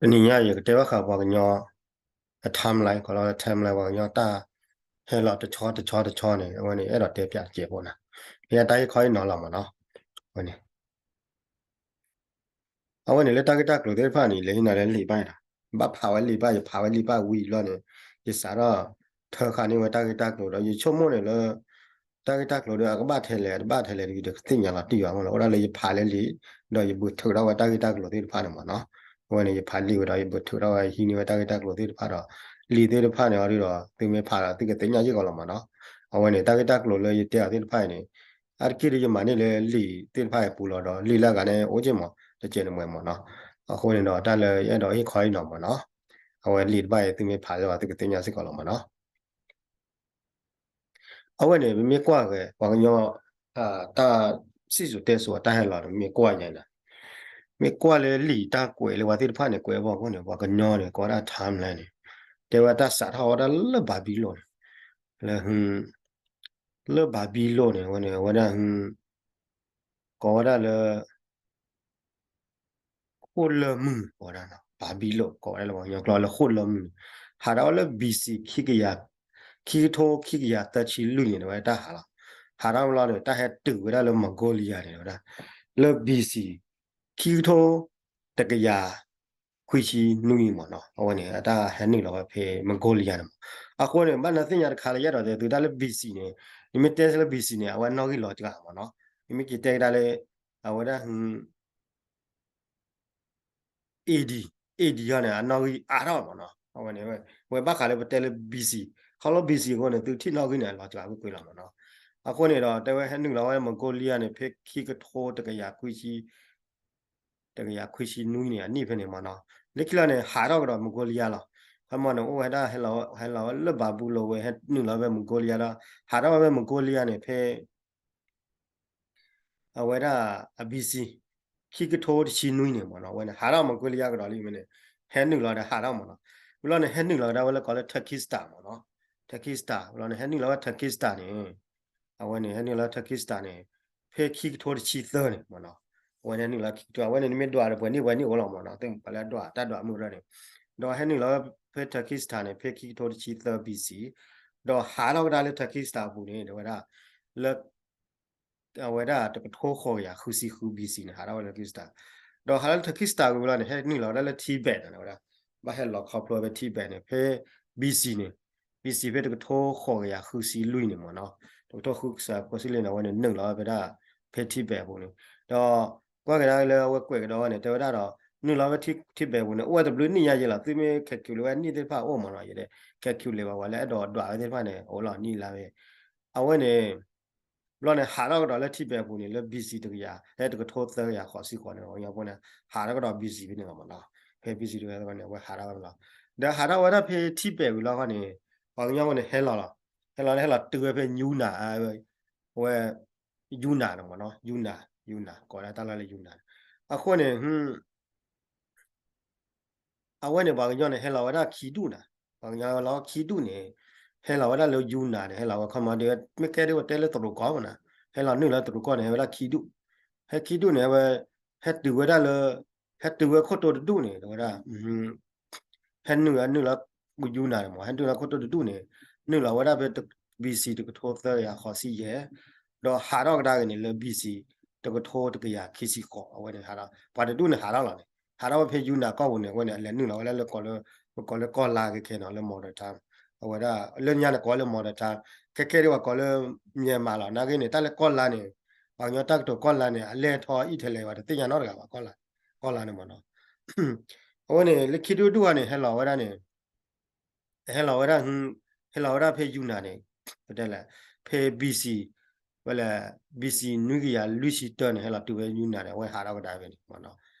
တနံၤညါယကတဲဘၣ်ဃးပှၤကညီအ timeline ခီလီၤ timeline ပှၤကညီတၢ်ဟဲလီၤတဆီတဆီတဆီန့ၣ် အဝဲန့ၣ် အဲၣ်ဒိးတဲပၠးတစဲးဖိန့ၣ် လၢတၢ်ဟ့ၣ်ခီဟ့ၣ်နီၤလီၤမ့ၢ်နီၤ. အဝဲန့ၣ် အဝဲန့ၣ်လၢတၢ်ဂ့ၢ်တၢ်ကျိၤသ့ၣ်တဖၣ်န့ၣ် လဲၤဟ့ၣ်နီၤလၢလံာ်ဘၣ်နီၤ, ဘၣ်ဖးဝဲလံာ်ဘၣ် ယဖးဝဲလံာ်ဘၣ်ဝံၤဘျီန့ၣ် ယစးထီၣ်ထၢခါန့ၢ်ဝဲတၢ်ဂ့ၢ်တၢ်ကျိၤဒီး ယဆိကမိၣ်န့ၣ်လၢ တၢ်ဂ့ၢ်တၢ်ကျိၤဒီး အကဘၣ်ထဲလဲၣ် တဘၣ်ထဲလဲၣ်တဂ့ၤဒီး ကသ့ၣ်ညါလီၤတံၢ်ဘၣ်မ့ၢ်နီၤ. အိၣ်ဒၣ်လၢယဖးလၢလံာ် ဒီးယဘုးထုးထီၣ်ဝဲတၢ်ဂ့ၢ်တၢ်ကျိၤသ့ၣ်တဖၣ်န့ၣ်မ့ၢ်နီၤ. အဝဲန့ၣ် ယဖးလံာ်ဝဲဒီး ယဘုးထုးထီၣ်ဝဲ ဟံးန့ၢ်ဝဲတၢ်ဂ့ၢ်တၢ်ကျိၤသ့ၣ်တဖၣ်ဒီး လံာ်သ့ၣ်တဖၣ်န့ၣ်အီၤဒီး သုမ့ၢ်ဖးဒီး သုကသ့ၣ်ညါစ့ၢ်ကီးလီၤမ့ၢ်နီၤ. အဝဲန့ၣ် တၢ်ဂ့ၢ်တၢ်ကျိၤလၢယတဲအီၤသ့ၣ်တဖၣ်အံၤန့ၣ် အါတက့ၢ်ဒီးယမၤန့ၢ်လၢလံာ်သ့ၣ်တဖၣ်အံၤပူၤလီၤဒီး လံာ်လၢအဂၤန့ၣ် အိၣ်က့ၢ်မး တကဲးန့ၣ်မ့ၢ်မ့ၢ်နီၤ. အဃိန့ၣ်ဒီး တၢ်လၢယအဲၣ်ဒိးဟ့ၣ်ခီဟ့ၣ်နီၤမ့ၢ်နီၤ, အဝဲလံာ်တဖၣ်အံၤ သုမ့ၢ်ဖးလၢ သုကသ့ၣ်ညါစ့ၢ်ကီးလီၤမ့ၢ်နီၤ. အဝဲန့ၣ် ပမ့ၢ်ကွၢ်က့ၤ ပှၤကညီ တၢ်စံၣ်စိၤတဲစိၤအတၢ်ဟဲလီၤန့ၣ် မ့ၢ်ကွၢ်ယဲန့ၣ်, မ့ၢ်ကွၢ်လၢလံာ်တၢ်ကွဲးလၢပှၤသ့ၣ်တဖၣ်န့ၣ် ကွဲးအဂီၢ်အဃိန့ၣ် ပှၤကညီန့ၣ် ကိးဝဲဒၣ် timeline န့ၣ် တဲဝဲတၢ်စးထီၣ်ဝဲဒၣ်လၢဘၤဘံလိၣ်န့ၣ်, လၢ လၢဘၤဘံလိၣ်န့ၣ် အဝဲန့ၣ် အဝဲဒၣ် ကိးဝဲဒၣ်လၢ ဃိၣ်လၢမုၢ် ကိးဝဲဒၣ် ဘၤဘံလိၣ် ကိးဝဲဒၣ်လၢပှၤကညီကျိာ်လၢဃိၣ်လၢမုၢ်န့ၣ် ဟးထီၣ်ဝဲလၢ B C ခံကယၤ ခံကထိခံကယၤသၢဆံလွံၢ်န့ၣ် ဝဲတၢ်ဟးလီၤ. ဟးထီၣ်ဝဲလီၤန့ၣ် တၢ်ဟဲတုၤဝဲဒၣ်လၢ Mongolia န့ၣ် ဝဲဒၣ် လၢ B C ခံကထိ တကယၤ ခွံဆံနွံမ့ၢ်နီၤ, အဝဲန့ၣ် အတၢ်ဟဲနုာ်လီၤဝဲဖဲ Mongolia န့ၣ်မး. အဃိန့ၣ် ဘၣ်နသ့ၣ်ညါတခါလၢယအဲၣ်ဒိးတဲသုတၢ်လၢ B C န့ၣ်, နမ့ၢ်တဲလၢ B C န့ၣ် အဝဲနီၣ်ဂံၢ်လီၤစှၤမ့ၢ်နီၤ. နမ့ၢ်က့ၤတဲကဒါလၢ အဝဲဒၣ် A D, A D ဟီန့ၣ် အနီၣ်ဂံၢ်အါထီၣ်မ့ၢ်နီၤ. အဝဲန့ၣ် ဝဲဘၣ်ဃးလၢပတဲလၢ B C, ခီလီၤ B C အဃိန့ၣ် သုထံၣ်နီၣ်ဂံၢ်န့ၣ် လီၤစှၤကွ့ၢ်ကွ့ၢ်လီၤမ့ၢ်နီၤ. အဃိန့ၣ်ဒီး တဲဝဲဟဲနုာ်လီၤဝဲ Mongolia န့ၣ် ဖဲခံကထိတကယၤခွံဆံ တကယၤခွံဆံနွံန့ၣ် အနံၣ်ဖဲန့ၣ်မ့ၢ်နီၤ. လၢခံလီၤန့ၣ် ဟးထီၣ်ကဒီး Mongolia လီၤ. ခီမီန့ၣ် အိၣ်ဝဲဒၣ် ဟဲလီၤဝဲလၢဘၤဘူလိၣ်ဝဲ ဟဲနုာ်လီၤဝဲ Mongolia ဒီး ဟးထီၣ်ဝဲ Mongolia န့ၣ် ဖဲ အဝဲဒၣ် အ B C ခံကထိတဆံနွံန့ၣ်မ့ၢ်နီၤ, အဝဲန့ၣ် ဟးထီၣ် Mongolia ကဒီးလံမ့ၢ်န့ၣ် ဟဲနုာ်လီၤဒီးဟးထီၣ်မ့ၢ်နီၤ. ဝံၤလီၤန့ၣ် ဟဲနုာ်လီၤကဒါဝဲလၢကိးလၢ Turkestan မ့ၢ်နီၤ, Turkestan ဝံၤလီၤန့ၣ် ဟဲနုာ်လီၤဝဲ Turkestan န့ၣ် အဝဲန့ၣ် ဟဲနုာ်လီၤ Turkestan န့ၣ် ဖဲခံကထိတဆံသၢန့ၣ်မ့ၢ်နီၤ, အဝဲန့ၣ်နုာ်လီၤခံကထိ အဝဲန့ၣ် နမ့ၢ်ဒွးဒီးပှဲၤနံၣ်ပှဲၤနံၣ်အိၣ်လီၤမ့ၢ်နီၤ, သ့ၣ်ပှၤလၢအဒွးတၢ်ဒွးမုၢ်ရၢန့ၣ်, ဒီးဟဲနုာ်လီၤဝဲဖဲ Turkestan န့ၣ် ဖဲခံကထိတဆံသၢ B C, ဒီးဟးထီၣ်ကဒါလၢ Turkestan အပူၤန့ၣ် တဲဝဲဒၣ် လၢ အဝဲဒၣ်တကထိဃိးကယၤဃုဆံဃု B C န့ၣ် ဟးထီၣ်ဝဲလၢ Turkestan, ဒီးဟးလၢ Turkestan ဝံၤလီၤန့ၣ် ဟဲနုာ်လီၤဝဲဒၣ်လၢ Tibet န့ၣ် ဝဲဒၣ် ဘၣ်ဟဲလီၤခီဖျိဝဲဖဲ Tibet န့ၣ် ဖဲ B C န့ၣ် B C ဖဲတကထိဃိးကယၤဃုဆံလွံၢ်န့ၣ်မ့ၢ်နီၤ, တကထိဃုကယၤဃုဆံလွံၢ်န့ၣ် အဝဲန့ၣ်နုာ်လီၤဝဲဒၣ်ဖဲ Tibet အပူၤန့ၣ်, ဒီးကွၢ်ကဒါလၢအဝဲကွဲးကဒီးဝဲန့ၣ် တဲဝဲဒၣ်ဒီး နုာ်လီၤဝဲ Tibet အပူၤန့ၣ် အိၣ်ဝဲတဘျုးနံၣ်ညါယဲလီၤ, သုမ့ၢ် calculate ဝဲနံၣ်သ့ၣ်တဖၣ်အိၣ်မ့ၢ်နီၤ, ယတဲ calculate ဘၣ်ဝဲလၢအဲၣ်ဒိးဒွးဝဲသ့ၣ်တဖၣ်န့ၣ် အိၣ်လီၤနံၣ်လါဝဲ အဝဲန့ၣ် ဘျီန့ၣ် ဟးထီၣ်ကဒီးလၢ Tibet အပူၤန့ၣ် လၢ B C တကယၤ ဟဲတကထိသၢကယၤဃိးဆံဃိးန့ၣ် ပှၤကညီဖိန့ၣ် ဟးထီၣ်ကဒီး B C ဖဲန့ၣ်လီၤမ့ၢ်နီၤ, ဖဲ B C တကယၤသၢန့ၣ် အဝဲဟးထီၣ်ဝဲလီၤ, ဒီးဟးထီၣ်ဝဲဒၣ်ဖဲ Tibet ဝံၤလီၤခီန့ၣ် ပှၤကညီဖိန့ၣ်ဟဲလီၤလီၤ, ဟဲလီၤလၢဟဲလီၤတုၤဝဲဖဲ Yunnan ဝဲ Yunnan န့ၣ်မ့ၢ်နီၤ, Yunnan, Yunnan ကိးဒၣ်တၢ်လီၢ်လၢ Yunnan န့ၣ်, အဃိန့ၣ် အဝဲန့ၣ် ပှၤကညီန့ၣ် ဟဲလီၤဝဲဒၣ်ခံဒူၣ်န့ၣ်, ပှၤကညီလီၤခံဒူၣ်န့ၣ် ဟဲလီၤဝဲဒၣ်လၢ Yunnan န့ၣ် ဟဲလီၤဝဲခီမီဒီး မ့ၢ်ကဲဒ်ဝဲတဲလၢတရူးကီၢ်မ့ၢ်နီၤ, ဟဲလီၤနုာ်လၢတရူးကီၢ်န့ၣ် ဟဲဝဲဒၣ်ခံဒူၣ်, ဟဲခံဒူၣ်န့ၣ် ဟဲဝဲ ဟဲတုၤဝဲဒၣ်လၢ ဟဲတုၤဝဲခိၣ်တိတဒူၣ်န့ၣ် တဲဝဲဒၣ် ဟဲနုာ်ဝဲနုာ်လီၤ Yunnan န့ၣ်မ့ၢ် ဟဲနုာ်လီၤခိၣ်တိတဒူၣ်န့ၣ် နုာ်လီၤဝဲဒၣ်ဖဲ B C တကထိသၢကယၤဃိးဆံယဲၢ်, ဒီးဟးထီၣ်ကဒါက့ၤန့ၣ်လၢ B C တကထိတကယၤခံဆံဃိး အဝဲန့ၣ်ဟးထီၣ် ပှၤတဒူၣ်န့ၣ်ဟးထီၣ်လီၤန့ၣ် ဟးထီၣ်ဝဲဖဲ Yunnan ကီၢ်ပူၤန့ၣ် အဝဲန့ၣ် အလဲၤနုာ်လီၤဝဲဒၣ်လၢ ပကိးလၢကီၢ်လါခဲခဲန့ၣ် လၢ modern time, အဝဲဒၣ် လၢညါန့ၣ်ကိးလၢ modern time, ခဲခဲဒ်ပှၤကိးလၢ Myanmar လီၤ, နာ်က့န့ၣ် တၢ်လၢကီၢ်လါန့ၣ် ပှၤကညီတၢ်ကတိၤကီၢ်လါန့ၣ် အလဲၢ်ထီၣ်အံၣ်ထဲလဲၣ် ပှၤတသ့ၣ်ညါနီတဂၤဘၣ် ကီၢ်လါ, ကီၢ်လါန့ၣ်မ့ၢ်နီၤ အဝဲန့ၣ် လၢခံဒူၣ်ဒူၣ်အံၤန့ၣ် ဟဲလီၤဝဲဒၣ်န့ၣ် ဟဲလီၤဝဲဒၣ် ဟဲလီၤဝဲဒၣ်ဖဲ Yunnan န့ၣ် ပတဲလဲၣ် ဖဲ B C ဝဲလဲၣ် B C နွံကယၤလွံၢ်ဆံတၢန့ၣ် ဟဲလီၤတုၤဝဲ Yunnan န့ၣ် အဝဲဟးထီၣ်ကဒါဖဲန့ၣ်မ့ၢ်နီၤ,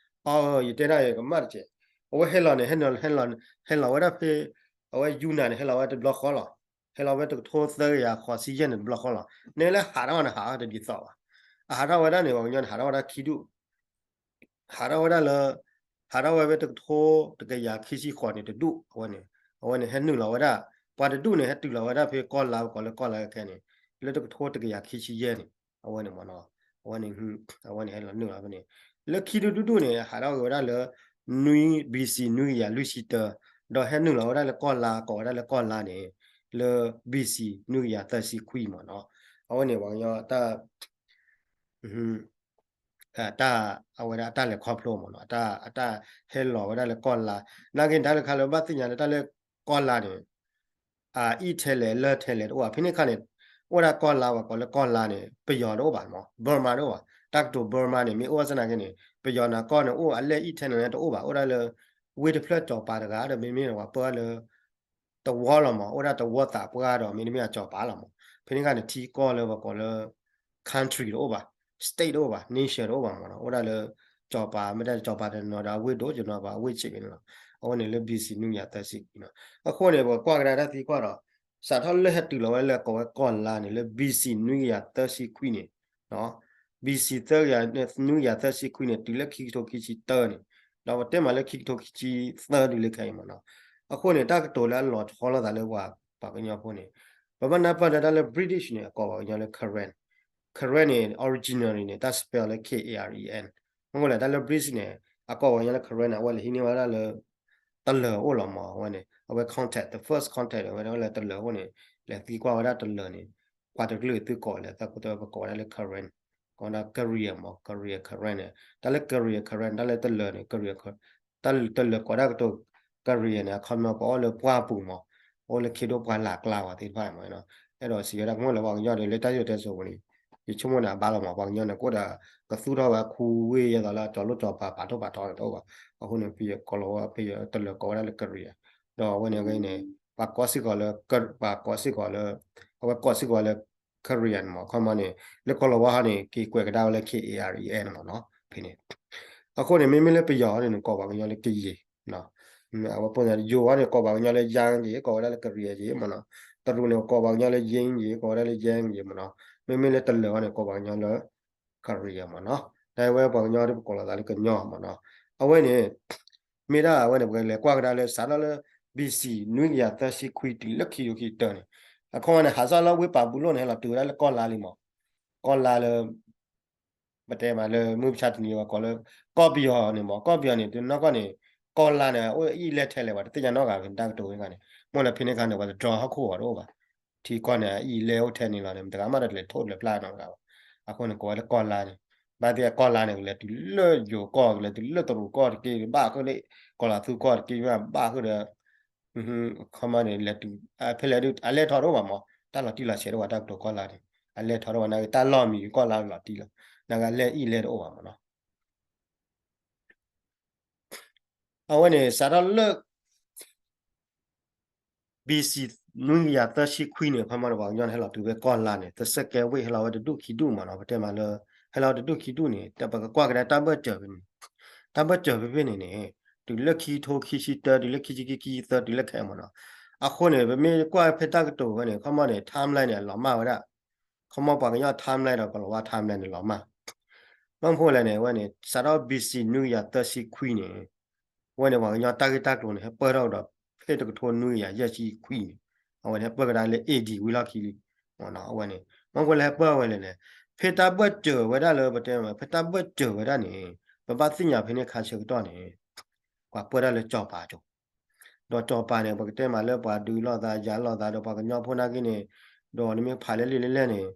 အ ယတဲဒၣ်ကမၣ်တက့ၢ်, အဝဲဟဲလီၤန့ၣ် ဟဲလီၤ ဟဲလီၤဝဲဒၣ်ဖဲ အဝဲ Yunnan န့ၣ် ဟဲလီၤဝဲတဘျီဃီလီၤ, ဟဲလီၤဝဲတကထိသၢကယၤဃိးဆံယဲၢ်န့ၣ်တဘျီဃီလီၤ, နဲလၢဟးထီၣ်န့ၣ် ဟးထီၣ်တဒ်သိးဘၣ်, အဟးထီၣ်ဝဲဒၣ်န့ၣ် ပှၤကညီန့ၣ် ဟးထီၣ်ဝဲဒၣ်ခံဒူၣ် ဟးထီၣ်ဝဲဒၣ်လၢ ဟးထီၣ်ဝဲဖဲတကထိတကယၤခံဆံဃိးန့ၣ်တဒူၣ် အဝဲန့ၣ် အဝဲန့ၣ်ဟဲနုာ်လီၤဝဲဒၣ် ပှၤတဒူၣ်န့ၣ် ဟဲတုၤလီၤဝဲဒၣ်ဖဲကီၢ်လါ ပကိးလၢကီၢ်လါခဲခဲန့ၣ် လၢတကထိတကယၤခံဆံယဲၢ်န့ၣ် အဝဲန့ၣ်မ့ၢ်နီၤ, အဝဲန့ၣ် အဝဲန့ၣ်ဟဲလီၤနုာ်လီၤဖဲန့ၣ် လၢခံဒူၣ်ဒူၣ်ဒူၣ်န့ၣ် ဟးထီၣ်က့ၤဝဲဒၣ်လၢ နွံ ဘီ စံး နွံကယၤလွံၢ်ဆံတၢ, ဒီးဟဲနုာ်လီၤဝဲဒၣ်လၢကီၢ်လါ ကိးဝဲဒၣ်လၢကီၢ်လါန့ၣ် လၢ ဘီ စံး နွံကယၤသၢဆံခွံမ့ၢ်နီၤ. အဝဲန့ၣ်ပှၤကညီတၢ် တၢ် အဝဲဒၣ်အတၢ်လဲၤခီဖျိမ့ၢ်နီၤ, အတၢ်ဟဲလီၤဝဲဒၣ်လၢကီၢ်လါ, နာ်က့န့ၣ် တၢ်လၢခါလၢဘၣ်သ့ၣ်ညါလၢတၢ်လၢကီၢ်လါန့ၣ် အအံၣ်ထဲလဲၣ်လၢထဲလဲၣ်တအိၣ်ဘၣ်, ဖဲန့ၣ်အခါန့ၣ် အိၣ်ဝဲဒၣ်ကီၢ်လါ ပှၤကိးလၢကီၢ်လါန့ၣ် ပယီၤတအိၣ်ဘၣ်မ့ၢ် Burma တအိၣ်ဘၣ်, တၢ်ကတိၤ Burma န့ၣ် မ့ၢ်အိၣ်ဝဲစ့ၢ်နာ်က့န့ၣ် ပယီၤန့ၣ်ကီၢ်န့ၣ် အိၣ်အလဲၢ်အံၣ်ထဲလဲၣ်လၢတအိၣ်ဘၣ်, အိၣ်ဒၣ်လၢ ဝ့ၢ်တဖျၢၣ်စီၤပၤတဂၤဒီး မ့မ့ၢ်ပှၤပၢလၢ သဝီလီၤမး, အိၣ်ဒၣ်သဝီသးပှၢ်ဒီး မ့တမ့ၢ်အစီၤပၤလီၤမး. ဖဲန့ၣ်အခါန့ၣ် ထံကီၢ်လၢပှၤကိးလၢ country တအိၣ်ဘၣ်, state တအိၣ်ဘၣ်, nation တအိၣ်ဘၣ်မးနီၤ, အိၣ်ဒၣ်လၢ စီၤပၤ မ့ၢ်ဒၣ်စီၤပၤတနီၤဒီး အဝ့ၢ်ဒိၣ်တနီၤဘၣ် အဝ့ၢ်ဆံးက့န့ၣ်လီၤ. အဝဲန့ၣ်လၢ ဘီ စံး နွံကယၤသၢဆံန့ၣ်လီၤ. အဃိန့ၣ် ပကွၢ်ကဒါတၢ်သံကွၢ်ဒီး စးထီၣ်လၢဟဲတုၤလီၤဝဲလၢကိးဝဲကီၢ်လါန့ၣ် လၢ ဘီ စံး နွံကယၤသၢဆံခွံန့ၣ် ဘီ စံး သၢကယၤ နွံကယၤသၢဆံခွံန့ၣ် တုၤလၢခံကထိခံဆံတၢန့ၣ်, ဒီးပတဲမးလၢခံကထိခံဆံသၢဒ်လဲၣ်ခဲအံၤမးနီၤ. အဃိန့ၣ် တၢ်ကတိၤလၢအလီၤဆီလိာ်သးလၢပှၤ ပှၤကညီဖိန့ၣ် ပဘၣ်နၢ်ပၢၢ်လၢတၢ်လၢ British န့ၣ် အကိးပှၤကညီလၢ Karen, Karen န့ၣ် originally န့ၣ် တၢ် spell လၢ K A R E N, မ့ၢ်လၢတၢ်လၢ British န့ၣ် အကိးပှၤကညီလၢ Karen န့ၣ် အဝဲလဲၤဟံးန့ၢ်ဝဲဒၣ်လၢ တလၢၤအိၣ်လီၤမး, အဝဲန့ၣ် အဝဲ contact, the first contact ဝဲဒၣ်လၢတလၢၤအဃိန့ၣ် လဲၤသံကွၢ်ဝဲဒၣ်တလၢၤန့ၣ် ပှၤတကလုာ်သုကိးလဲၣ် သကိးတၢ်ပကိးဝဲဒၣ်လၢ Karen, ကိးဝဲဒၣ် Korean မး, Korean Karen န့ၣ် တၢ်လၢ Korean Karen တၢ်လၢတလၢၤန့ၣ် Korean, တၢ်တလၢၤကိးဒၣ်ကတိၤ Korean န့ၣ် အခီပညီပှၤအိၣ်လၢပှၢ်ပူၤမး, အိၣ်လၢခ့ဒိၣ်ပှၢ်လၢ်ကျါဝဲသ့ၣ်တဖၣ်မး, အဲၣ်ဒိးစံးဝဲဒၣ်ကမျၢၢ်လၢပှၤကညီဒီး လၢတၢ်စံၣ်စိၤတဲစိၤပူၤန့ၣ် ယဆိကမိၣ်န့ၣ် အဘၣ်လီၤမး, ပှၤကညီန့ၣ် ကအိၣ်ဒီး ကသူၣ်ထီၣ်ဝဲအခူဝ့ၢ် ယဲသိးလၢအစီၤလိၣ်စီၤပၤ ပာ်ထီၣ်ပာ်ထီန့ၣ်တအိၣ်ဘၣ်. အဃိန့ၣ် ပယီၤကိးလီၤဝဲ ပယီၤတလၢၤကိးဝဲဒၣ်လၢ Korean, ဒီးအဝဲန့ၣ်အဂ့ၢ်န့ၣ် ပှၤကိးစ့ၢ်ကီးလၢ ပှၤကိးစ့ၢ်ကီးလၢ အဝဲကိးစ့ၢ်ကီးလၢ Korean မး, အခီပညီန့ၣ် လၢကိးလီၤဝဲဟီန့ၣ် က့ၤကွဲးကဒါဝဲလၢ K A R E N မးနီၤ ဖဲန့ၣ်. အဃိန့ၣ် မ့မ့ၢ်လၢပယီၤန့ၣ် ကိးပှၤကညီလၢကယဲၢ် အဝဲပိၢ်န့ၣ် ယိၤဝဲန့ၣ် ကိးပှၤကညီလၢ Yang ယဲၢ် ကိးဝဲဒၣ်လၢ Korean ယဲၢ်မးနီၤ, တရူးန့ၣ် ကိးပှၤကညီလၢ Yin ယဲၢ် ကိးဝဲဒၣ်လၢ Yang ယဲၢ်မးနီၤ, မ့မ့ၢ်လၢတလၢၤဝဲန့ၣ် ကိးပှၤကညီလၢ Korean မးနီၤ, တၢ်ဝဲပှၤကညီဒ်ပကိးလီၤသးလၢကညီမးနီၤ, အဝဲန့ၣ် မ့ၢ်ဒၣ်အဝဲန့ၣ် ပကလဲၤကွၢ်ကဒါလၢ စးထီၣ်လၢ ဘီ စံး နွံကယၤသၢဆံခွံတုၤလၢခံကထိခံဆံတၢန့ၣ်, အခီပညီန့ၣ် ဟးစးလၢဝ့ၢ်ပာ်ပူၤလိၣ်န့ၣ် ဟဲလီၤတုၤဝဲဒၣ်လၢကီၢ်လါလံမး, ကီၢ်လါလၢ ပတဲမးလၢမုၢ်မဆါတနံၤဝဲကိးလၢ ကီၢ်ပယီၤန့ၣ်မး, ကီၢ်ပယီၤန့ၣ် တနီၢ်ကီၢ်န့ၣ် ကီၢ်လါန့ၣ် အိၣ်အံၣ်လဲၢ်ထဲလဲၣ် ပှၤတသ့ၣ်ညါနီတဂၤ ဖဲန့ၣ်တၢ်ကတိၤဝဲန့ၣ်, မ့ၢ်လၢဖဲန့ၣ်အခါန့ၣ် ပှၤတဒြီဟီၣ်ခိၣ်အီၤတအိၣ်ဘၣ်, ထံကီၢ်န့ၣ် အအံၣ်လဲၢ်အိၣ်ထဲန့ၣ်လီၤန့ၣ် မတဂၤမးဒီးတလဲၤထိၣ်တလဲၤဖျါနီတဂၤဘၣ်, အဃိန့ၣ် ကိးဝဲလၢကီၢ်လါန့ၣ်, ဘၣ်သ့ၣ်ကီၢ်လါန့ၣ် ကလဲၤတုၤလၢယိၤကီၢ် ကလဲၤတုၤလၢတရူးကီၢ်တက့ၢ် ဘၣ်ဃုာ်ဒီး ကီၤလၤသူကီၢ်တက့ၢ် ဘၣ်ဃုာ်ဒီး ခီမီန့ၣ် လဲၤတုၤ ဖဲလဲၣ်ဒုး အလဲၢ်ထီၣ်တအိၣ်ဘၣ်မး, တၢ်လီၤတံၢ်လီၤဆဲးတအိၣ်ဘၣ် တၢ်ကတိၤကီၢ်လါန့ၣ် အလဲၢ်ထီၣ်တအိၣ်ဘၣ် နာ်က့ တၢ်လီၢ်မံၤကီၢ်လါလီၤတံၢ်လီၤ, နာ်က့ အလဲၢ်အံၣ်လဲၢ်တအိၣ်ဘၣ်မးနီၤ. အဝဲန့ၣ် စးထီၣ်လၢ ဘီ စံး နွံကယၤသၢဆံခွံန့ၣ် ခီမီန့ၣ် ပှၤကညီန့ၣ် ဟဲလီၤတုၤဖဲကီၢ်လါန့ၣ် သဆၢကဲဝ့ၢ် ဟဲလီၤဝဲတဒူၣ်ခံဒူၣ်မးနီၤ, ပတဲမးလၢ ဟဲလီၤဝဲတဒူၣ်ခံဒူၣ်န့ၣ် ပကကွၢ်ကဒါတၢ်ဘၢၣ်စၢၤဖဲန့ၣ်, တၢ်ဘၢၣ်စၢၤဖဲဖဲန့ၣ်န့ၣ် တုၤလၢခံကထိခံဆံတၢ တုၤလၢခံဆံခံ ခံဆံသၢ တုၤလၢခဲအံၤမးနီၤ. အဃိန့ၣ် ပမ့ၢ်ကွၢ်ဖဲတၢ်ကတိၤဝဲန့ၣ် ခီမီန့ၣ် timeline န့ၣ် အလီၤမၢ်ဝဲဒၣ်, ခီမီပှၤကညီ timeline ဒီးကလီၤဝါ timeline န့ၣ် လီၤမၢ် ဘၣ်မနုၤလဲၣ်န့ၣ် အဝဲန့ၣ် စးထီၣ် ဘီ စံး နွံကယၤသၢဆံခွံန့ၣ် အဝဲန့ၣ် ပှၤကညီတၢ်ဂ့ၢ်တၢ်ကျိၤန့ၣ် ဟဲပၢၢ်ထီၣ်ကဒီး ဖဲတကထိနွံကယၤယဲၢ်ဆံခွံန့ၣ် အဝဲန့ၣ် ဟဲပၢၢ်ကဒါလၢ A D ဝံၤလီၢ်ခံလံ. အဝဲန့ၣ် မ့ၢ်ကွၢ်လၢဟဲပၢၢ်ဝဲလဲၣ်န့ၣ် ဖဲတၢ်ဘၢၣ်စၢၤဝဲဒၣ်လၢပတဲ ဖဲတၢ်ဘၢၣ်စၢၤဝဲဒၣ်န့ၣ် ပဘၣ်သ့ၣ်ညါဖဲန့ၣ်ခါဆၢကတီၢ်န့ၣ် ပှၤပၢၢ်ဒၣ်လၢစီၤပၤကၠိ ဒီးစီၤပၤန့ၣ် ပကတဲမးလၢပှၤဒုးလိာ်သး ယၤလိာ်သးဒီးပှၤကညီဖိနာ်က့န့ၣ် ဒီးနမ့ၢ်ဖးလၢလံာ်လဲၢ်လဲၢ်န့ၣ်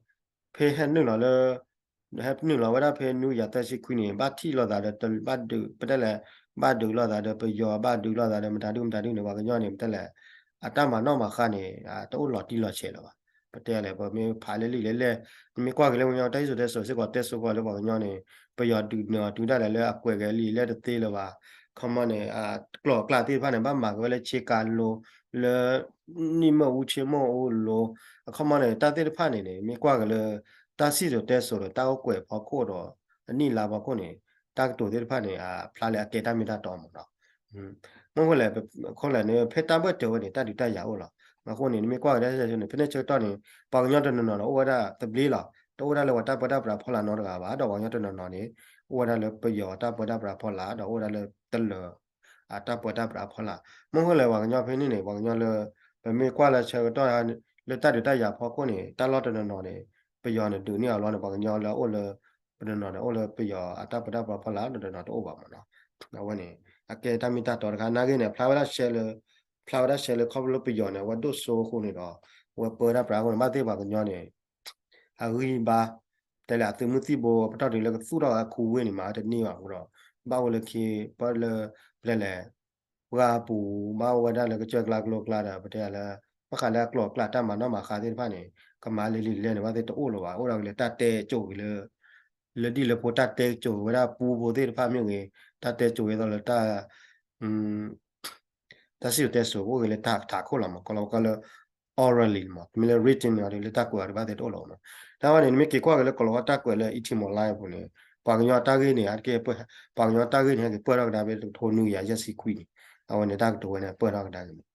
ဖဲဟဲနုာ်လီၤလၢ ဟဲနုာ်လီၤဝဲဒၣ်ဖဲနွံကယၤသၢဆံခွံန့ၣ် ဘၣ်ထံၣ်လိာ်သးဒီး ဘၣ်ဒုး ပတဲလဲၣ် ဘၣ်ဒုးလိာ်သးဒီးပယီၤ ဘၣ်ဒုးလိာ်သးဒီးမတၤဒုမတၤဒုန့ၣ် ပှၤကညီန့ၣ် ပတဲလဲၣ် အတၢ်မၤနီၣ်မၤဃါန့ၣ် တအိၣ်လီၤတံၢ်လီၤဆဲးလၢၤဘၣ်. ပတဲလဲၣ် ပမ့ၢ်ဖးလၢလံာ်လဲၢ်လဲၢ် နမ့ၢ်ကွၢ်က့ၤလၢပှၤကညီတၢ်စံၣ်စိၤတဲစိၤစ့ၢ်ကီး တဲစိၢ်ကီးလၢပှၤကညီန့ၣ် ပယီၤဒုးနုာ်အီၤတုၤဒၣ်လဲာ်လၢအကွဲးက့ၤလံာ်လဲၢ်တသ့လၢၤဘၣ်. ခီမီန့ၣ် ကျိာ်အကျါသ့ၣ်တဖၣ်န့ၣ် ဘၣ်မၤက့ၤဝဲလၢဆ့ကၤလိၤ လၢ နံၣ်မ့ၣ်အူဆ့မ့ၣ်အူလိၤ အခီမီန့ၣ် တၢ်သ့ၣ်တဖၣ်န့ၣ်န့ၣ် မ့ၢ်ကွၢ်က့ၤလၢ တၢ်စံၣ်စိၤတဲစိၤဒီးတၢ်အိၣ်ကွဲးဖီခိၣ်ဒီး အနံၣ်လါဖီခိၣ်န့ၣ် တၢ်ကတိၤသ့ၣ်တဖၣ်န့ၣ် အဖျါလၢအကဲတၢ်မ့ၢ်တၢ်တီမးနီၤ. မ့ၢ်ဃိလဲၣ် အဃိလဲၣ်န့ၣ် ဖဲတၢ်ဘၢၣ်စၢၤဝဲန့ၣ် တၢ်ဒုးတၢ်ယၤအိၣ်လီၤ. အဃိန့ၣ် နမ့ၢ်ကွၢ်က့ၤတၢ်စံၣ်စိၤတဲစိၤန့ၣ် ဖဲန့ၣ်ဆၢကတီၢ်န့ၣ် ပှၤကညီတနီၤနီၤဒီးအိၣ်ဝဲဒၣ်သဘျ့လီၤ. တအိၣ်ဝဲဒၣ်လၢပှၤတၢ်ပၢတၢ်ပြးဖီလာ်နီတဂၤဘၣ် ဒီးပှၤကညီတနီၤနီၤန့ၣ် အိၣ်ဝဲဒၣ်လၢပယီၤတၢ်ပၢတၢ်ပြးဖီလာ် ဒီးအိၣ်ဝဲဒၣ်လၢတလၢၤ အတၢ်ပၢတၢ်ပြးဖီလာ်. မ့ၢ်ဃိလဲၣ် ပှၤကညီဖဲန့ၣ်န့ၣ် ပှၤကညီလၢ ပမ့ၢ်ကွၢ်လၢဆၢကတီၢ် လၢတၢ်ဒုးတၢ်ယၤဖီခိၣ်န့ၣ် တၢ်လီၢ်တနီၤနီၤန့ၣ် ပယီၤန့ၣ်ဒုးန့ၢ်အီၤလီၤန့ၣ် ပှၤကညီလၢအအိၣ်လၢ ပနီၤနီၤန့ၣ် အိၣ်လၢပယီၤအတၢ်ပၢတၢ်ပြးဖီလာ် တနီၤနီၤတအိၣ်ဘၣ်မးနီၤ. အဝဲန့ၣ် အကဲတၢ်မ့ၢ်တၢ်တီတခါ နာ်ဂ့ၤန့ၣ် အဖျါဝဲဒၣ်ရှဲလၢ ဖျါဝဲဒၣ်ရှဲလၢခီဖျိလၢပယီၤန့ၣ် အဝဲဒိၣ်စိအဃိန့ၣ်ဒီး အဝဲပၢတၢ်ပြးအဃိန့ၣ် ဘၣ်သ့ၣ်ပှၤကညီန့ၣ် အဂံၢ်ဘါ တဲလၢအသုးမုၢ်သံၣ်ဘိ ပတီၢ်တုၤလၢကသူၣ်ထီၣ်ဝဲအခူဝ့ၢ်န့ၣ် မၤဝဲတန့ၢ်ဘၣ်အဃိဒီး ဘၣ်အိၣ်လၢခ့ ပၢလၢ ပတဲလဲၣ် ပှၢ်ပူၤ ဘၣ်အိၣ်ဝဲဒၣ်လၢကစၢၢ်ကျါကျိကျါဒီး ပတဲလၢ ဘၣ်ဃးလၢအကျိၤအကျဲတၢ်မၤနီၣ်မၤဃါသ့ၣ်တဖၣ်န့ၣ် ကမၤလံၤလံၤလဲၣ်န့ၣ် ဘၣ်သ့ၣ်တအိၣ်လၢၤဘၣ် အိၣ်ဒီးက့ၤလၢတၢ်တဲကိၤက့ၤလၢ လၢဒ်လၢဖိတၢ်တဲကိၤက့ၤဝဲဒၣ်ပူဖိသ့ၣ်တဖၣ်မ့ၢ်ဂ့ၤ တၢ်တဲကိၤဝဲဒၣ်လၢတၢ် တၢ်စံၣ်စိၤတဲစိၤကအိၣ်ဂ့ၤလၢတၢ်ကထးခိၣ်လီၤမး ကီၢ်လီၤဝါကီၢ်လၢ orally မး တမ့ၢ်လၢ written န့ၣ်ဒီး လၢတၢ်ကွဲးအီၤဒံးဘၣ်သ့ၣ်တအိၣ်လၢၤမး တၢ်ဝဲန့ၣ် နမ့ၢ်က့ၤကွၢ်က့ၤလၢကီၢ်လီၤဝါတၢ်ကွဲးလၢ etymology အပူၤန့ၣ် ပှၤကညီတၢ်ဂ့ၢ်န့ၣ် အတက့ၢ် ပှၤကညီတၢ်ဂ့ၢ်န့ၣ် ဟဲက့ၤပၢၢ်ထီၣ်ကဒါဖဲတကထိနွံကယၤယဲၢ်ဆံခွံန့ၣ် အဝဲန့ၣ်တၢ်ကတိၤဝဲန့ၣ် ပၢၢ်ထီၣ်ကဒါက့ၤမး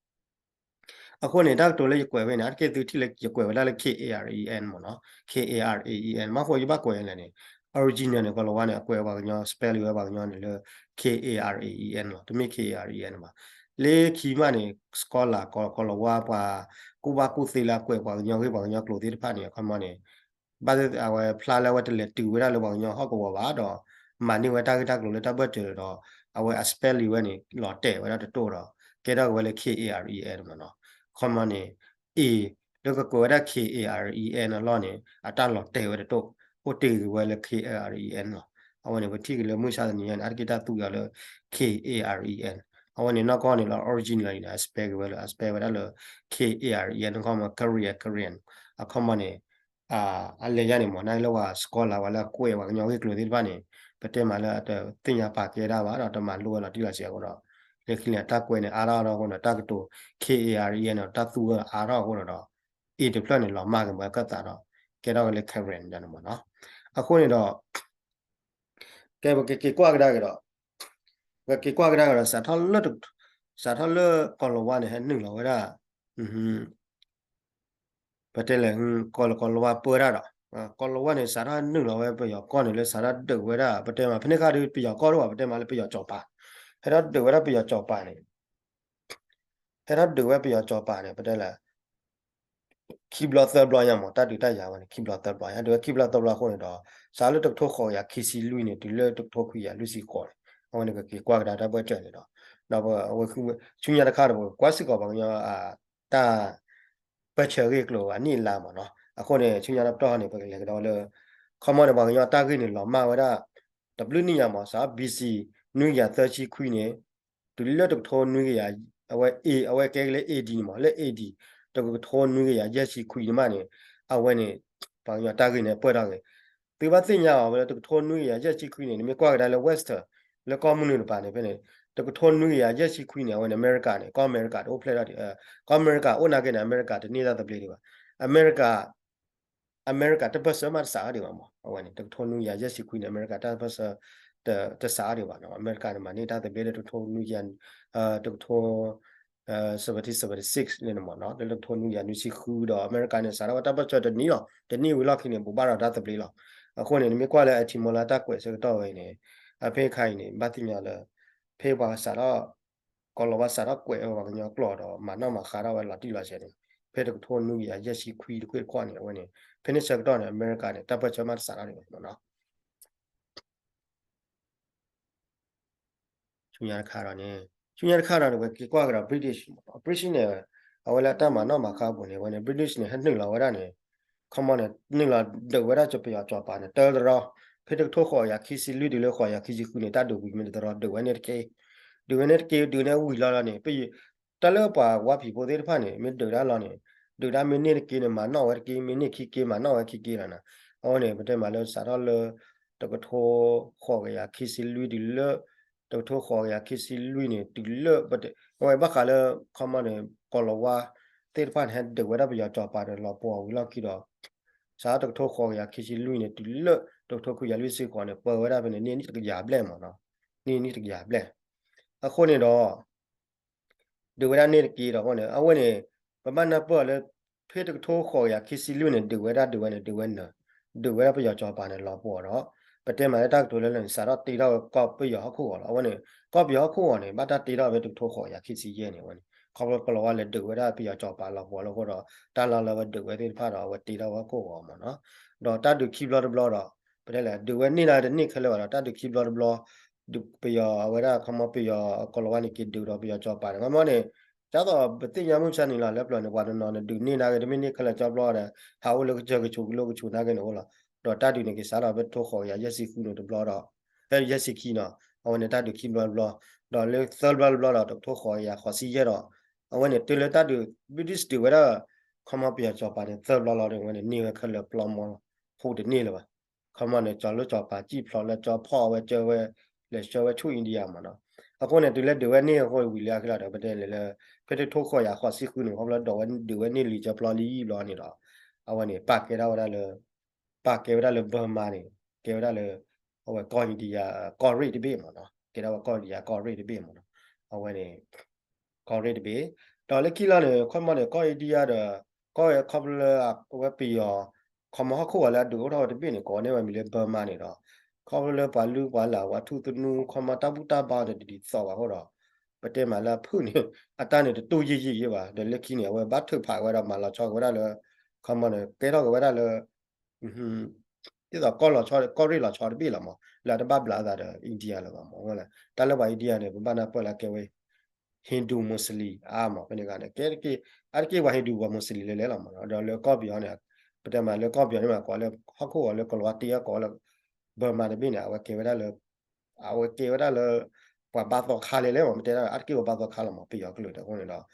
အဃိန့ၣ် တၢ်ကတိၤလၢယကွဲးဝဲန့ၣ် အတက့ၢ်သုထံၣ်လၢယကွဲးဝဲဒၣ်လၢ K A R E N မးနီၤ K A R E N မ့ၢ်ဃိယဘၣ်ကွဲးလဲၣ်န့ၣ် original န့ၣ် ကီၢ်လီၤဝါန့ၣ် အကွဲးပှၤကညီ spelling ဝဲပှၤကညီန့ၣ်လၢ K A R E N လီၤ တမ့ၢ် K A R E N ဘၣ် လၢခံမးန့ၣ် scholar ကီၢ်လီၤဝါပှၤ ကူၣ်ဘၣ်ကူၣ်သ့လၢအကွဲးပှၤကညီဂ့ၢ်ပှၤကညီကျိာ်သ့ၣ်တဖၣ်န့ၣ် အခီမီန့ၣ် ဘၣ်သ့ၣ်သ့ၣ်အဝဲဖျါလၢအဝဲတလဲၤတုၤဝဲဒၣ်လၢပှၤကညီဟီၣ်ကဝီၤဘၣ်ဒီး မၤန့ၢ်ဝဲတၢ်ဂ့ၢ်တၢ်ကျိၤလၢတၢ်ဘၢၣ်စၢၤဒီး အဝဲအ spelling ဝဲန့ၣ် လီၤတဲာ်ဝဲဒၣ်တတိၢ်ဒီး ကဲထီၣ်က့ၤဝဲလၢ K A R E N မးနီၤ အခီမီန့ၣ် A လၢကကွဲးဝဲဒၣ် K A R E N အလီၢ်န့ၣ် အတၢ်လီၤတဲာ်ဝဲတတိၢ် အိၣ်တ့ၢ်က့ၤဝဲလၢ K A R E N လီၤ အဝဲန့ၣ် ပထံၣ်က့ၤလၢမုၢ်ဆါတနံၤညါန့ၣ် အါတက့ၢ်တၢ်သူအီၤလၢ K A R E N အဝဲန့ၣ် နီၢ်ကီၢ်န့ၣ်လီၤ original န့ၣ် အ spell က့ၤဝဲလၢ အ spell ဝဲဒၣ်လၢ K A R E N အခီမီ Korea Korean အခီမီန့ၣ် အလဲၤယါန့ၣ်မ့ၢ် နာ်လၢပှၤ scholar ပှၤလၢအကွဲးပှၤကညီဂ့ၢ်ကျိၤသ့ၣ်တဖၣ်န့ၣ် ပတဲမးလၢအတသ့ၣ်ညါပာ်ကဲဒၣ်ဘၣ်ဒီးတမၤလိဝဲလီၤတံၢ်လီၤဆဲးအဃိဒီး လၢခံန့ၣ် တၢ်ကွဲးန့ၣ်အါထီၣ်အဃိဒီး တၢ်ကတိၤ K A R E N န့ၣ် တၢ်သူဝဲအါထီၣ်အဃိဒီး A တဖျၢၣ်န့ၣ် လီၤမၢ်က့ၤမ့ၢ်ကသးဒီး ကဲထီၣ်ဝဲလၢ Karen န့ၣ်မ့ၢ်နီၤ အဃိန့ၣ်ဒီး ကဲပကက့ၤကွၢ်ကဒါက့ၤဒီး ပကက့ၤကွၢ်ကဒါက့ၤဒီး စးထီၣ်လၢ စးထီၣ်လၢကီၢ်လီၤဝါန့ၣ် ဟဲနုာ်လီၤဝဲဒၣ် ပတဲလဲၣ် ကီၢ်လီၤဝါပၢတၢ်ဒီး ကီၢ်လီၤဝါန့ၣ် စးထီၣ်နုာ်လီၤဝဲပယီၤကီၢ်န့ၣ် လၢစးထီၣ်ဒုးဝဲဒၣ် ပတဲမး ဖဲန့ၣ်ခါဒီး ပယီၤကီၢ်ဒိၣ်ဘၣ် ပတဲမးလၢပယီၤကၠီၤပၤ ဟဲထီၣ်ဒုးဝဲဒၣ်ပယီၤကၠီၤပၤန့ၣ် ဟဲထီၣ်ဒုးဝဲပယီၤကၠီၤပၤန့ၣ် ပတဲလဲၣ် ခံဘျီသၢဘျီညါမး တၢ်ဒုးတၢ်ယၤဝဲန့ၣ် ခံဘျီသၢဘျီ ဟဲဒုးဝဲခံဘျီသၢဘျီအဃိန့ၣ်ဒီး စးလၢတကထိဃိးကယၤခံဆံလွံၢ်န့ၣ် တုၤလၢတကထိခွံကယၤလွံၢ်ဆံဃိးန့ၣ် အဝဲန့ၣ်ကက့ၤကွၢ်ကဒါတၢ်ဘၢၣ်စၢၤန့ၣ်ဒီး ဒီးပဝဲဆူညါတခါဒီး ပကကွၢ်စ့ၢ်ကီးပှၤကညီ တၢ်ပၢၢ်ဆၢဂ့ၢ်ကျိၤအနံၣ်အလါမးနီၤ အဃိန့ၣ် ဆူညါတပတီၢ်န့ၣ် ပကလဲၤကဒီးလၢ ခီမီန့ၣ် ပှၤကညီတၢ်ဂ့ၢ်န့ၣ် လီၤမၢ်ဝဲဒၣ် တဘျုးနံၣ်ညါမး စး B C နွံကယၤသၢဆံခွံန့ၣ် တုၤလၢတကထိနွံကယၤ အဝဲ A အဝဲကဲက့ၤလၢ A D န့ၣ်မး လၢ A D တကထိနွံကယၤယဲၢ်ဆံခွံန့ၣ်မးန့ၣ် အဝဲန့ၣ် ပှၤကညီတၢ်ဂ့ၢ်န့ၣ် ပၢၢ်ထီၣ်က့ၤ သုဘၣ်သ့ၣ်ညါအီၤဝဲလၢတကထိနွံကယၤယဲၢ်ဆံခွံန့ၣ် နမ့ၢ်ကွၢ်ကဒါလၢ Western လၢကီၢ်မုၢ်နုာ်တပၤန့ၣ် ဖဲန့ၣ် တကထိနွံကယၤယဲၢ်ဆံခွံန့ၣ် အဝဲန့ၣ် အမဲရကၤန့ၣ် ကီၢ်အမဲရကၤတအိၣ်ဖျဲၣ်ထီၣ်ဒံး ကီၢ်အမဲရကၤအိၣ်နာ်က့န့ၣ် အမဲရကၤတန့ၢ်တၢ်သဘျ့ဒံးဘၣ် အမဲရကၤ အမဲရကၤတၢ်ပၢၢ်ဆၢမးတစးထီၣ်ဒံးဘၣ်မး အဝဲန့ၣ် တကထိနွံကယၤယဲၢ်ဆံခွံန့ၣ် အမဲရကၤတၢ်ပၢၢ်ဆၢ တစးထီၣ်ဒံးဘၣ်နီၤ အမဲရကၤန့ၣ် မၤန့ၢ်တၢ်သဘျ့လၢတကထိနွံကယၤ တကထိ seventeen seventy-six န့ၣ်မးနီၤ လၢတကထိနွံကယၤနွံဆံဃုဒီး အမဲရကၤန့ၣ် စးထီၣ်ဝဲတၢ်ပၢၢ်ဆၢတနံၣ်လီၤ တနံၣ်ဝံၤလီၢ်ခံန့ၣ် ဘိးဘၣ်ဒီးတၢ်သဘျ့လီၤ အဃိန့ၣ် နမ့ၢ်ကွၢ်လၢ etymology တၢ်ကွဲးဆၢကတီၢ်ဝဲအံၤန့ၣ် အဖဲခါအံၤန့ၣ် ဘၣ်သ့ၣ်ညါလၢ ဖဲပှၤစးထီၣ် ကီၢ်လီၤဝါစးထီၣ်ကွဲးဝဲပှၤကညီကျိာ်ဒီး မၤနီၣ်မၤဃါထီၣ်ဝဲလီၤတံၢ်လီၤဆဲးန့ၣ် ဖဲတကထိနွံကယၤယဲၢ်ဆံခွံတခွ့ၣ်တခီၣ်န့ၣ် အဝဲန့ၣ် ဖဲန့ၣ်ဆၢကတီၢ်န့ၣ် အမဲရကၤန့ၣ် တၢ်ပၢၢ်ဆၢမးတစးထီၣ်ဒံးဘၣ်မးနီၤ ဆူညါတခါဒီးန့ၣ် ဆူညါတခါဒီးန့ၣ် ပက့ၤကွၢ်ကဒီး British မးနီၤ British န့ၣ် အဝဲလၢအတၢ်မၤနီၣ်မၤဃါအပူၤန့ၣ် အဝဲန့ၣ် British န့ၣ် ဟဲနုာ်လီၤဝဲဒၣ်န့ၣ် ခီမီန့ၣ် နုာ်လီၤဒုးဝဲဒၣ်ကပယီၤကၠီၤပၤန့ၣ် တၢတရီ ဖဲတကထိဃိးကယၤခံဆံလွံၢ်တုၤလၢဃိးကယၤခံဆံဃုန့ၣ် တၢ်ဒုးဝံၤမ့ၢ်တရီ ဒုးဝဲန့ၣ်တက့ၢ် ဒုးဝဲန့ၣ်တက့ၢ် ဒုးန့ၣ်ဝံၤလီၤလီၤန့ၣ် တၢ်လၢပှၤဝါဖံးဖိသ့ၣ်တဖၣ်န့ၣ် မ့ၢ်ဒုးဒၣ်လီၤန့ၣ် ဒုးဒၣ်မ့ၢ်န့ၢ်တက့ၢ်န့ၣ် မၤနီၣ်ဝဲတက့ၢ် မ့ၢ်န့ၢ်ခံက့ၢ် မၤနီၣ်ဝဲခံက့ၢ်လီၤနီၤ အဝဲန့ၣ် ပတဲမးလၢစးထီၣ်လၢ တကထိဃိးကယၤခံဆံလွံၢ်တုၤလၢ တကထိဃိးကယၤခံဆံလွံၢ်န့ၣ် တုၤလၢ အဝဲဘၣ်ဃးလၢ ခီမီန့ၣ် ကီၢ်လီၤဝါသ့ၣ်တဖၣ်န့ၣ် ဟဲဒုးဝဲဒၣ်ပယီၤကၠီၤပၤန့ၣ် လီၤပှီၢ်ဝံၤလီၢ်ခံဒီး စးထီၣ်တကထိဃိးကယၤခံဆံလွံၢ်န့ၣ် တုၤလၢတကထိခွံကယၤလွံၢ်ဆံဃိးန့ၣ် ပၢဝဲဒၣ်ဖဲန့ၣ် န့ၢ်နံၣ်တကယၤဘျဲၣ်မးနီၤ န့ၢ်နံၣ်တကယၤဘျဲၣ် အဃိန့ၣ်ဒီး ဒုးဝဲဒၣ်န့ၣ်တက့ၢ်ဒီးအဃိန့ၣ် အဝဲန့ၣ် ပဘၣ်နၢ်ပၢၢ်လၢ ဖဲတကထိဃိးကယၤခံဆံလွံၢ်န့ၣ် ဒုးဝဲဒၣ်ဒုးဝဲန့ၣ် ဒုးဝဲနၢၤ ဒုးဝဲဒၣ်ပယီၤကၠီၤပၤန့ၣ် လီၤပှီၢ်ဒီး ပတဲမးလၢတၢ်ကတိၤလၢလၢာ်န့ၣ် စးထီၣ်တ့ထီၣ်ဝဲကီၢ်ပယီၤဟီၣ်ခိၣ်ဂီၤလီၤ အဝဲန့ၣ် ကီၢ်ပယီၤဟီၣ်ခိၣ်ဂီၤန့ၣ် ဘၣ်တၢ်တ့ထီၣ်ဖဲတကထိဃိးကယၤခံဆံယဲၢ်န့ၣ် အဝဲန့ၣ် ခီဖျိကီၢ်လီၤဝါလဲၤဒုးဝဲဒၣ်ပယီၤကၠီၤပၤလီၤပှီၢ်လီၤအဃိဒီး တၢ်လီၢ်လၢဝဲဒုးဝဲသ့ၣ်တဖၣ်ဒီး အဝဲတ့ထီၣ်ဝဲဟီၣ်ခိၣ်ဂီၤမးနီၤ ဒီးတၢ်ဒုးခံဘျီတဘျီဒီး ပတဲလဲၣ် ဒုးဝဲန့ၢ်လၢတန့ၢ်ခဲလၢာ်ဘၣ်ဒီး တၢ်ဒုးခံဘျီတဘျီ ပယီၤအဝဲဒၣ် ခီမီ ပယီၤကီၤလၤဝါန့ၣ် က့ၤဒုးဒီးပယီၤကၠီၤပၤန့ၣ် ခီမီန့ၣ် ဒ်သိးပသ့ၣ်ညါမုၢ်မဆါန့ၣ်လီၤ လၢပျၢၤန့ၣ် ပှၤတနီၤန့ၣ် ဒုးန့ၢ်နာ်က့ တမ့ၢ်န့ၢ်ခဲလၢာ်ကၠီပျီဒီး ဟးအိၣ်လၢကစၢၢ်ကဆူးကလိကဆူးနာ်က့န့ၣ်အိၣ်လီၤ. ဒီးတၢ်ဒုးန့ၣ် က့ၤစးထီၣ်ဖဲတကထိဃိးကယၤယဲၢ်ဆံဃုန့ၣ်တဘျီဒီး ဖဲယဲၢ်ဆံခံနီၤ အဝဲန့ၣ်တၢ်ဒုးခံဘျီတဘျီ ဒီးလၢသၢဘျီတဘျီဒီး တကထိဃိးကယၤဃိးဆံယဲၢ်ဒီး အဝဲန့ၣ်တုၤလၢတၢ်ဒုး British ဒုးဝဲဒၣ် ခီမီပယီၤကၠီၤပၤန့ၣ် သၢဘျီလီၤဒီး အဝဲန့ၣ်န့ၢ်ဝဲခဲလၢာ်ပျီမီလီၤ ဟူးတန့ၢ်လၢၤဘၣ်. ခီမီန့ၣ် ကၠီၤလၢကၠီၤပၤစံၣ်ဖျိးလၢကၠီၤဖီၣ်ဝဲကၢဝဲ လဲၤဆှၢဝဲဆူ India မ့ၢ်နီၤ. အဃိန့ၣ် တုၤလၢဒုးဝဲန့ၢ်အဃိဝံၤလၢအခံလီၤဒီး ပတဲလဲၣ်လၢ ဖဲတကထိဃိးကယၤဃိးဆံဃုန့ၣ် ခီဖျိဒုးဝဲ ဒုးဝဲန့ၢ်လံကၠီပျီလံဘျီန့ၣ်ဒီး အဝဲန့ၣ် ပာ်ကဲဒၣ်ဝဲဒၣ်လၢ ပာ်ကဲဝဲဒၣ်လၢ Burma န့ၣ် ကဲဝဲဒၣ်လၢ အဝဲကီၢ် India ကီၢ်ရ့ၣ်တဘ့ၣ်မ့ၢ်နီၤ ကဲဒၣ်ဝဲကီၢ် India ကီၢ်ရ့ၣ်တဘ့ၣ်မ့ၢ်နီၤ အဝဲန့ၣ် ကီၢ်ရ့ၣ်တဘ့ၣ် ဒီးလၢခံလီၤန့ၣ် ခီမီန့ၣ် ကီၢ် India ဒီး ကီၢ်ဝဲခီဖျိလၢအဝဲပယီၤ ခီမီဟီၣ်ခိၣ်ဝဲလၢအဒုးအိၣ်ထီၣ်ဝဲတဘ့ၣ်န့ၣ် ကိးဝဲန့ၢ်ဝဲမံၤလၢ Burma န့ၣ်ဒီး ခီဖျိလၢပှၤလုၢ်ပှၤလၢ်ဝဲထူသနူ ခီမီတၢ်ဘူၣ်တၢ်ဘါဒီးတဒ်သိးဘၣ်အဃိဒီး ပတဲမးလၢအဖုၣ်န့ၣ် အတၢ်န့ၣ်တတူၢ်ယံာ်ယံာ်ယံာ်ဘၣ် ဒီးလၢခံန့ၣ် အဝဲဘၣ်ထုးဖးဝဲဒီးမၤလီၤဆီက့ၤဝဲဒၣ်လၢ ခီမီန့ၣ် ကဲထီၣ်က့ၤဝဲဒၣ်လၢ ဒ်သိးကီၢ်လီၤဆီ ကီၢ်ရ့ၣ်လီၤဆီတဘ့ၣ်လီၤမး လၢအတဘၣ်ဘျးအသးဒီး India လၢၤဘၣ်မး အဝဲ တၢ်လၢပှၤ India န့ၣ် ပဘၣ်နၢ်ပၢၢ်လၢကဲဝဲ Hindu Muslim အါမး ဖဲန့ၣ်ဂၤန့ၣ် ကဲတက့ၢ် အါတက့ၢ်ပှၤ Hindu ပှၤ Muslim လဲၤလဲၤလီၤမးနီၤ ဒီးလၢကီၢ်ပယီၤန့ၣ် ပတဲမးလၢကီၢ်ပယီၤန့ၣ်မး ကိးလၢဟီၣ်ခိၣ်ဂီၤလၢကီၤလၤဝါတ့အီၣ်ကိးလၢ Burma တဘ့ၣ်န့ၣ် အဝဲကဲဝဲဒၣ်လၢ အဝဲကဲဝဲဒၣ်လၢ ပှၤဘါသီခါလဲၤလဲၤမး ပတဲဒၣ်အါတက့ၢ်ပှၤဘါသီခါလီၤမး ပယီၤကလုာ်ဒီးအဃိန့ၣ်ဒီး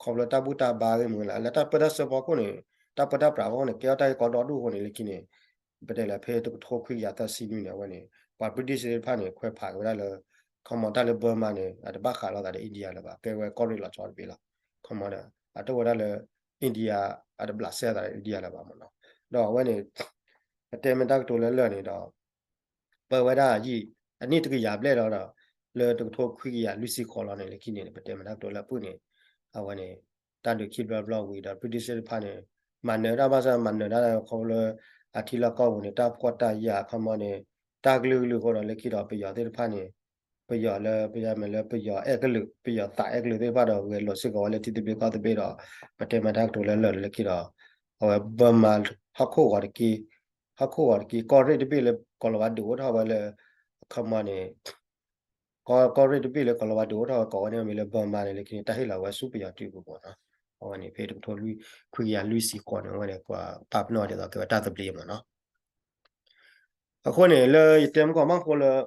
ခီဖျိတၢ်ဘူၣ်တၢ်ဘါဂ့ၢ်မ့ၢ်လၢ လၢတၢ်ပၢတၢ်ဆှၢဖီခိၣ်န့ၣ် တၢ်ပၢတၢ်ပြးဖီခိၣ်န့ၣ် ကဲထီၣ်တၢ်ဂ့ၢ်ကီဒီဒူၣ်အဃိန့ၣ် လၢခံန့ၣ် ပတဲလၢဖဲတကထိခွံကယၤသၢဆံနွံန့ၣ် အဝဲန့ၣ် ပှၤ British သ့ၣ်တဖၣ်န့ၣ် ခွဲးဖးက့ၤဝဲဒၣ်လၢ ခီမီတၢ်လၢ Burma န့ၣ် အတဘၣ်ဃးလိာ်သးဒီး India လၢၤဘၣ် ကဲဝဲကီၢ်ရ့ၣ်လီၤဆီတဘ့ၣ်လီၤ ခီမီဒီး အတအိၣ်ဝဲဒၣ်လၢ India အတဘျးစဲသးဒီး India လၢၤဘၣ်မးနီၤ ဒီးအဝဲန့ၣ် ပတဲမ့ၢ်တၢ်ကတိၤလၢလၢာ်န့ၣ်ဒီး ပၢဝဲဒၣ်ယံာ် အနံၣ်တကယၤဘျဲၣ်လီၤဒီး လၢတကထိခွံကယၤလွံၢ်ဆံဃိးလီၤန့ၣ် လၢခံန့ၣ် ပတဲမ့ၢ်တၢ်ကတိၤလၢအဖုၣ်န့ၣ် အဝဲန့ၣ် တၢ်ဒုးခံဘျီတဘျီဝံၤဒီး British သ့ၣ်တဖၣ်န့ၣ် မၤနၢၤတၢ်ဘၣ်ဆၣ် မၤနၢၤတၢ်ခီဖျိလၢ အထံလီၢ်ကီၢ်ပူၤန့ၣ် တၢ်ဖှီၣ်တၢ်ယာ်ခီမီန့ၣ် တၢ်ကလုာ်ကလုာ်အဃိဒီး လၢခံဒီးပယီၤသ့ၣ်တဖၣ်န့ၣ် ပယီၤလၢပယီၤမ့ၢ်လၢပယီၤအဲၣ်ကလုာ် ပယီၤသးအဲၣ်ကလုာ်သ့ၣ်တဖၣ်ဒီး ဂဲၤလိာ်စ့ၢ်ကီးဝဲလၢထံသဘျ့ကီၢ်သဘျ့ဒီး ပတဲမ့ၢ်တၢ်ကတိၤလၢလၢာ်လၢခံဒီး အဝဲ Burma ဟီၣ်ခိၣ်ဂီၤတက့ၢ် ဟီၣ်ခိၣ်ဂီၤတက့ၢ် ကီၢ်ရ့ၣ်တဘ့ၣ်လၢကီၤလၤဝါဒုးအိၣ်ထီၣ်ဝဲလၢ အခီမီန့ၣ် ကီၢ်ကီၢ်ရ့ၣ်တဘ့ၣ်လၢကီၤလၤဝါဒုးအိၣ်ထီၣ်ဝဲကိးဝဲန့ၢ်မံၤလၢ Burma န့ၣ် လၢခံန့ၣ် တၢ်ဟ့ၣ်လီၤဝဲဆူပယီၤတံၢ်ပူၤမးနီၤ အဝဲန့ၣ် ဖဲတကထိခွံကယၤလွံၢ်ဆံဃိးန့ၣ် အဝဲန့ၣ် ပှၤပာ်ပနီၣ်ဒ်သိးကဲဝဲတၢ်သဘျ့မးနီၤ အဃိန့ၣ် လၢယတဲမုၢ်ကီၢ်မီၢ်ဖိလၢ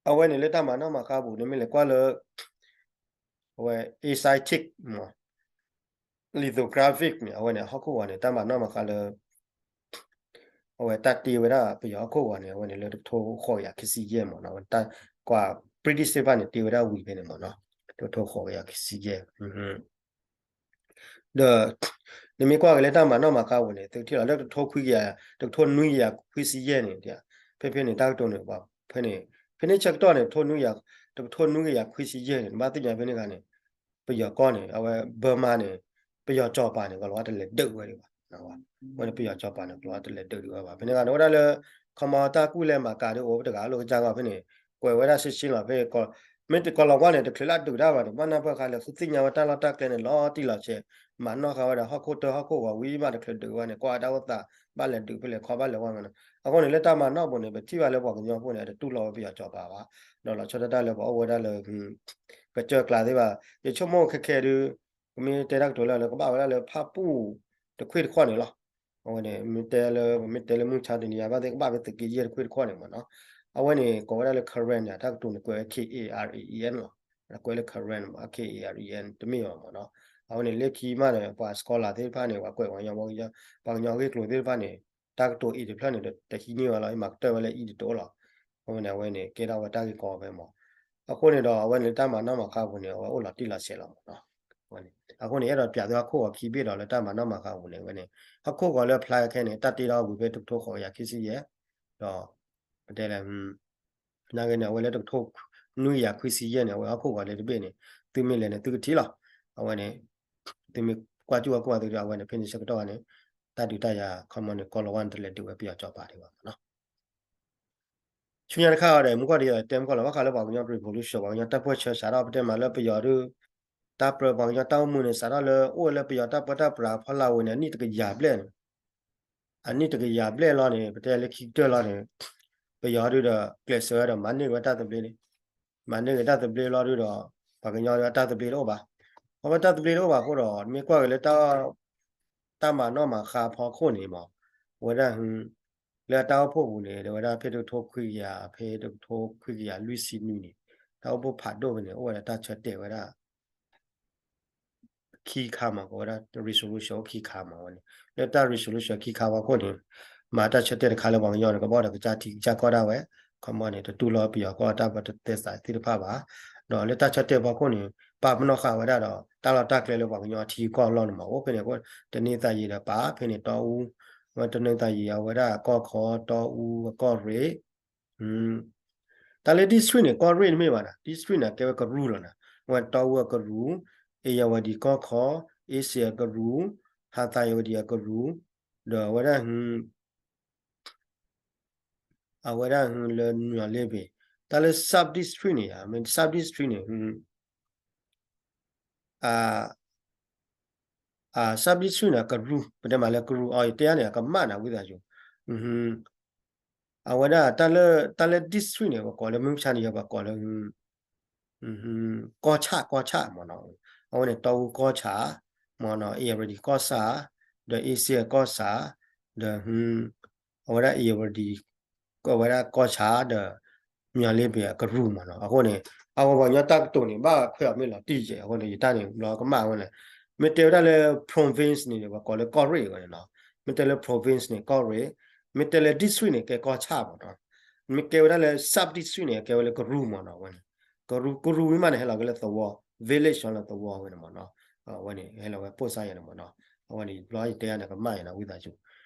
အဝဲန့ၣ်လၢတၢ်မၤနီၣ်မၤဃါပူၤန့ၣ် မ့ၢ်လဲၤကွၢ်လၢ အဝဲ Asiatic မး lithographic န့ၣ် အဝဲန့ၣ် ဟီၣ်ခိၣ်ဂီၤန့ၣ် တၢ်မၤနီၣ်မၤဃါလၢ အဝဲတၢ်တ့ဝဲဒၣ်ပယီၤဟီၣ်ခိၣ်ဂီၤန့ၣ် အဝဲန့ၣ်လၢတကထိဃိးကယၤခံဆံယဲၢ်မးနီၤ အဝဲတၢ်ကွၢ် British သ့ၣ်တဖၣ်န့ၣ် တ့ဝဲဒၣ်ဝံၤဖဲန့ၣ်မးနီၤ တကထိဃိးကယၤခံဆံယဲၢ် ဒီး နမ့ၢ်ကွၢ်က့ၤလၢတၢ်မၤနီၣ်မၤဃါပူၤန့ၣ် သုထံၣ်လီၤလၢတကထိခွံကယၤ တကထိနွံကယၤခွံဆံယဲၢ်န့ၣ် ဖဲဖဲန့ၣ် တၢ်ကတိၤန့ၣ် ဖဲန့ၣ် ဖဲန့ၣ်ဆၢကတီၢ်န့ၣ် တကထိနွံကယၤ တကထိနွံကယၤခွံဆံယဲၢ်န့ၣ် နဘၣ်သ့ၣ်ညါဖဲန့ၣ်အခါန့ၣ် ပယီၤကီၢ်န့ၣ် အဝဲ Burma န့ၣ် ပယီၤကၠီၤပၤန့ၣ် ကီၤလၤဝါတလဲၤဒုးဝဲဒံးဘၣ် ဝဲန့ၣ်ပယီၤကၠီၤပၤန့ၣ် ကီၤလၤဝါတလဲၤဒုးဒံးဝဲဘၣ် ဖဲန့ၣ်အခါန့ၣ် အိၣ်ဒၣ်လၢ ခီမီတၢ်ကူၣ်လဲၤမၤကၤဒ်အိၣ်ပတဂၤအလိၤကစၢ်ဂီၢ် ဖဲန့ၣ် ကွဲးဝဲဒၣ်ရှင်းရှင်းလီၤ ဖဲ မ့ၢ်တကီၤလၤဝါန့ၣ် တချုးလၢအဒုးတၢ်ဘၣ်န့ၣ် ဘၣ်နၢ်ပၢၢ်ဃါလၢ ဃုသ့ၣ်ညါဝဲတၢ်လီၢ်တၢ်ကျဲန့ၣ် လီၤတံၢ်လီၤဆဲး မၤနီၣ်ဃါဝဲဒီး ဟီၣ်ခိၣ်တၢဟီၣ်ခိၣ်ဂီၤဝံၤမး တချုးဒုးဝဲန့ၣ် ကွၢ်ဝဲဒၣ်အိၣ်သး ဘၣ်လဲၤဒုးဖဲလဲၣ်ခီ ဘၣ်လဲၤဝဲန့ၣ် အဃိန့ၣ် လၢတၢ်မၤနီၣ်ပူၤန့ၣ် ပထံၣ်ဘၣ်လၢပှၤကညီဖိန့ၣ် အတတူၢ်လိာ်ဝဲပယီၤကၠီၤပၤဘၣ် ဒီးလီၤဆီဒၣ်တၢ်လၢပှၤအိၣ်ဝဲဒၣ်လၢ ကစၢၢ်ကျါသ့ၣ်ဘၣ် ယဆိကမိၣ်ခဲခဲဒုး ပမ့ၢ်တဲတၢ်ကတိၤလၢလၢ ကဘၣ်ဝဲဒၣ်လၢဖၣ်ပူၣ်တခွ့ၣ်တခီၣ်န့ၣ်လီၤ. အဝဲန့ၣ် မ့ၢ်တဲလၢ ပမ့ၢ်တဲလၢမုၢ်ဆါတနံၤအံၤ ဘၣ်သ့ၣ်ကဘၣ်ဖဲသုးက့ယဲၢ်တခွ့ၣ်တခီၣ်န့ၣ်မ့ၢ်နီၤ. အဝဲန့ၣ် ကိးဝဲဒၣ်လၢ Karen န့ၣ် တၢ်ကတိၤန့ၣ် ကွဲးဝဲ K A R E N လီၤ. ကွဲးလၢ Karen မ့ၢ် K A R E N တမ့ၢ်ဘၣ်မ့ၢ်နီၤ. အဝဲန့ၣ် လၢခံမးဒီး ပှၤ scholar သ့ၣ်တဖၣ်န့ၣ် ပှၤကွဲးပှၤကညီ ပှၤကညီဂ့ၢ်ကျိၤသ့ၣ်တဖၣ်န့ၣ် တၢ်ကတိၤအံၤတဖျၢၣ်န့ၣ် တဟံးန့ၢ်ဝဲလီၤ. မၤကတၢၢ်ဝဲလၢအံၤတတိၤလီၤ. အဝဲန့ၣ် အဝဲန့ၣ် ကဲထီၣ်ဝဲတၢ်ဂ့ၢ်ကီဖဲမ့ၢ် အဃိန့ၣ်ဒီး အဝဲန့ၣ်လၢတၢ်မၤနီၣ်မၤဃါအပူၤန့ၣ် အဝဲအိၣ်လီၤတံၢ်လီၤဆဲးလီၤမ့ၢ်နီၤ. အဃိန့ၣ် အဲၣ်ဒိးပျးသုဟီၣ်ခိၣ်ဂီၤခံဘ့ၣ်ဒီး လၢတၢ်မၤနီၣ်မၤဃါအပူၤန့ၣ် အဝဲန့ၣ် ဟီၣ်ခိၣ်ဂီၤလၢအဖျါခဲန့ၣ် တၢ်တ့ထီၣ်ဝံၤဖဲတကထိဃိးကယၤခံဆံယဲၢ် ဒီး ပတဲလဲၣ် နာ်က့န့ၣ် အဝဲလၢတကထိနွံကယၤခွံဆံယဲၢ်န့ၣ် အဝဲဟီၣ်ခိၣ်ဂီၤလၢတဘ့ၣ်န့ၣ် သုမ့ၢ်လဲၤန့ၣ် သုကထံၣ်လီၤ. အဝဲန့ၣ် သုမ့ၢ်ကွၢ်ကၠူၣ်ဝဲကွၢ်သုဒီး အဝဲန့ၣ် ဖဲန့ၣ်ဆၢကတီၢ်န့ၣ် တၢ်ဒုးတၢ်ယၤခီမီန့ၣ် ကီၤလၤဝါန့ၣ် တလဲၤဒုးဝဲပယီၤကၠီၤပၤဒံးဘၣ်မ့ၢ်နီၤ. ဆူညါတခါအံၤဒီး မူကီၢ်ဒ်သိးတဲမုၢ်ကီၢ်လီၤ ဘၣ်ဃးလၢပှၤကညီ revolution ပှၤကညီတၢ်ပၢၢ်ဆၢစးထီၣ် ပတဲမးလၢပယီၤဒုး တၢ်ပြၢပှၤကညီတၢ်အိၣ်မူန့ၣ် စးထီၣ်လၢအိၣ်ဝဲလၢပယီၤတၢ်ပၢတၢ်ပြးဖီလာ်ဝဲန့ၣ် အနံၣ်တကယၤဘျဲၣ်န့ၣ် အနံၣ်တကယၤဘျဲၣ်လီၤန့ၣ် ပတဲလၢခံကတၢၢ်လီၤန့ၣ် ပယီၤဒုဒီးကျဲးစၢးဝဲဒီးမၤန့ၢ်က့ၤဝဲတၢ်သဘျ့န့ၣ်, မၤန့ၢ်က့ၤတၢ်သဘျ့လီၤဒုဒီး ပှၤကညီဒုတၢ်သဘျ့တအိၣ်ဘၣ်. အဝဲတၢ်သဘျ့တအိၣ်ဘၣ်အဃိဒီး မ့ၢ်ကွၢ်က့ၤလၢ တၢ်မၤနီၣ်မၤဃါဖီခိၣ်န့ၣ်မး, အဝဲဒၣ် လၢအတၢ်အိၣ်ဖှိၣ်ပူၤန့ၣ် အဝဲဒၣ်ဖဲတကထိခွံကယၤ ဖဲတကထိခွံကယၤလွံၢ်ဆံနွံန့ၣ် တၢ်အိၣ်ဖှိၣ်ဖးဒိၣ်ဖဲန့ၣ် အိၣ်ဝဲဒၣ်တၢ်ဆၢတဲာ်ဝဲဒၣ် ခံခါမး ကဝဲဒၣ် resolution အိၣ်ခံခါမးဝဲန့ၣ် လၢတၢ် resolution ခံခါဖီခိၣ်န့ၣ် မၤတၢ်ဆၢတဲာ်တခါလၢပှၤကညီန့ၣ် ကဘၣ်ဒီးကစၢ်ထံကစၢ်ကီၢ်ဒၣ်ဝဲ, ခီမီန့ၣ် တတူၢ်လိာ်ပယီၤကီၢ်တၢ်ဘၣ်တသဲစးသ့ၣ်တဖၣ်ဘၣ်. ဒီးလၢတၢ်ဆၢတဲာ်ဖီခိၣ်န့ၣ် ပာ်ပနီၣ်ဃာ်ဝဲဒၣ်ဒီး တၢ်လီၢ်တၢ်ကျဲလၢပှၤကညီထံကီၢ်အလီၢ်န့ၣ်မး အိၣ်ဖဲန့ၣ်အဃိ တန့ၢ်သးယံာ်ဒီးပာ်ဖဲန့ၣ် တီအူ, ဝဲတန့ၢ်သးယံာ်အဝဲဒၣ်ကီၢ်ခီ တီအူ ကီၢ်ရ့ၣ် တၢ်လၢ district န့ၣ် ကီၢ်ရ့ၣ်တမ့ၢ်ဘၣ်နီၤ, district န့ၣ် အကဲဝဲကရူၢ်လီၤနီၤ, ဝဲတီအူအကရူၢ်, အ့ၣ်ယၤဝဲဒံကီၢ်ခီ, အ့စ့ၣ်အကရူၢ်, ဟါသးယၤဝဲဒံအကရူၢ်, ဒီးအဝဲဒၣ် အဝဲဒၣ်လၢနွံလ့ဘ့ၣ်, တၢ်လၢ sub district န့ၣ်ယါ, sub district န့ၣ် sub district န့ၣ် ကရူၢ်, ပတဲမးလၢကရူၢ်အီၤ ယတဲန့ၣ် အကမၣ်နၤဝံသးစူၤ, အဝဲဒၣ်တၢ်လၢ တၢ်လၢ district န့ၣ် ပကိးလၢမုၢ်မဆါန့ၣ် ယပကိးလၢ ကီၢ်ဆၣ် ကီၢ်ဆၣ်မ့ၢ်နီၤ, အဝဲန့ၣ် တီအူကီၢ်ဆၣ် မ့ၢ်နီၤ, အ့ၣ်ယၤဝဲဒံကီၢ်ဆၣ်, ဒီးအ့စ့ၣ်ကီၢ်ဆၣ်, ဒီး အဝဲဒၣ်အ့ၣ်ယၤဝဲဒံ အဝဲဒၣ်ကီၢ်ဆၣ်ဒီး မၠီၤလ့ဘ့ၣ်အကရူၢ်မ့ၢ်နီၤ, အဃိန့ၣ် အဝဲပှၤကညီတၢ်ကတိၤန့ၣ် ဘၣ်ခွဲးအီၤမ့ၢ်လီၤတံၢ်ကဲး, အဃိန့ၣ် ယတၢ်န့ၣ် ဘျီကမၣ်ဝဲန့ၣ်, မ့ၢ်တဲဝဲဒၣ်လၢ province န့ၣ် ပှၤကိးလၢကီၢ်ရ့ၣ်ဝဲန့ၣ်နီၤ, မ့ၢ်တဲလၢ province န့ၣ် ကီၢ်ရ့ၣ်, မ့ၢ်တဲလၢ district န့ၣ် ကဲကီၢ်ဆၣ်မ့ၢ်နီၤ, မ့ၢ်ကဲဝဲဒၣ်လၢ sub district န့ၣ် ကဲဝဲလၢကရူၢ်မ့ၢ်နီၤ, အဝဲန့ၣ် ကရူၢ် ကရူၢ်ဝံၤမးန့ၣ် ဟဲလီၤက့ၤလၢသဝီ village လီၤလၢသဝီဝဲန့ၣ်မ့ၢ်နီၤ, အဝဲန့ၣ် ဟဲလီၤဝဲပိၢ်စါယဲန့ၣ်မ့ၢ်နီၤ, အဝဲန့ၣ် ဘျီယတဲယၤန့ၣ် ကမၣ်ယဲန့ၣ် ဝံသးစူၤ,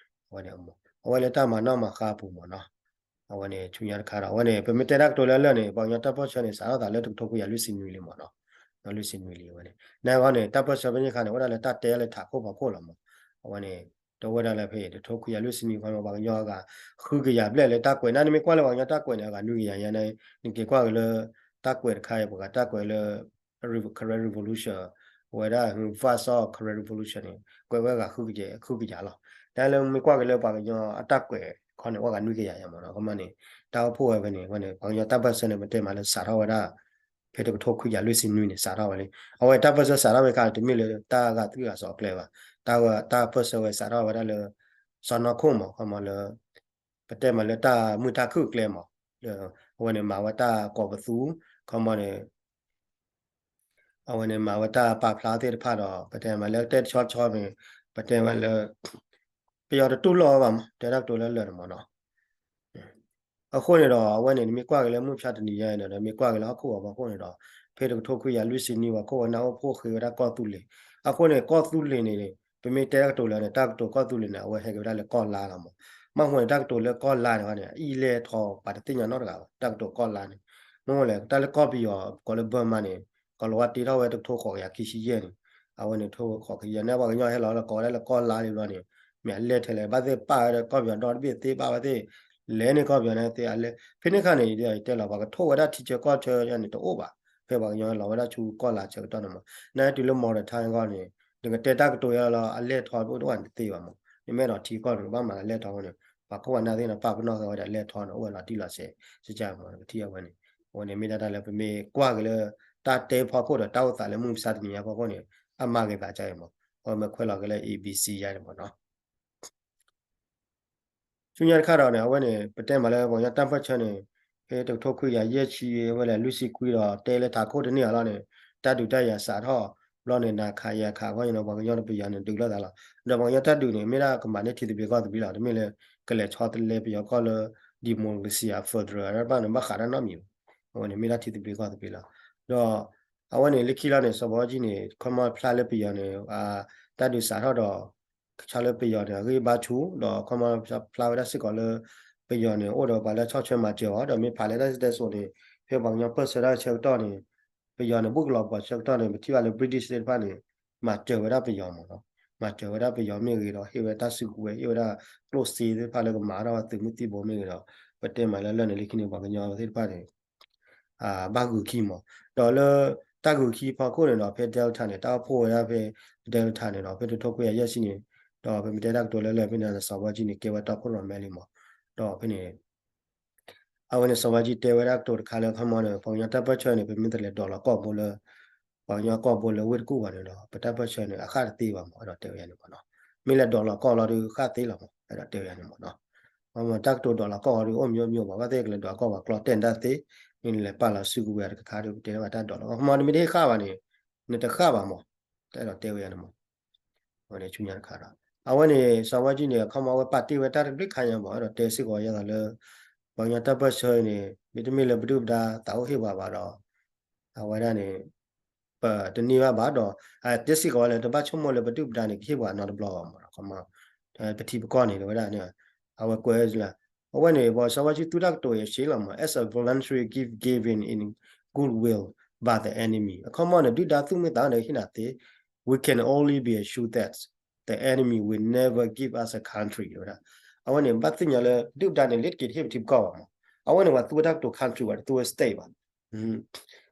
အဝဲန့ၣ် အဝဲလၢတၢ်မၤနီၣ်မၤဃါအပူၤမ့ၢ်နီၤ, အဝဲန့ၣ် ဆူညါတခါဒီး အဝဲန့ၣ် ပမ့ၢ်တဲတၢ်ကတိၤလၢအလၢာ်န့ၣ် ပှၤကညီတၢ်ပၢၢ်ဆၢန့ၣ် စးထီၣ်သးလၢတကထိခွံကယၤလွံၢ်ဆံနွံလံမ့ၢ်နီၤ, လွံၢ်ဆံနွံလံအဝဲန့ၣ်, နဂီၢ်န့ၣ် တၢ်ပၢၢ်ဆၢဖဲန့ၣ်အခါန့ၣ် အိၣ်ဒၣ်လၢတၢ်တဲလၢထးခိၣ်ဖီခိၣ်လီၤမး, အဝဲန့ၣ် တအိၣ်ဝဲဒၣ်လၢဖဲအံၤ တကထိခွံကယၤလွံၢ်ဆံနွံခီန့ၣ် ပှၤကညီအဂၤ ဃုကယၤဘျဲၣ်လၢတၢ်ကွဲး, နမ့ၢ်ကွၢ်လၢပှၤကညီတၢ်ကွဲးန့ၣ် အဂၤနွံကယၤညါန့ၣ် နက့ၤကွၢ်က့ၤလၢ တၢ်ကွဲးတခါအံၤ ပှၤဂၤတၢ်ကွဲးလၢ Karen Revolution, ဝဲဒၣ် Verse of Karen Revolution န့ၣ် ကွဲးဝဲဂၤဃုကယၤလီၤ. တၢ်လၢမ့ၢ်ကွၢ်က့ၤလၢပှၤကညီအတၢ်ကွဲးခီန့ၣ် အိၣ်ဂၤနွံကယၤယါမ့ၢ်နီၤ. ခီမီန့ၣ် တၢ်အိၣ်ဖှိၣ်ဝဲဖဲန့ၣ် ဝဲန့ၣ် ပှၤကညီတၢ်ပၢၢ်ဆၢန့ၣ် ပတဲမးလၢစးထီၣ်ဝဲဒၣ် ဖဲတကထိခွံကယၤလွံၢ်ဆံနွံန့ၣ် စးထီၣ်ဝဲလံ. အဝဲတၢ်ပၢၢ်ဆၢစးထီၣ်ဝဲခါန့ၣ် တမ့ၢ်လၢတၢ်ဂာ်သွံၣ်ဂာ်စီၤအကျဲဘၣ်. တၢ်ပၢၢ်ဆၢဝဲစးထီၣ်ဝဲဒၣ်လၢ စီၤနီၢ်ခိၣ်မး ခီမီလၢ ပတဲမးလၢတၢ်မုာ်တၢ်ခုၣ်အကျဲမး, အဝဲန့ၣ်မၤဝဲတၢ်ကိးပသူ, ခီမီန့ၣ် အဝဲန့ၣ်မၤဝဲတၢ်ပာ်ဖျါသ့ၣ်တဖၣ်ဒီး ပတဲမးလၢတဲတဆီဆီန့ၣ် ပတဲမးလၢ ပယီၤတတူၢ်လိာ်ဝဲဘၣ်မး တဲတၢ်ကတိၤလၢလၢာ်န့ၣ်မးနီၤ. အဃိန့ၣ်ဒီး အဝဲန့ၣ် နမ့ၢ်ကွၢ်က့ၤလၢမုၢ်မဆါတနံၤညါအံၤဒီး နမ့ၢ်ကွၢ်က့ၤလၢဟီၣ်ခိၣ်ဂီၤဖီခိၣ်န့ၣ်ဒီး ဖဲတကထိခွံကယၤလွံၢ်ဆံနွံ ပှၤခိၣ်ဝဲနၢ်ဟူဖိဃ့ဝဲဒၣ်ကီၢ်သူလ့ၤ. အဃိန့ၣ် ကီၢ်သူလ့ၤန့ၣ် ပမ့ၢ်တဲတၢ်ကတိၤလၢန့ၣ် တၢ်ကတိၤကီၢ်သူလ့ၤန့ၣ် အဝဲဟဲက့ၤဝဲဒၣ်လၢကီၢ်လါလီၤမး. မ့ၢ်ဃိန့ၣ် တၢ်ကတိၤလၢကီၢ်လါန့ၣ်န့ၣ် အအံၤလဲၢ်ထီၣ်ပှၤတသ့ၣ်ညါနီတဂၤဘၣ် တၢ်ကတိၤကီၢ်လါန့ၣ်. မ့ၢ်ဃိလဲၣ် တၢ်လၢကီၢ်ပယီၤ ကိးလၢ Burma န့ၣ် ကိးလီၤဝဲတ့ထီၣ်ဝဲတကထိဃိးကယၤခံဆံယဲၢ်န့ၣ် အဝဲန့ၣ်ထိၣ်ဃိးကယၤန့ၣ် ပှၤကညီဟဲလီၤလၢကိးဝဲဒၣ်လၢကီၢ်လါလံဘျီန့ၣ် မ့ၢ်အလဲၢ်ထဲလဲၣ် ဘၣ်သ့ၣ်ပာ်ဝဲဒီးကီၢ်ပယီၤဒီတဘ့ၣ်သ့ဘၣ်ဝဲသ့ၣ် လဲၤန့ၢ်ကီၢ်ပယီၤန့ၣ်သ့အလဲၢ်. ဖဲန့ၣ်အခါန့ၣ် ယတဲလီၤ ပှၤကထိၣ်ဝဲဒၣ်ထံဆၢကီၢ်ဆၢန့ၣ်တအိၣ်ဘၣ်. ဖဲပှၤကညီဟဲလီၤဝဲဒၣ်ဆူကီၢ်လါဆၢကတီၢ်န့ၣ်မး နတုၤလၢ modern time အဂီၢ်န့ၣ် နကတဲတၢ်ကတိၤယါလီၤ အလဲၢ်ထီၣ်တအိၣ်ဘၣ်န့ၣ်တသ့ဘၣ်မး. နမ့ၢ်အဲၣ်ဒိးထံကီၢ်န့ၣ် ကဘၣ်မၤလၢအလဲၢ်ထီၣ်အဃိန့ၣ် ပှၤခိၣ်ပှၤနၢ်သ့ၣ်န့ၣ် ပာ်ပနီၣ်ဃာ်ဝဲဒၣ်လဲၢ်ထီၣ်န့ၣ် အိၣ်ဝဲလီၤတံၢ်လီၤဆဲး ကစၢ်မး ကထံၣ်အဝဲန့ၣ်. အဝဲန့ၣ်မ့ၢ်ဒၣ်တၢ်လၢပမ့ၢ်ကွၢ်က့ၤလၢ တၢ်တဲဖီခိၣ်ဒီးတၢ်အိၣ်သးလၢမုၢ်မဆါတနံၤညါဖီခိၣ်န့ၣ် အမၤဂ့ၤသးကါအံၤမး အဝဲမ့ၢ်ခွဲးလီၤက့ၤလၢ A B C ယါန့ၣ်မးနီၤ. ဆူညါတခါဒီးန့ၣ် အဝဲန့ၣ် ပတဲမးလၢပှၤကညီတၢ်ပၢၢ်ဆၢန့ၣ် ဖဲတကထိခွံကယၤယဲၢ်ဆံ အဝဲလဲၣ်လွံၢ်ဆံခွံဒီး တဲလၢထးခိၣ်တန့ၢ်အီၤလီၤန့ၣ် တၢ်ဒုးတၢ်ယၤစးထီၣ် ဘျီန့ၣ် နၤခးယၤခးအဂီၢ်န့ၣ် ပှၤကညီတပယီၤန့ၣ် ဒုးလိာ်သးလီၤ. ဒီးပှၤကညီတၢ်ဒုးန့ၣ် မ့ၢ်ဒၣ်ကမၤန့ၢ်ထံသဘျ့ကီၢ်သဘျ့လီၤ. တမ့ၢ်လၢ ကလဲၤဆီတလဲပယီၤကီၢ်လၢ democracy အ federal တဖၣ်န့ၣ် ဘၣ်ဃးတၢ်နီတမံၤဘၣ်. အဝဲန့ၣ်မ့ၢ်ဒၣ်ထံသဘျ့ကီၢ်သဘျ့လီၤ. ဒီး အဝဲန့ၣ်လၢခံလီၤန့ၣ် စီၤဘၣ်အူကၠံန့ၣ် ခီမီဖျါလၢပယီၤန့ၣ် တၢ်ဒုးစးထီၣ်ဒီး ကဆီလၢပယီၤန့ၣ် အဂံၢ်ဘါဆူၣ် ဒီးခီမီဖျါဝဲဒၣ်စ့ၢ်ကီးလၢ ပယီၤန့ၣ် အိၣ်ဒီးပှၤလၢဆီၣ်ထွဲမၤစၢၤအီၤ ဒီးမ့ၢ်ဖးလဲၣ်တၢ်စံၣ်တဲစိၤန့ၣ် ဖဲပှၤကညီပၢၢ်ဆၢတၢ်ဆၢကတီၢ်န့ၣ် ပယီၤန့ၣ် ဘူၣ်ကလီၤပှီၤဆၢကတီၢ်န့ၣ် ပထံၣ်ဘၣ်လၢ British သ့ၣ်တဖၣ်န့ၣ် မၤစၢၤဝဲဒၣ်ပယီၤမးနီၤ. မၤစၢၤဝဲဒၣ်ပယီၤမ့ၢ်ဂ့ၤဒီး ဟ့ၣ်ဝဲတၢ်စုကဝဲၤ ဟ့ၣ်ဝဲဒၣ်ကျိၣ်စ့သ့ၣ်တဖၣ်လၢကမၤထီၣ်ဝဲသုးမုၢ်သံၣ်ဘိမ့ၢ်ဂ့ၤဒီး ပတဲမးလၢလၢန့ၣ်လၢခံန့ၣ် ပှၤကညီသ့ၣ်တဖၣ်န့ၣ် ဘၣ်ဂုာ်ခံမး. ဒီးလၢတၢ်ဂုာ်ခံဖီခိၣ်န့ၣ်ဒီး ဖဲ Delta န့ၣ် တၢ်အိၣ်ဖှိၣ်ဝဲဒၣ်ဖဲ Delta န့ၣ်ဒီး ဖဲတကထိခွံကယၤယဲၢ်ဆံန့ၣ် ဒီးပမ့ၢ်တဲတၢ်ကတိၤလၢလၢဖဲန့ၣ် စီၤဘၣ်အူကၠံန့ၣ် ကဲဝဲတီခိၣ်ရိၣ်မဲလံမး. ဒီးဖဲန့ၣ် အဝဲန့ၣ် စီၤဝါကံတဲဝဲဒၣ်ကတိၤတခါလၢ ခီမီန့ၣ် ပှၤကညီတၢ်ပၢၢ်ဆၢန့ၣ် ပမ့ၢ်တလဲၤဒိးလီၤကီၢ်ဘိလၢ ပှၤကညီကီၢ်ဘိလၢဝ့ၢ်တကူၣ်ဘၣ်န့ၣ်ဒီး ပတၢ်ပၢၢ်ဆၢန့ၣ် အဃၣ်တသ့ဘၣ်မး အဲၣ်ဒိးတဲဝဲန့ၣ်မးနီၤ. မ့ၢ်လဲၤဒိးလီၤကီၢ်လီၤဒီးဃၣ်သ့လီၤမး အဲၣ်ဒိးတဲဝဲန့ၣ်မးနီၤ. တၢ်ကတိၤဒိးလီၤကီၢ်အီၤဒီး အိၣ်မ့ၢ်အိၣ်မ့ၢ်အိၣ်ဘၣ် ဘၣ်သ့ၣ်ကလဲၤဒိးကီၢ်ဘၣ်ကျီတဲာ်တၢ်သ့ မ့ၢ်လဲၤပာ်လီၤစုကဝဲၤတခါဒီး ပတဲဘၣ်တၢ်ဒိးလီၤကီၢ် ခီမီနမ့ၢ်တဟ့ၣ်ဃၣ်ဘၣ်န့ၣ် နတဃၣ်ဘၣ်မး အဲၣ်ဒိးတဲဝဲန့ၣ်မး အဝဲန့ၣ်ဆူညါတခါဒီး အဝဲန့ၣ် စီၤဝါကံန့ၣ် ခီမီအဝဲပာ်တ့ၢ်ဝဲတၢ်တဘျုးခါညါမး အဲၣ်ဒိးတဲစ့ၢ်ကီးယသးလၢ ပှၤကညီတၢ်ပၢၢ်ဆၢအံၤန့ၣ် မ့တမ့ၢ်လၢပဒုၣ်ပဒါသးအိၣ်ဟ့ၣ်ပှၤဘၣ်ဒီး အဝဲဒၣ်န့ၣ် ပတန့ၢ်ဘၣ်ဘၣ်ဒီး တဲစ့ၢ်ကီးဝဲလၢ တဘၣ်ဆိကမိၣ်လၢပဒုၣ်ပဒါန့ၣ် ကဟ့ၣ်ပှၤနီတဘျီဘၣ်မး ခီမီ ပထံပကီၢ်န့ၣ် ဝဲဒၣ်န့ၣ် အဝဲကွဲးလၢ အဝဲန့ၣ် ပှၤစီၤဝါကံသူတၢ်ကတိၤအံၤအရှဲလီၤမး as a voluntary gift given in goodwill by the enemy အခီမီန့ၣ် ဒုၣ်ဒါသူၣ်မုာ်သးန့ၣ်ဟ့ၣ်နၤသ့ we can only be assured that the enemy will never give us a country ဝဲဒၣ် အဝဲန့ၣ် ဘၣ်သ့ၣ်ညါလၢ ဒုၣ်ဒါန့ၣ် လ့တက့ၤတဟ့ၣ်ပထံပကီၢ်ဘၣ်မး အဝဲန့ၣ် ပှၤသူဝဲတၢ်ကတိၤ country ဘၣ် တသူဝဲ state ဘၣ်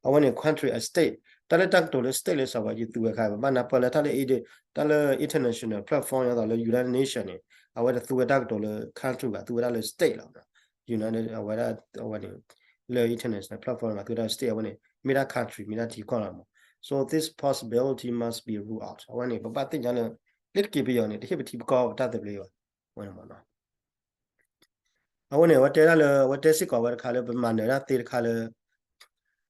အဝဲန့ၣ် country အ state တၢ်လၢတၢ်ကတိၤလၢ state လၢစီၤဝါကံသူဝဲခါ ပဘၣ်နၢ်ပၢၢ်လၢတၢ်လၢ တၢ်လၢ international platform ဒ်သိးလၢ United Nation န့ၣ် အဝဲတသူဝဲတၢ်ကတိၤလၢ country ဘၣ် သူဝဲဒၣ်လၢ state လီၤ United အဝဲဒၣ် အဝဲန့ၣ် လၢ international platform ဘၣ် သူဝဲဒၣ် state အဝဲန့ၣ် မ့ၢ်ဒၣ် country မ့ၢ်ဒၣ်ထံကီၢ်လီၤမး so this possibility must be ruled out အဝဲန့ၣ် ပဘၣ်သ့ၣ်ညါလၢ လ့တက့ၤပယီၤန့ၣ် တဟ့ၣ်ပထံပကီၢ်ပတၢ်သဘျ့ဘၣ် အဝဲန့ၣ်မးနီၤ အဝဲန့ၣ် အဝဲတဲဒၣ်လၢ အဝဲတဲစ့ၢ်ကီးဝဲတခါလၢ ပမၤနၢၤတၢ်သ့တခါလၢ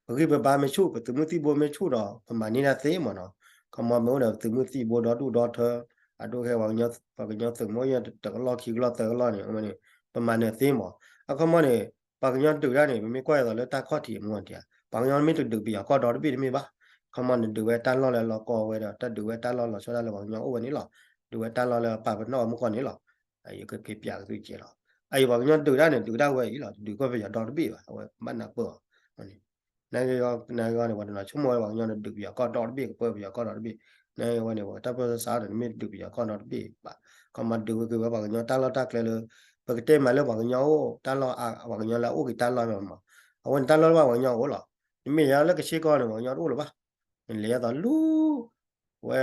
ပဂံၢ်ပဘါမ့ၢ်ဆူၣ် ပသုးမုၢ်သံၣ်ဘိမ့ၢ်ဆူၣ်ဒီး ပမၤန့ၢ်တၢ်သ့မးနီၤ. ခီမီမ့ၢ်အိၣ်ဒီးသုးမုၢ်သံၣ်ဘိဒီဒူၣ်ဒီထၢ အဒိၣ်ဟဲ ပှၤကညီသုးမ့ၢ်အိၣ်တကလီၢ်ခံကလီၢ်သၢကလီၢ်န့ၣ် အဝဲန့ၣ် ပမၤနၢၤသ့မး. အခီမီန့ၣ် ပှၤကညီဒုးတၢ်န့ၣ် ပမ့ၢ်ကွၢ်အသိးလၢတၢ်ခီၣ်ထံးအမူအတံၤ ပှၤကညီမ့ၢ်တဒုးပယီၤကီၢ်ဒီတဘ့ၣ်တမ့ၢ်ဘၣ်. ခီမီန့ၣ် ဒုးဝဲတၢ်လီၢ်လၢလီၤကီဝဲဒီး တၢ်ဒုးဝဲတၢ်လီၢ်လီၤဆီဒၣ်လၢပှၤကညီအိၣ်ဝဲန့ၣ်လီၤ. ဒုးဝဲတၢ်လီၢ်လၢပာ်ပနီၣ်အမူကီၢ်န့ၣ်လီၤ. ယကက့ၤပျးကသုကဲလီၤ. အအံၤပှၤကညီဒုးတၢ်န့ၣ် ဒုးတၢ်ဝဲအံၤလီၤ. တဒုးကီၢ်ပယီၤဒီတဘ့ၣ်ဘၣ်. အဝဲဘၣ်နၢ်ပၢၢ်အီၤ နဂီၢ်န့ၣ် ပှၤတနီၤဆိကမိၣ်ဝဲပှၤကညီန့ၣ် ဒုးပယီၤကီၢ်ဒီတဘ့ၣ် ကပၢပယီၤကီၢ်ဒီတဘ့ၣ်. နဝဲန့ၣ် ပတၢ်ပၢၢ်ဆၢန့ၣ် နမ့ၢ်ဒုးပယီၤကီၢ်ဒီတဘ့ၣ်ဘၣ်. ခီမီဒုးဝဲက့ၤဝဲပှၤကညီတၢ်လီၢ်တၢ်ကျဲလၢ ပကတဲမးလၢပှၤကညီအိၣ်တၢ်လီၢ်အါ ပှၤကညီလၢအအိၣ်က့ၤတၢ်လီၢ်မး. အဝဲန့ၣ်တၢ်လီၢ်လၢပှၤကညီအိၣ်လီၤ. နမ့ၢ်ယါလၢကဆ့ကီၢ်န့ၣ် ပှၤကညီတအိၣ်လၢၤဘၣ်. နလဲၤယါသိးလူ ဝဲ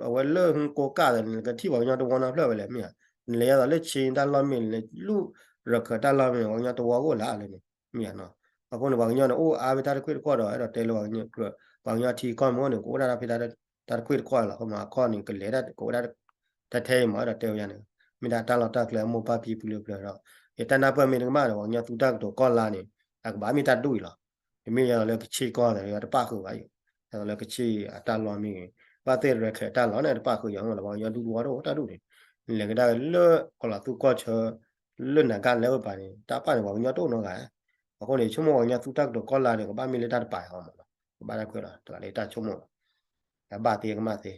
အဝဲလၢကိးကၢ်ဒီး နကထံၣ်ပှၤကညီတဝီနီတဖျၢၣ်ဝဲလဲၣ် မ့ၢ်ဧါ. နလဲၤယါသိးလၢခ့တၢ်လီၢ်မ့ၢ် နလဲၤလူ ရခၢၣ်တၢ်လီၢ်မ့ၢ် ပှၤကညီတဝီကအိၣ်လၢအလၢန့ၣ် မ့ၢ်ဧါနီၤ. အဃိန့ၣ် ပှၤကညီန့ၣ် အိၣ်အါဖဲတၢ်တခွ့ၣ်တခီၣ်ဒီး အဲၣ်ဒိးတဲလၢ ပှၤကညီထံကီၢ်မ့ၢ်အိၣ်န့ၣ် ကအိၣ်ဒၣ်ဖဲတၢ်တခွ့ၣ်တခီၣ်လီၤ. ခီမီအခီၣ်န့ၣ် ကလဲၤဒၣ် ကအိၣ်ဒၣ် တၢ်ထဲအံၤမး အဲၣ်ဒိးတဲဝဲယါန့ၣ် မ့ၢ်ဒၣ်တၢ်လီၢ်တၢ်ကျဲအမိၢ်ပၢ်ဖံဖုလၢပျၢၤဒီး ယတၢ်နၢ်ပၢၢ်မ့ၢ်တကမၣ်ဒီး ပှၤကညီသူတၢ်ကတိၤကီၢ်လါန့ၣ် အကဘၣ်မ့ၢ်တၢ်ဒူၣ်အံၤလီၤ. တမ့ၢ်ယါလၢကဆ့ကီၢ်ဒီး တပၣ်ဃုာ်ဘၣ်အံၤ ယါသိးလၢကဆ့အတၢ်လီၢ်မ့ၢ်ဂ့ၤ ဘၣ်သ့ၣ်ရခၢၣ်တၢ်လီၢ်န့ၣ် တပၣ်ဃုာ်ယါမ့ၢ်လီၤ. ပှၤကညီဒူၣ်တဝီတအိၣ်တၢ်ဒူၣ်န့ၣ် နလဲၤကဒါလၢကီၢ်လီၤသူကီၢ်ဆၢ လၢနၤကလဲၤဝဲပၤန့ၣ် တၢ်ပၣ်န့ၣ် ပှၤကညီတအိၣ်နီတဂၤ. အဃိန့ၣ် ဆိကမိၣ်ပှၤကညီသူတၢ်ကတိၤကီၢ်လါန့ၣ် ကဘၣ်မ့ၢ်လၢတၢ်တပၤအံၤမးလီၤ. ကဘၣ်တၢ်ခွဲးလီၤ တဂၤလၢတၢ်ဆိကမိၣ်လီၤ. အဘၣ်သ့ကမၣ်သ့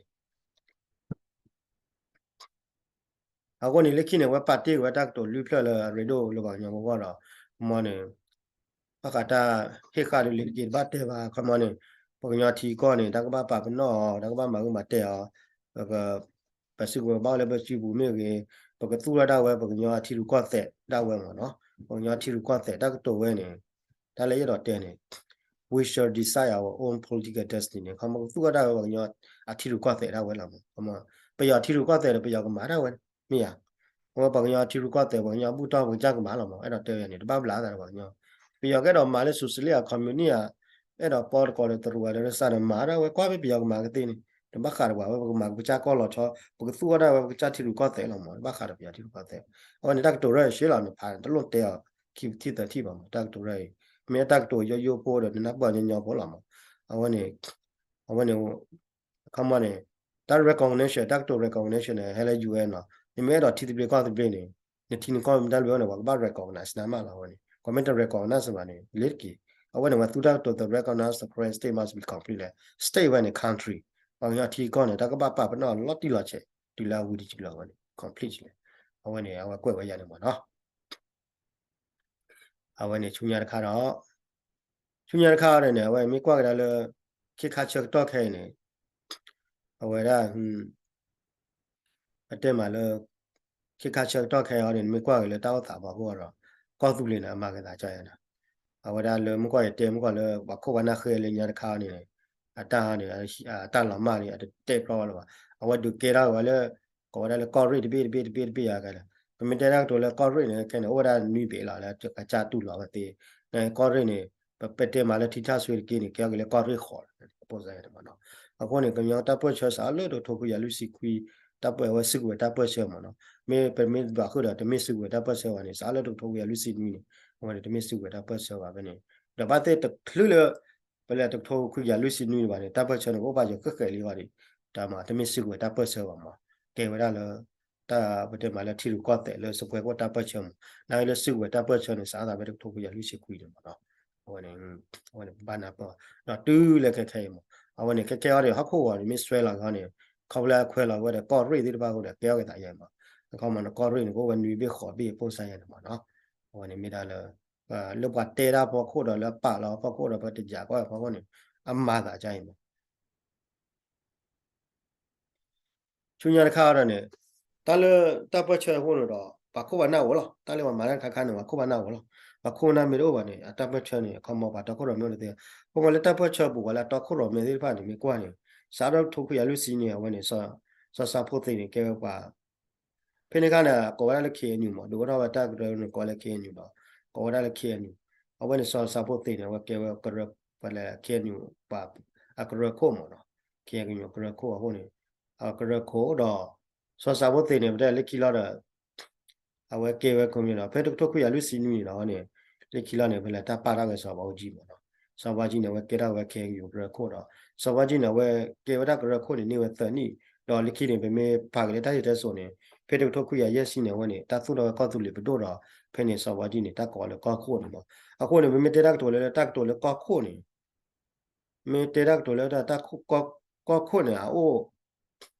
အဃိန့ၣ် လၢခံန့ၣ် အဝဲပာ်တ့ၢ်ဝဲတၢ်ကတိၤလွံၢ်ဖျၢၣ်လၢအရ့ဒိၣ်လၢပှၤကညီအဂီၢ်ဒီး ခီမီန့ၣ် ဘၣ်ဃးတၢ်ဟ့ၣ်ဃာ်ဒုးလံတက့ၢ် တဘၣ်တဲဘၣ် ခီမီန့ၣ် ပှၤကညီထံကီၢ်န့ၣ် တၢ်ကဘၣ်ပာ်ပနီၣ်အီၤ တၢ်ကဘၣ်မၤဂ့ၤမၤတဲာ်အီၤ ပက ပစုကဝဲၤဘၣ်အိၣ်လၢပစုပူၤမ့ၢ်ဂ့ၤ ပကသူၣ်ထီၣ်ဒၣ်ဝဲ ပှၤကညီအထံရူၢ်ကီၢ်သဲးဒၣ်ဝဲမးနီၤ ပှၤကညီထံရူၢ်ကီၢ်သဲးတၢ်ကတိၤဝဲန့ၣ် တၢ်လၢယအဲၣ်ဒိးတဲန့ၣ် we shall decide our own political destiny ခီမီ ပကသူၣ်ထီၣ်ဒၣ်ဝဲပှၤကညီအထံရူၢ်ကီၢ်သဲးဒၣ်ဝဲလီၤမး ခီမီ ပယီၤထံရူၢ်ကီၢ်သဲးဒီး ပယီၤကမၤဒၣ်ဝဲ မ့ၢ်ဧါ အဝဲပှၤကညီထံရူၢ်ကီၢ်သဲး ပှၤကညီဘူၣ်တီၢ် ပကစၢ်ကမၤလီၤမး အဲၣ်ဒိးတဲဝဲန့ၣ် တဘၣ်ဘျးသးဒီးပှၤကညီ ပယီၤကအဲၣ်ဒိးမၤလၢ socialist အ communist ဧါ အဲၣ်ဒိးပီတကိးဒီးတရူးအါဒီးစၢ်ဒီးမၤဒၣ်ဝဲ ကွၢ်ဖဲပယီၤကမၤကသ့န့ၣ် တဘၣ်ဃးဒီးပှၤဝဲ ပကမၤကစၢ်ကီၢ်လီၤဆီ ပကသူၣ်ထီၣ်ဒၣ်ဝဲပကစၢ်ထံရူၢ်ကီၢ်သဲးလီၤမး တဘၣ်ဃးဒီးပယီၤထံရူၢ်ကီၢ်သဲး အဝဲန့ၣ်တၢ်ကတိၤရၢၢ်ရှဲလီၤ နဖးတလိၣ်တဲအီၤ ခံထံၣ်သၢထံၣ်ဘၣ်မး တၢ်ကတိၤရၢၢ်အံၤ မ့ၢ်တၢ်ကတိၤယိယိဖိဒီး နနၢ်ပၢၢ်ညီညီဖိလီၤမး အဝဲန့ၣ် အဝဲန့ၣ် ခီမီန့ၣ် တၢ် recognition တၢ်ကတိၤ recognition န့ၣ် ဟဲလၢ ယူၢ်အ့ၣ် နီၤ နမ့ၢ်အဲၣ်ဒိးထံသဘျ့ကီၢ်သဘျ့န့ၣ် နထံနကီၢ်မ့ၢ်တၢ်တဘျ့န့ၣ် ပှၤကဘၣ် recognize နၤမးလီၤ အဝဲန့ၣ် ပှၤမ့ၢ်တ recognize ဘၣ်န့ၣ် လ့တက့ၢ် အဝဲန့ၣ် ပှၤသူတၢ်ကတိၤ the recognize the Karen state must be complete လၢ state ဝဲန့ၣ် country ပှၤကညီထံကီၢ်န့ၣ် တၢ်ကဘၣ်ပာ်ပနီၣ်လီၤတံၢ်လီၤဆဲး တုၤလၢအဝံၤတစုလီၤ အဝဲန့ၣ် complete လၢ အဝဲန့ၣ် အဝဲကွဲးဝဲယါန့ၣ်မးနီၤ အဝဲန့ၣ်ဆူညါတခါဒီး ဆူညါတခါအံၤန့ၣ် အဝဲမ့ၢ်ကွၢ်ကဒါလၢ ခ့ခါဆၢကတီၢ်ခဲအံၤန့ၣ် အဝဲဒၣ် အတဲမးလၢ ခ့ခါဆၢကတီၢ်ခဲအံၤန့ၣ် နမ့ၢ်ကွၢ်က့ၤလၢတၢ်အိၣ်သးပှၤဖိအီၤဒီး ကီၢ်သူလ့ၤန့ၣ် အမၤကသးကၢယါန့ၣ် အဝဲဒၣ်လၢမ့ၢ်ကွၢ်ယတဲမ့ၢ်ကွၢ်လၢ ပှၤခိၣ်ပှၤနၢ်ဃ့လၢညါတခါအံၤန့ၣ် အတၢ်န့ၣ် အတၢ်လီၤမၢ်န့ၣ် အတတဲဖျီဝဲလၢၤဘၣ် အဝဲဒုးကဲထီၣ်ဝဲလၢ ကိးဝဲဒၣ်လၢကီၢ်ရ့ၣ်တဘ့ၣ်တဘ့ၣ်တဘ့ၣ်တဘ့ၣ်ယါကဲလၢ ပမ့ၢ်တဲတၢ်ကတိၤလၢကီၢ်ရ့ၣ်န့ၣ် ခဲန့ၣ် အိၣ်ဝဲဒၣ်နွံဘ့ၣ်လီၤ လၢအကစၢ်တူၢ်လိာ်ဝဲသ့, ကီၢ်ရ့ၣ်န့ၣ် ပတဲမးလၢထံထၣ်စွ့တက့ၢ်န့ၣ် ကဲထီၣ်က့ၤလၢကီၢ်ရ့ၣ်ဃိး ပိစါန့ၣ်မ့ၢ်နီၤ. အဃိန့ၣ် ကညီတၢ်ပၢၢ်ဆၢစးလၢတကထိခွံကယၤလွံၢ်ဆံခွံ တၢ်ပၢၢ်ဝဲစုကဝဲၤတၢ်ပၢၢ်ဆၢမ့ၢ်နီၤ. မ့ၢ်ပမ့ၢ်ဘၣ်ဃုာ်ဒီး တမ့ၢ်စုကဝဲၤတၢ်ပၢၢ်ဆၢဘၣ်န့ၣ် စးလၢတကထိခွံကယၤလွံၢ်ဆံနွံန့ၣ် အဝဲန့ၣ်တမ့ၢ်စုကဝဲၤတၢ်ပၢၢ်ဆၢဘၣ်ဖဲန့ၣ်, ဒီးဘၣ်သ့ၣ်တချုးလၢ ပလဲၤတကထိခွံကယၤလွံၢ်ဆံနွံဘၣ်န့ၣ် တၢ်ပၢၢ်ဆၢန့ၣ် ကအိၣ်ဘၣ်ယိာ်ဃဲးဃဲးလံဃီဒံး, တမ့ၢ်စုကဝဲၤတၢ်ပၢၢ်ဆၢဘၣ်မ့ၢ် ကဲဝဲဒၣ်လၢ တၢ်ပတဲမးလၢထံရူၢ်ကီၢ်သဲးလၢစပွဲကအိၣ်တၢ်ပၢၢ်ဆၢမ့ၢ် နာ်က့လၢစုကဝဲၤတၢ်ပၢၢ်ဆၢန့ၣ် စးထီၣ်သးဖဲတကထိခွံကယၤလွံၢ်ဆံခွံန့ၣ်မ့ၢ်နီၤ. အဝဲန့ၣ် အဝဲန့ၣ်ဘၣ်နၢ်ပၢၢ် ဒီးတုၤလၢခဲခဲအံၤမ့ၢ် အဝဲန့ၣ် ခဲခဲအံၤဒီး ဟီၣ်ခိၣ်ဂီၤန့ၣ် မ့ၢ်စွဲလီၤဂီၤန့ၣ် ခီဖျိလၢအခွဲးလီၤဝဲဒီးကီၢ်ရ့ၣ်သ့ၣ်တဖၣ်အဃိဒီး ကဲထီၣ်က့ၤသးယဲမ့ၢ် အခီမ့ၢ်န့ၣ် ကီၢ်ရ့ၣ်န့ၣ် ကအိၣ်ဝဲနွံဘ့ၣ်ဃိးဘ့ၣ်ပိစါယဲန့ၣ်မ့ၢ်နီၤ. အဝဲန့ၣ်မ့ၢ်ဒၣ်လၢ လၢပှၤတဲတၢ်ဖီခိၣ်ဒီးလၢအပာ်လီၤဖီခိၣ်ဒီးပတယာ်ကီၢ်ဖီခိၣ်န့ၣ် အမၤသးဒ်အံၤမ့ၢ် ဆူညါတခါဒီးန့ၣ် တၢ်လၢတၢ်ပၢၢ်ဆၢအဃိန့ၣ်ဒီး ပှၤခိၣ်ပှၤနၢ်အိၣ်လီၤ. တၢ်လၢပှၤမၤတၢ်တခါခါန့ၣ် ပှၤခိၣ်ပှၤနၢ်အိၣ်လီၤ. ပှၤခိၣ်ပှၤနၢ်မ့ၢ်တအိၣ်ဘၣ်န့ၣ် အတၢ်ပၢၢ်ဆၢန့ၣ် အခီမ့ၢ်ပှၤတီခိၣ်ရိၣ်မဲသ့ၣ်တဖၣ်န့ၣ် မ့ၢ်ကွၢ်န့ၣ် စးထီၣ်တကထိခွံကယၤလွံၢ်ဆံနွံန့ၣ် စးထီၣ်တကထိခွံကယၤလွံၢ်ဆံနွံန့ၣ် အဝဲန့ၣ် စီၤစၢဖှိၣ်သ့ၣ်န့ၣ် ကဲဝဲပှၤ ဖဲန့ၣ်အခါန့ၣ် ကိးဝဲဒၣ်လၢ ခ့ၣ်အဲၣ်ယူၣ် မ့ၢ် ဒုးအိၣ်ထီၣ်ဝဲတၢ်ကရၢကရိန့ၣ် ကိးဝဲလၢ ခ့ၣ်အဲၣ်ယူၣ် ဒီး ကိးဝဲဒၣ်လၢ ခ့ၣ်အဲၣ်ယူၣ် အဝဲန့ၣ် စီၤစၢဖှိၣ်သ့ၣ်န့ၣ် အဝဲကဲဝဲကရၢ ပှၤလၢ ခ့ၣ်အဲၣ်ယူၣ် ပှၤအကရၢခိၣ်မ့ၢ်နီၤ. ခ့ၣ်အဲၣ်ယူၣ်ကရၢခိၣ်အဃိန့ၣ် အကရၢခိၣ်ဒီး စီၤစၢဖှိၣ်သ့ၣ်န့ၣ် ပတဲလၢခံလီၤဒီး အဝဲကဲဝဲကိးမံၤဒီး ဖဲတကထိခွံကယၤလွံၢ်ဆံနွံန့ၣ်ဒီးန့ၣ် လၢခံလီၤန့ၣ် ဖဲလဲၣ်တၢ်ပာ်ထီၣ်ဝဲစီၤဘးအူကၠံမ့ၢ်နီၤ. စီၤဘးအူကၠံန့ၣ် အဝဲကဲထီၣ်ဝဲ ခ့ၣ်အဲၣ်ယူၣ် ကရၢခိၣ်ဒီး စီၤဘးအူကၠံန့ၣ် အဝဲကဲဝဲဒၣ်ကရၢခိၣ်န့ၣ် န့ၢ်ဝဲသၢနံၣ် ဒီးလၢခံန့ၣ် ပမ့ၢ်ဖးက့ၤလၢတၢ်စံၣ်စိၤတဲစိၤန့ၣ် ဖဲတကထိခွံကယၤယဲၢ်ဆံန့ၣ် အဝဲန့ၣ် တၢ်သူၣ်ထီၣ်ဝဲကီၢ်သူလ့ၤပဒိၣ်ဒီး ဖဲန့ၣ် စီၤဘးအူကၠံန့ၣ် တၢ်ကိးလၢကီၢ်ခိၣ်န့ၣ်မ့ၢ် အဃိန့ၣ် ပမ့ၢ်တဲတၢ်ကတိၤလၢ တၢ်ကတိၤလၢကီၢ်ခိၣ်န့ၣ် မ့ၢ်တဲတၢ်ကတိၤလၢတၢ် ကီၢ်ခိၣ်န့ၣ် အအိၣ်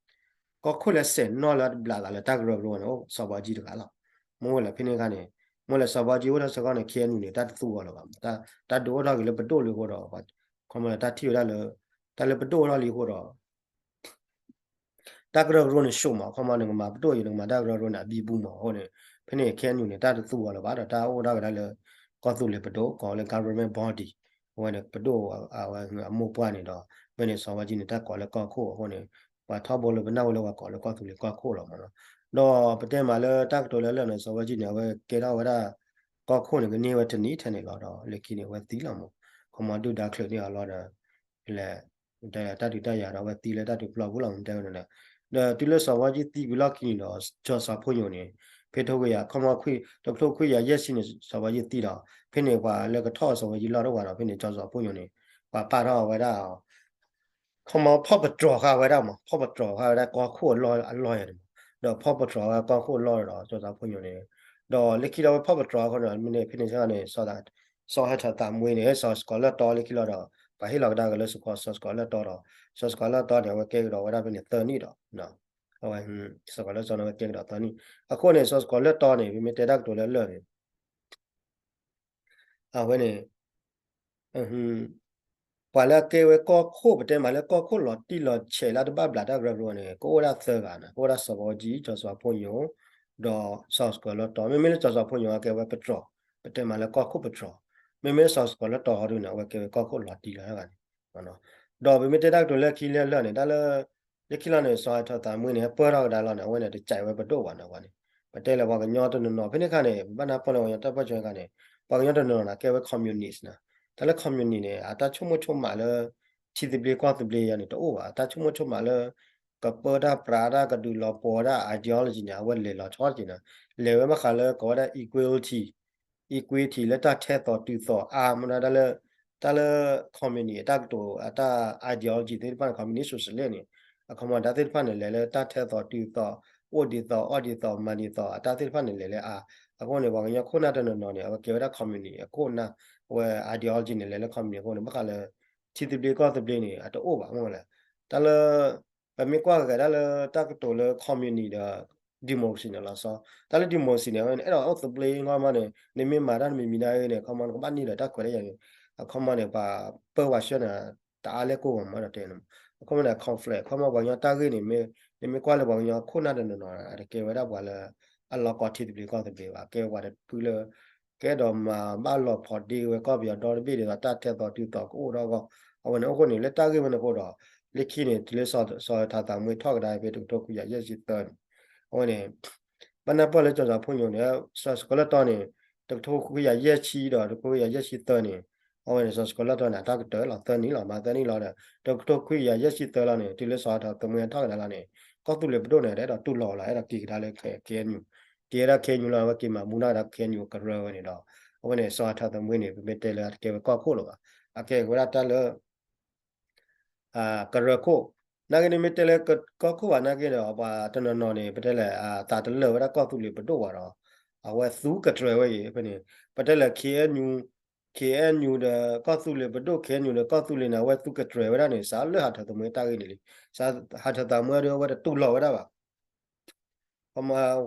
ကီၢ်ခိၣ်လၢစဲးနီၣ်လၢတဘျးသးလၢတၢ်ကရၢကရိန့ၣ် အိၣ်စီၤဘးအူကၠံတဂၤလီၤ. မ့ၢ်ဝဲလဲၣ်ဖဲန့ၣ်အခါန့ၣ် မ့ၢ်လဲၣ်စီၤဘးအူကၠံအိၣ်ထီၣ်စ့ၢ်ကီးန့ၣ် ခ့ၣ်အဲၣ်ယူၣ်န့ၣ် တၢ်တသူအီၤလၢၤဘၣ် တၢ်ဒုးအိၣ်ထီၣ်က့ၤလၢပဒိၣ်လံအဃိဒီး ခီမ့ၢ်လၢတၢ်ထံၣ်ဝဲဒၣ်လၢ တၢ်လၢပဒိၣ်အိၣ်ထီၣ်လံအဃိဒီး တၢ်ကရၢကရိန့ၣ် ဆိးမး ခီမ့ၢ်နကမၤပဒိၣ်အံၤ နကမၤတၢ်ကရၢကရိန့ၣ် အဘံဘူမးအဃိန့ၣ် ဖဲန့ၣ် ခ့ၣ်အဲၣ်ယူၣ်န့ၣ် တၢ်တသူအီၤလၢၤဘၣ်ဒီး တၢ်အိၣ်ဒၣ်ကဒါလၢ ကီၢ်သူလ့ၤပဒိၣ် ကိးလၢ government body အဝဲန့ၣ် ပဒိၣ်အဝဲအမိၢ်ပှၢ်န့ၣ်ဒီး ဖဲန့ၣ် စီၤဘးအူကၠံန့ၣ် တၢ်ကိးလၢကီၢ်ခိၣ်အဃိန့ၣ် ပှၤထီဘိလၢပနၢ်ဟူလၢပှၤကိးလၢကီၢ်သူလ့ၤကီၢ်ခိၣ်လီၤမးနီၤ. ဒီးပတဲမးလၢတၢ်ကတိၤလၢလၢာ်န့ၣ် စီၤဘးအူကၠံန့ၣ် အဝဲကဲထီၣ်ဝဲဒၣ် ကီၢ်ခိၣ်န့ၣ် ကန့ၢ်ဝဲတနံၣ်ထဲန့ၣ်လီၤဒီး လၢခံန့ၣ် အဝဲသံလီၤမး ခီမ့ၢ်ဒုၣ်ဒါချုးန့ၢ်အီၤလီၤဒီး လဲၣ် တၢ်ဒုးတၢ်ယၤဒီးအဝဲသံလၢတၢ်ဒုးပျီပူၤလီၤ မ့ၢ်တဲဝဲန့ၣ်ဒီး တုၤလၢစီၤဘးအူကၠံသံကွံာ်လီၢ်ခံန့ၣ်ဒီး စီၤစၢဖှိၣ်ညိၣ်န့ၣ် ဖဲတကထိခွံကယၤ ခီမ့ၢ်ခွံ တကထိခွံကယၤယဲၢ်ဆံန့ၣ် စီၤဘးအူကၠံသံဒီး ဖဲန့ၣ်ပှၤလၢကထီၣ်စီၤဘးအူကၠံလီၢ်တအိၣ်ဘၣ်ဒီး ဖဲန့ၣ်စီၤစၢဖှိၣ်ညိၣ်န့ၣ် ပှၤပာ်ထီၣ်ဝဲဒၣ် ခီမ့ၢ်ဖီၣ်ပတြီၤဃာ်ဝဲဒၣ်မး ဖီၣ်ပတြီၤဃာ်ဝဲဒၣ်ကီၢ်ခိၣ်အလီၢ်အလီၢ်ယၤန့ၣ်မး ဒီးဖီၣ်ပတြီၤဝဲကီၢ်ခိၣ်အလီၢ်ဒီး စီၤစၢဖှိၣ်ညိၣ်န့ၣ် ဒီးလၢခံလီၤဝဲဖီၣ်ပတြီၤအဃိန့ၣ် မ့ၢ်န့ၣ် ဖဲန့ၣ်န့ၣ် စီၤဟဲထီၣ်သးမှံန့ၣ် စီၤစကီးလၢၢ်တီလၢခံလီၤဒီး ပှၤဟ့ၣ်လီၤကဒါက့ၤလၢစီၤစကီးလၢၢ်တီဒီး စီၤစကီးလၢၢ်တီန့ၣ် အဝဲကဲကဒီးဝဲဒၣ်ဖဲန့ၣ်သၢနံၣ်ဒီး အဝဲ စီၤစကီးလၢၢ်တီန့ၣ် အဝဲကဲကဒီးသၢနံၣ် အဃိန့ၣ် စီၤစကီးလၢၢ်တီန့ၣ် ပမ့ၢ်တဲတၢ်ကတိၤလၢလၢာ်န့ၣ် အဝဲန့ၣ် ပှၤလၢအကဲဝဲကီၢ်ခိၣ် ပတဲမးလၢကီၢ်ခိၣ်လီၤတံၢ်လီၤဆဲးလၢတဘၣ်ဘျးတၢ်ကရၢကရိန့ၣ် ကအိၣ်ဝဲဒၣ်သၢဂၤန့ၣ် ကအိၣ်ဝဲဒၣ်စီၤဘးအူကၠံ စီၤစၢဖှိၣ်ညိၣ် ဒီးစီၤစကီးလၢၢ်တီ မ့မ့ၢ်လၢစီၤစၢဖှိၣ်ညိၣ်အကဲဝဲပတြီၤ ပတဲမးလၢကီၢ်ခိၣ်ပတြီၤ မ့မ့ၢ်လၢစီၤစကီးလၢၢ်တီဟီဒုန့ၣ် အဝဲကဲဝဲကီၢ်ခိၣ်လီၤတံၢ်လီၤတၢ်ဂၤန့ၣ် ဒီးပမ့ၢ်တဲတၢ်ကတိၤလၢခံလၢလၢာ်န့ၣ် တၢ်လၢ လၢခံလီၤန့ၣ် စီၤဟဲထီၣ်သးမှံန့ၣ် ပၢၢ်ထီၣ်ကဒါလီၤန့ၣ် အဝဲန့ၣ်တကးဝဲပဒိၣ်ဘၣ်န့ၣ်ဝဲန့ၣ် ပတဲလၢပှၤကညီတနီၤနီၤ ဖဲန့ၣ်အခါန့ၣ် ပဘၣ်နၢ်ပၢၢ်လၢပှၤကညီတၢ်ပၢၢ်ဆၢအခါန့ၣ် ပှၤကညီတနီၤနီၤန့ၣ် ကဲဝဲ communist န့ၣ် တၢ်လၢ communist န့ၣ် အတၢ်ဆိကမိၣ်ဆိကမးလၢ ထံသဘျ့ကီၢ်သဘျ့ယၤန့ၣ် တအိၣ်ဘၣ် အတၢ်ဆိကမိၣ်ဆိကမးလၢ ကပၢတၢ်ပြးတၢ်ကဒုးလီၤပှီၤဝဲဒၣ် ideology န့ၣ် အဝဲလဲၤလီၤဆီတက့ၢ်န့ၣ် လဲၤဝဲဘၣ်ဃးလၢကိးဝဲဒၣ် equality equity လၢတၢ်ထဲသိးတုၤသိးအါ မ့ၢ်ဒၣ်တၢ်လၢ တၢ်လၢ communist အတၢ်ကတိၤအတၢ် ideology သ့ၣ်တဖၣ်န့ၣ် communist socialist န့ၣ် အခီမ့ၢ်တၢ်သ့ၣ်တဖၣ်န့ၣ် လဲၤလၢတၢ်ထဲသိးတုၤသိး အိၣ်ဒ်သိးအီၣ်ဒ်သိးမၤဒ်သိး အတၢ်သ့ၣ်တဖၣ်န့ၣ် လဲၤလၢအါ အဃိန့ၣ် ပှၤကညီခိၣ်နၢ်တနီၤနီၤန့ၣ် အဝဲကဲဝဲဒၣ် communist အခိၣ်နၢ် အဝဲ ideology န့ၣ် လဲၤလၢ communist အဃိန့ၣ် ဘၣ်ဃးလၢ ထံသဘျ့ကီၢ်သဘျ့န့ၣ် အတအိၣ်ဘၣ်မ့ၢ်လဲၣ် တၢ်လၢ ပမ့ၢ်ကွၢ်က့ၤတၢ်လၢတၢ်ကတိၤလၢ communist ဒီး democracy န့ၣ်လီၤဆီ တၢ်လၢ democracy န့ၣ် အဝဲန့ၣ် အဲၣ်ဒိးအိၣ်သဘျ့ငီမးန့ၣ် နမ့ၢ်မၤတၢ်တမံၤမံၤဒၣ်အံၤန့ၣ် အခီမ့ၢ်နကဘၣ်န့ၢ်ဒီးတၢ်ခွဲးတၢ်ယာ်န့ၣ် အခီမ့ၢ်န့ၣ် ပှၤပၢဝဲဆှၢန့ၣ် တအါလဲၣ်ကိၢ်ဂီၤမးဒီးတဲန့ၣ် အခီမ့ၢ်န့ၣ် conflict အခီမ့ၢ်ပှၤကညီတၢ်ဂ့ၢ်န့ၣ် နမ့ၢ်ကွၢ်လၢပှၤကညီခိၣ်နၢ်တနီၤနီၤ အတကဲဝဲဒၣ်ပှၤလၢ အလီၤကီထံသဘျ့ကီၢ်သဘျ့ဘၣ် ကဲပှၤတဖုလၢ ကဲဒီးမၤဘၣ်လီၤဖိးဒ့ဝဲကီၢ်ပယီၤဒီတဘ့ၣ်ဒ်သိးတၢ်ထဲသိးတုၤသိးကအိၣ်ထီၣ်အဂီၢ် အဝဲန့ၣ် အဃိန့ၣ် လၢတၢ်ဂ့ၢ်ဝဲန့ၣ်အဃိဒီး လၢခံန့ၣ် တုၤလၢစီၤထီၣ်သးမှံထီၣ်ကဒါဖဲတကထိခွံကယၤယဲၢ်ဆံသၢန့ၣ် အဝဲန့ၣ် ဘၣ်နၢ်ပၢၢ်လၢကၠီၤစီၤဖိညိၣ်န့ၣ် စီၤစကီၤလၢၢ်တီန့ၣ် တကထိခွံကယၤယဲၢ်ဆံဒီး တကထိခွံကယၤယဲၢ်ဆံသၢန့ၣ် အဝဲန့ၣ် စီၤစကီၤလၢၢ်တီန့ၣ် အတၢ်ကတၢၢ်လီၤ သၢနံၣ်လီၤ မၤသၢနံၣ်လီၤဒီး တကထိခွံကယၤယဲၢ်ဆံသၢလီၤန့ၣ် တုၤလၢစီၤအၤထၢၣ်သမွ့ထီၣ်ကဒါလီၤန့ၣ် ကီၢ်သူလ့ၤပဒိၣ်န့ၣ် အဲၣ်ဒိးတူၢ်လိာ်လီၤ အဲၣ်ဒိးက့ၤကဒါလၢ KNU က့ၤဝဲဒၣ် KNU လီၤ အဝဲက့ၤမၤမူဒါဒီး KNU ကရၢဝဲန့ၣ်ဒီး အဝဲန့ၣ် စီၤအၤထၢၣ်သမွ့န့ၣ် ပမ့ၢ်တဲလၢအတကဲဝဲကီၢ်ခိၣ်လၢၤဘၣ် အကဲဝဲဒၣ်တၢ်လၢ ကရၢခိၣ် နာ်က့န့ၣ်မ့ၢ်တဲလၢကီၢ်ခိၣ်ဘၣ်နာ်က့ဒီး ပှၤတနီၤနီၤန့ၣ် ပတဲလဲၣ် သးတလၢာ်ဝဲဒၣ်ကီၢ်သူလ့ၤပဒိၣ်ဘၣ်ဒီး အဝဲသူကတြၢၤဝဲအံၤ ဖဲန့ၣ် ပတဲလဲၣ် KNU KNU ဒီးကီၢ်သူလ့ၤပဒိၣ် KNU ဒီးကီၢ်သူလ့ၤန့ၣ် အဝဲသူကတြၢၤဝဲဒၣ်န့ၣ် စးလၢဟးထၢၣ်သမွ့တၢ်ဂ့ၢ်န့ၣ်လံ စးဟးထၢၣ်သမွ့ဒီး အဝဲတတူၢ်လိာ်ဝဲဒၣ်ဘၣ်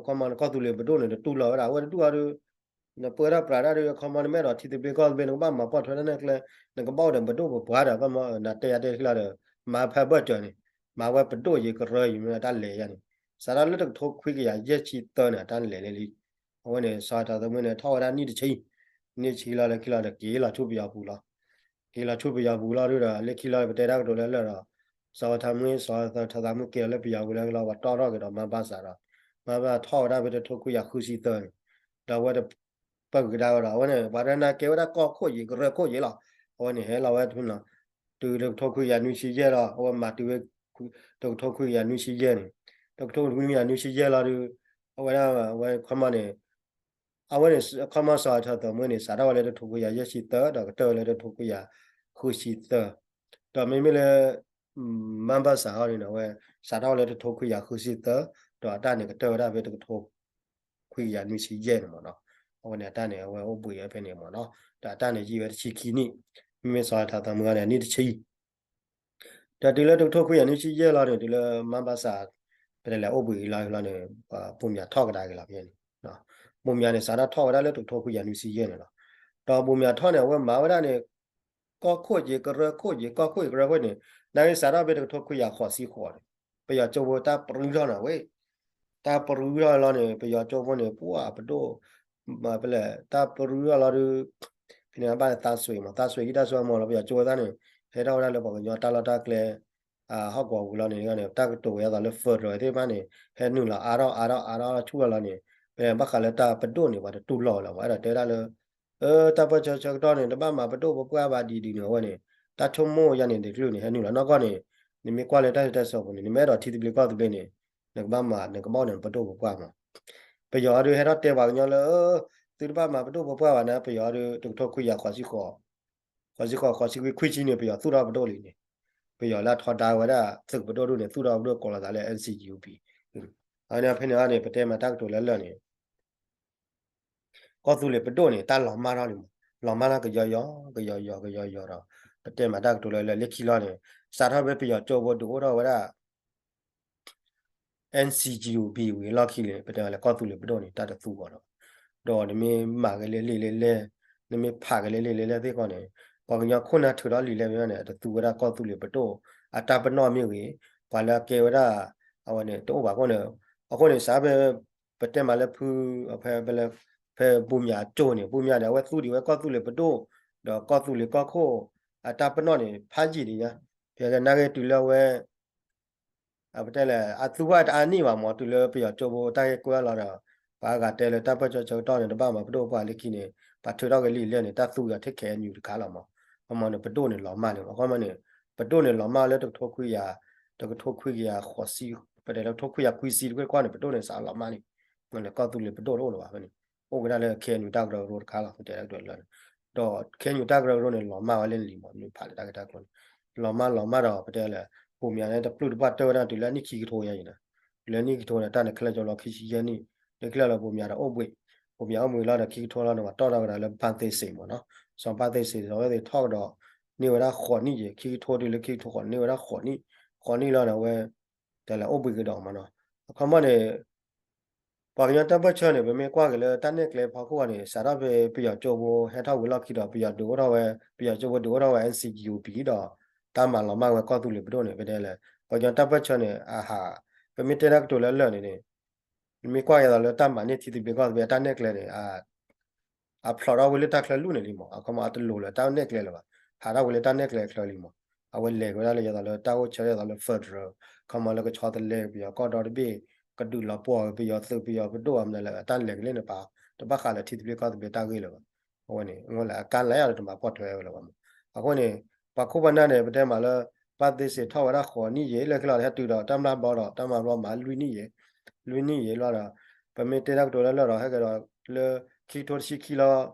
ခီမီ ကီၢ်သူလ့ၤပဒိၣ်န့ၣ် တတူၢ်လိာ်ဝဲဒၣ် အဝဲတတူၢ်အီၤဒီး နပၢတၢ်ပြးတၢ်ဒီး ခီမီနမ့ၢ်အဲၣ်ဒိးထံသဘျ့ကီၢ်သဘျ့ နကဘၣ်မၤပိာ်ထွဲတၢ်နဲၣ်ကျဲ နကဘၣ်အိၣ်ဒီးပဒိၣ်ပပှၢ်ဒီး ခီမီ နတဲယၤတဲခံလီၤဒီး မၤဖဲဘၢၣ်စၢၤန့ၣ် မၤဝဲပဒိၣ်ယံၤကရၢယံၤမ့ၢ်တၢ်လဲၤယါန့ၣ် စးထီၣ်လၢတကထိခွံကယၤယဲၢ်ဆံသၢန့ၣ် တၢ်လဲၤလံလံ အဝဲန့ၣ် စီၤထၢၣ်သမွ့န့ၣ် ထီၣ်ဝဲဒၣ်နံၣ်တဆံ နံၣ်ဆံလီၤလၢခံလီၤဒီး က့ၤလီၤဆူပယီၤပူၤလီၤ က့ၤလီၤဆူပယီၤပူၤလီၤဒီး လၢခံလီၤပတဲတၢ်ကတိၤလၢလၢာ်ဒီး စီၤထၢၣ်သမွ့ စီၤထၢၣ်သမွ့က့ၤလီၤလၢပယီၤပူၤလၢလီၤ ပှၤတီထီၣ်က့ၤဒီး မၤဘၣ်စးဒီး မၤဘၣ်ထီၣ်ဝဲဒၣ်ဖဲတကထိခွံကယၤဃုဆံသၢန့ၣ် ဒီးအဝဲတ ပၢကဒါဝဲဒီး အဝဲန့ၣ် ပှၤတနာ်ကဲဝဲဒၣ်ကီၢ်ခိၣ်ယံၤ ကရၢခိၣ်ယံၤလီၤ အဝဲန့ၣ် ဟဲလီၤဝဲတဖုလီၤ တုၤတကထိခွံကယၤနွံဆံယဲၢ်လီၤ အဝဲမၤတုၤဝဲ တကထိခွံကယၤနွံဆံယဲၢ်န့ၣ် တကထိခွံကယၤနွံဆံယဲၢ်လီၤဒီး အဝဲဒၣ် အဝဲခီမီန့ၣ် အဝဲန့ၣ် ခီမီစီၤထၢၣ်သမွ့န့ၣ် စးထီၣ်ဝဲလၢတကထိခွံကယၤယဲၢ်ဆံသၢ ဒီးကတၢၢ်ဝဲလၢတကထိခွံကယၤဃုဆံသၢ ဒီးမ့မ့ၢ်လၢ မၤဘၣ်စးဟီန့ၣ်ဒီး အဝဲ စးထီၣ်ဝဲလၢတကထိခွံကယၤဃုဆံသၢ ဒီးအတၢ်န့ၣ်ကတၢၢ်ဝဲဒၣ်ဖဲတကထိခွံကယၤနွံဆံယဲၢ်န့ၣ်မ့ၢ်နီၤ အဝဲန့ၣ်အတၢ်န့ၣ် အဝဲအိၣ်ဘှံးဝဲဖဲန့ၣ်မ့ၢ်နီၤ ဒီးအတၢ်န့ၣ်ယံာ်ဝဲတဆံခံနံၣ် မ့မ့ၢ်စီၤထၢၣ်သမွ့န့ၣ် နံၣ်တဆံ ဒီးတုၤလၢတကထိခွံကယၤနွံဆံယဲၢ်လီၤန့ၣ် တုၤလၢမၤဘၣ်စး ပတဲလဲၣ်အိၣ်ဘှံးအံၤလီၤန့ၣ် ဘိးမၠးထီၣ်ကဒါက့ၤလီၤဖဲန့ၣ် ဘိးမၠးန့ၣ် စးထီၣ်ထီၣ်ဝဲဒၣ်လၢတကထိခွံကယၤနွံဆံယဲၢ်န့ၣ်လီၤ ဒီးဘိးမၠးထီၣ်န့ၣ် အဝဲမၤဝဲဒၣ်န့ၣ် ကီၢ်ခိၣ်ယံၤ ကရၢခိၣ်ယံၤ ကီၢ်ခိၣ်ယံၤကရၢခိၣ်န့ၣ် နာ်က့စးထီၣ်ဖဲတကထိခွံကယၤဃိးဆံဃိးန့ၣ် ပယီၤကၠိဖိတၢ်ပြူထီၣ်န့ၣ်ဝဲ တၢ်ပြူထီၣ်လီၤန့ၣ် ပယီၤကၠိဖိန့ၣ် ပှၤပဒိၣ် ပလဲၣ် တၢ်ပြူထီၣ်လီၤဒီး ဖဲန့ၣ်ဘၣ်လၢသးစွ့ၤမး သးစွ့ၤဟံၣ်တၢ်စိမီၤလီၤ ပယီၤကၠိဖိသၣ်န့ၣ် ဟဲထီၣ်ဝဲဒၣ်လၢပှၤကညီတၢ်လီၢ်တၢ်ကျဲ ဟီၣ်ကဝီၤပူၤလီၤန့ၣ် တၢ်ကတိၤဝဲအသိးလၢ federal သ့ၣ်တဖၣ်န့ၣ် ဟဲနုာ်လီၤအါထီၣ်အါထီၣ်အါထီၣ် ဆူၣ်လီၤလီၤန့ၣ် ဖဲဘၣ်ဃးလၢတၢ်ပဒိၣ်န့ၣ် ပှၤတတူၢ်လိာ်လီၤ ပှၤအဲၣ်ဒိးတဲဝဲဒၣ်လၢ အၢ တၢ်ပၢၢ်ဆၢဆၢကတီၢ်န့ၣ် တဘၣ်မၤပဒိၣ်ပပှၢ်ဘၣ်ဒ်ဒ်န့ၣ် အဝဲန့ၣ် တၢ်ဆိကမိၣ်ယါန့ၣ် တချုးန့ၣ် ဟဲနုာ်လီၤနီၢ်ကီၢ်န့ၣ် နမ့ၢ်ကွၢ်လၢတၢ်စံၣ်တၢ်စိၤပူၤန့ၣ် နမ့ၢ်အဲၣ်ဒိးထံသဘျ့ကီၢ်သဘျ့န့ၣ် နကဘၣ်မၤ နကဘၣ်အိၣ်ဒီးပဒိၣ်ပပှၢ်မး ပယီၤအီၤဒုးဟဲထီၣ်တဲပှၤကညီလၢ သုတဘၣ်မၤပဒိၣ်ပပှၢ်ဘၣ်န့ၣ် ပယီၤအီၤဒုး တကထိခွံကယၤဃိးဆံဃိး ဃိးဆံဃိး ဃိးဆံခွံ ခွံဆံန့ၣ် ပယီၤသူၣ်ထီၣ်ပဒိၣ်လံန့ၣ် ပယီၤလၢအထီဒါဝဲဒၣ် သုးပဒိၣ်ဒိၣ်န့ၣ် သူၣ်ထီၣ်ပဒိၣ်ကိးလီၤသးလၢ NCGUB အန့ၣ်ဖဲန့ၣ်အန့ၣ် ပတဲမးတၢ်ကတိၤလၢလၢာ်န့ၣ် ကီၢ်သူလ့ၤပဒိၣ်န့ၣ် တၢ်လီၤမၢ်ထီၣ်လံမး လီၤမၢ်ထီၣ်ကယီယီ ကယီယီ ကယီယီဒီး ပတဲမးတၢ်ကတိၤလၢလၢာ် လၢခံလီၤန့ၣ် စးထီၣ်ဖဲပယီၤကၠိဖိဒုးအိၣ်ထီၣ်ဝဲဒၣ် NCGUB ဝံၤအလီၢ်ခံန့ၣ် ပတဲမးလၢကီၢ်သူလ့ၤပဒိၣ်န့ၣ် တၢ်တသူအီၤဒီး ဒီးနမ့ၢ်မၤက့ၤလၢလံာ်လဲၢ်လဲၢ် နမ့ၢ်ဖးက့ၤလၢလံာ်လဲၢ်လဲၢ်သ့ၣ်ဃီန့ၣ် ပှၤကညီခိၣ်နၢ်ထုးထီၣ်လံာ်လဲၢ်မ့ၢ်န့ၣ် တသူဝဲဒၣ်ကီၢ်သူလ့ၤပဒိၣ် အတၢ်ပနီၣ်မ့ၢ်ဂ့ၤ ပှၤလၢအကဲဝဲဒၣ် အဝဲန့ၣ် တအိၣ်ဘၣ်အဃိန့ၣ် အဃိန့ၣ် စးဖဲ ပတဲမးလၢဖု ဖဲ ဖဲဘိးမၠးအကၠိန့ၣ် ဘိးမၠးန့ၣ် အဝဲသူဒံးဝဲကီၢ်သူလ့ၤပဒိၣ် ဒီးကီၢ်သူလ့ၤကီၢ်ခိၣ် အတၢ်ပနီၣ်န့ၣ် ဖးယံာ်ဒံးညါ ဖဲနာ်က့တုၤလၢအဝဲ ပတဲလဲၣ် အသူဝဲတအါနံၣ်ဘၣ်မး တုၤလၢပယီၤကၠိဖိတၢ်ဂ့ၢ်ကွဲလီၤဒီး ပှၤဂၤတဲလၢတၢ်ပၢၢ်ဆၢဆၢကတီၢ်န့ၣ် တဘၣ်မၤပဒိၣ်ပပှၢ်လၢခံန့ၣ် ပှၤထုးထီၣ်က့ၤလံာ်လဲၢ်န့ၣ် တၢ်သူက့ၤအီၤထဲ KNU တခါလီၤမး ခီမီန့ၣ် ပဒိၣ်န့ၣ်လီၤမၢ်လံ ခီမီန့ၣ် ပဒိၣ်န့ၣ်လီၤမၢ်လၢတကထိခွံကယၤ တကထိခွံကယၤဃိးဆံ ပတဲလၢတကထိခွံကယၤခွံဆံတခွ့ၣ်တခွ့ၣ်န့ၣ် ပဒိၣ်န့ၣ်စးလီၤမၢ်လံ မ့ၢ်လၢကီၢ်သူလ့ၤပဒိၣ်တအိၣ်လၢၤဘၣ်ဖဲန့ၣ် အိၣ်က့ၤဒၣ်လၢ KNU တၢ်ကရၢကရိတခါလီၤ ပတဲလၢကတၢၢ်လၢ ဒီး KNU တၢ်ကရၢကရိန့ၣ် လီၤမၢ်ဝဲလၢလံာ်မး မ့ၢ်ဖးလၢတၢ်ဂ့ၢ်တၢ်ကျိၤန့ၣ် လီၤမၢ်လီၤမၢ်ဒီး ပတဲလၢ ဘိးမၠးန့ၣ် တပျုၢ်တပှၢ်တၢၢ်ဝဲဒၣ်တုၤလၢအနံၣ်ခံကထိယါအံၤန့ၣ် တုၤလၢအနံၣ်ခံကထိန့ၣ် တၢ်န့ၣ်ခဲလၢာ်ကၠိလီၤခံဆံယဲၢ်နံၣ် လၢခံလၢာ်လီၤဘိးမၠးဒီးအိၣ်ဘှံး ဘိးမၠးအိၣ်ဘှံးလီၤဒီးခံကထိလီၤန့ၣ် ပှၤတီၣ်ထီၣ်ကဒါလၢဘၣ်သ့စ့းမးနီၤ စီၤဘၣ်သ့စ့း စီၤဘၣ်သ့စ့းထီၣ်ကဒီး န့ၢ်ဝဲဒၣ်ဃိးနံၣ်ယဲၢ် ခံကထိတုၤလၢခံကထိဃိးန့ၢ်ဝဲဒၣ်ဃိးနံၣ် ဃိးနံၣ်လီၤန့ၣ် အဝဲ တဲလၢအိၣ်ဘှံးကဒီးမးနီၤ အခီမီန့ၣ် ပှၤကညီတၢ်ပၢၢ်ဆၢန့ၣ် ပမ့ၢ်ကွၢ်က့ၤလၢတၢ်နဲၣ်ကျဲဖီခိၣ်အံၤန့ၣ် စးထီၣ်ဖဲပယီၤကၠိဖိဟဲထီၣ်ဝံၤလီၢ်ခံဒီး ပယီၤဒုးအိၣ်ထီၣ်ဝဲ ပယီၤကၠိဖိဒုးအိၣ်ထီၣ်ဝဲ NCGUB ဒီး တၢ်မၤလီၤမၢ်ဝဲကီၢ်သူလ့ၤပဒိၣ်န့ၣ် ပတဲလဲၣ် ပှၤကညီတၢ်ပၢၢ်ဆၢန့ၣ် အဟး ပမ့ၢ်တဲတၢ်ကတိၤလၢလၢာ်န့ၣ်န့ၣ် နမ့ၢ်ကွၢ်က့ၤသိးလၢတၢ်မၤန့ၢ်ထံသဘျ့ကီၢ်သဘျ့အတၢ်နဲၣ်ကျဲန့ၣ် အဖျိးထီၣ်ဝဲလၢတၢ်ချၢလူၢ်န့ၣ်လံမး အခီမီအတလိၤလၢတၢ်နဲၣ်ကျဲလၢၤဘၣ် ဟးထီၣ်ဝဲလၢတၢ်နဲၣ်ကျဲအချၢလံမး အဝဲလဲၤက့ၤဝဲဒၣ်လၢယသိးလၢတၢ်အိၣ်ဆၢယသိးလၢ federal ခီမီလၢကဆီတလဲပယီၤကီၢ်ဒီတဘ့ၣ် ကဒုးလီၤပှီၢ်ပယီၤသုးပယီၤပဒိၣ်အမနုၤလဲၣ် တၢ်လဲၤကလံၣ်န့ၣ်ပာ် တဘၣ်ဃးလၢထံသဘျ့ကီၢ်သဘျ့တၢ်ဂ့ၢ်လၢၤဘၣ်. အဝဲန့ၣ် အဝဲလၢအကါလဲၣ်အီၤဒီးတမၤပီၣ်ထွဲဝဲလၢၤဘၣ်မး. အဃိန့ၣ် ပှၤခိၣ်ပှၤနၢ်န့ၣ် ပတဲမးလၢ ဘၣ်သ့စ့းထီၣ်ဝဲဒၣ်ဃိးနံၣ်ယံာ် လၢခံလီၤဒီးဟဲတုၤဒီးတၢ်မျၢ်ဘျီဒီး တၢ်မျၢ်ဘျီမၤလွံၢ်နံၣ်ယံာ် လွံၢ်နံၣ်ယံာ်လီၤဒီး ပမ့ၢ်တဲတၢ်ကတိၤလၢလၢာ်ဒီး ဟဲက့ၤဒီးလၢ ခံကထိတဆံခံလီၤ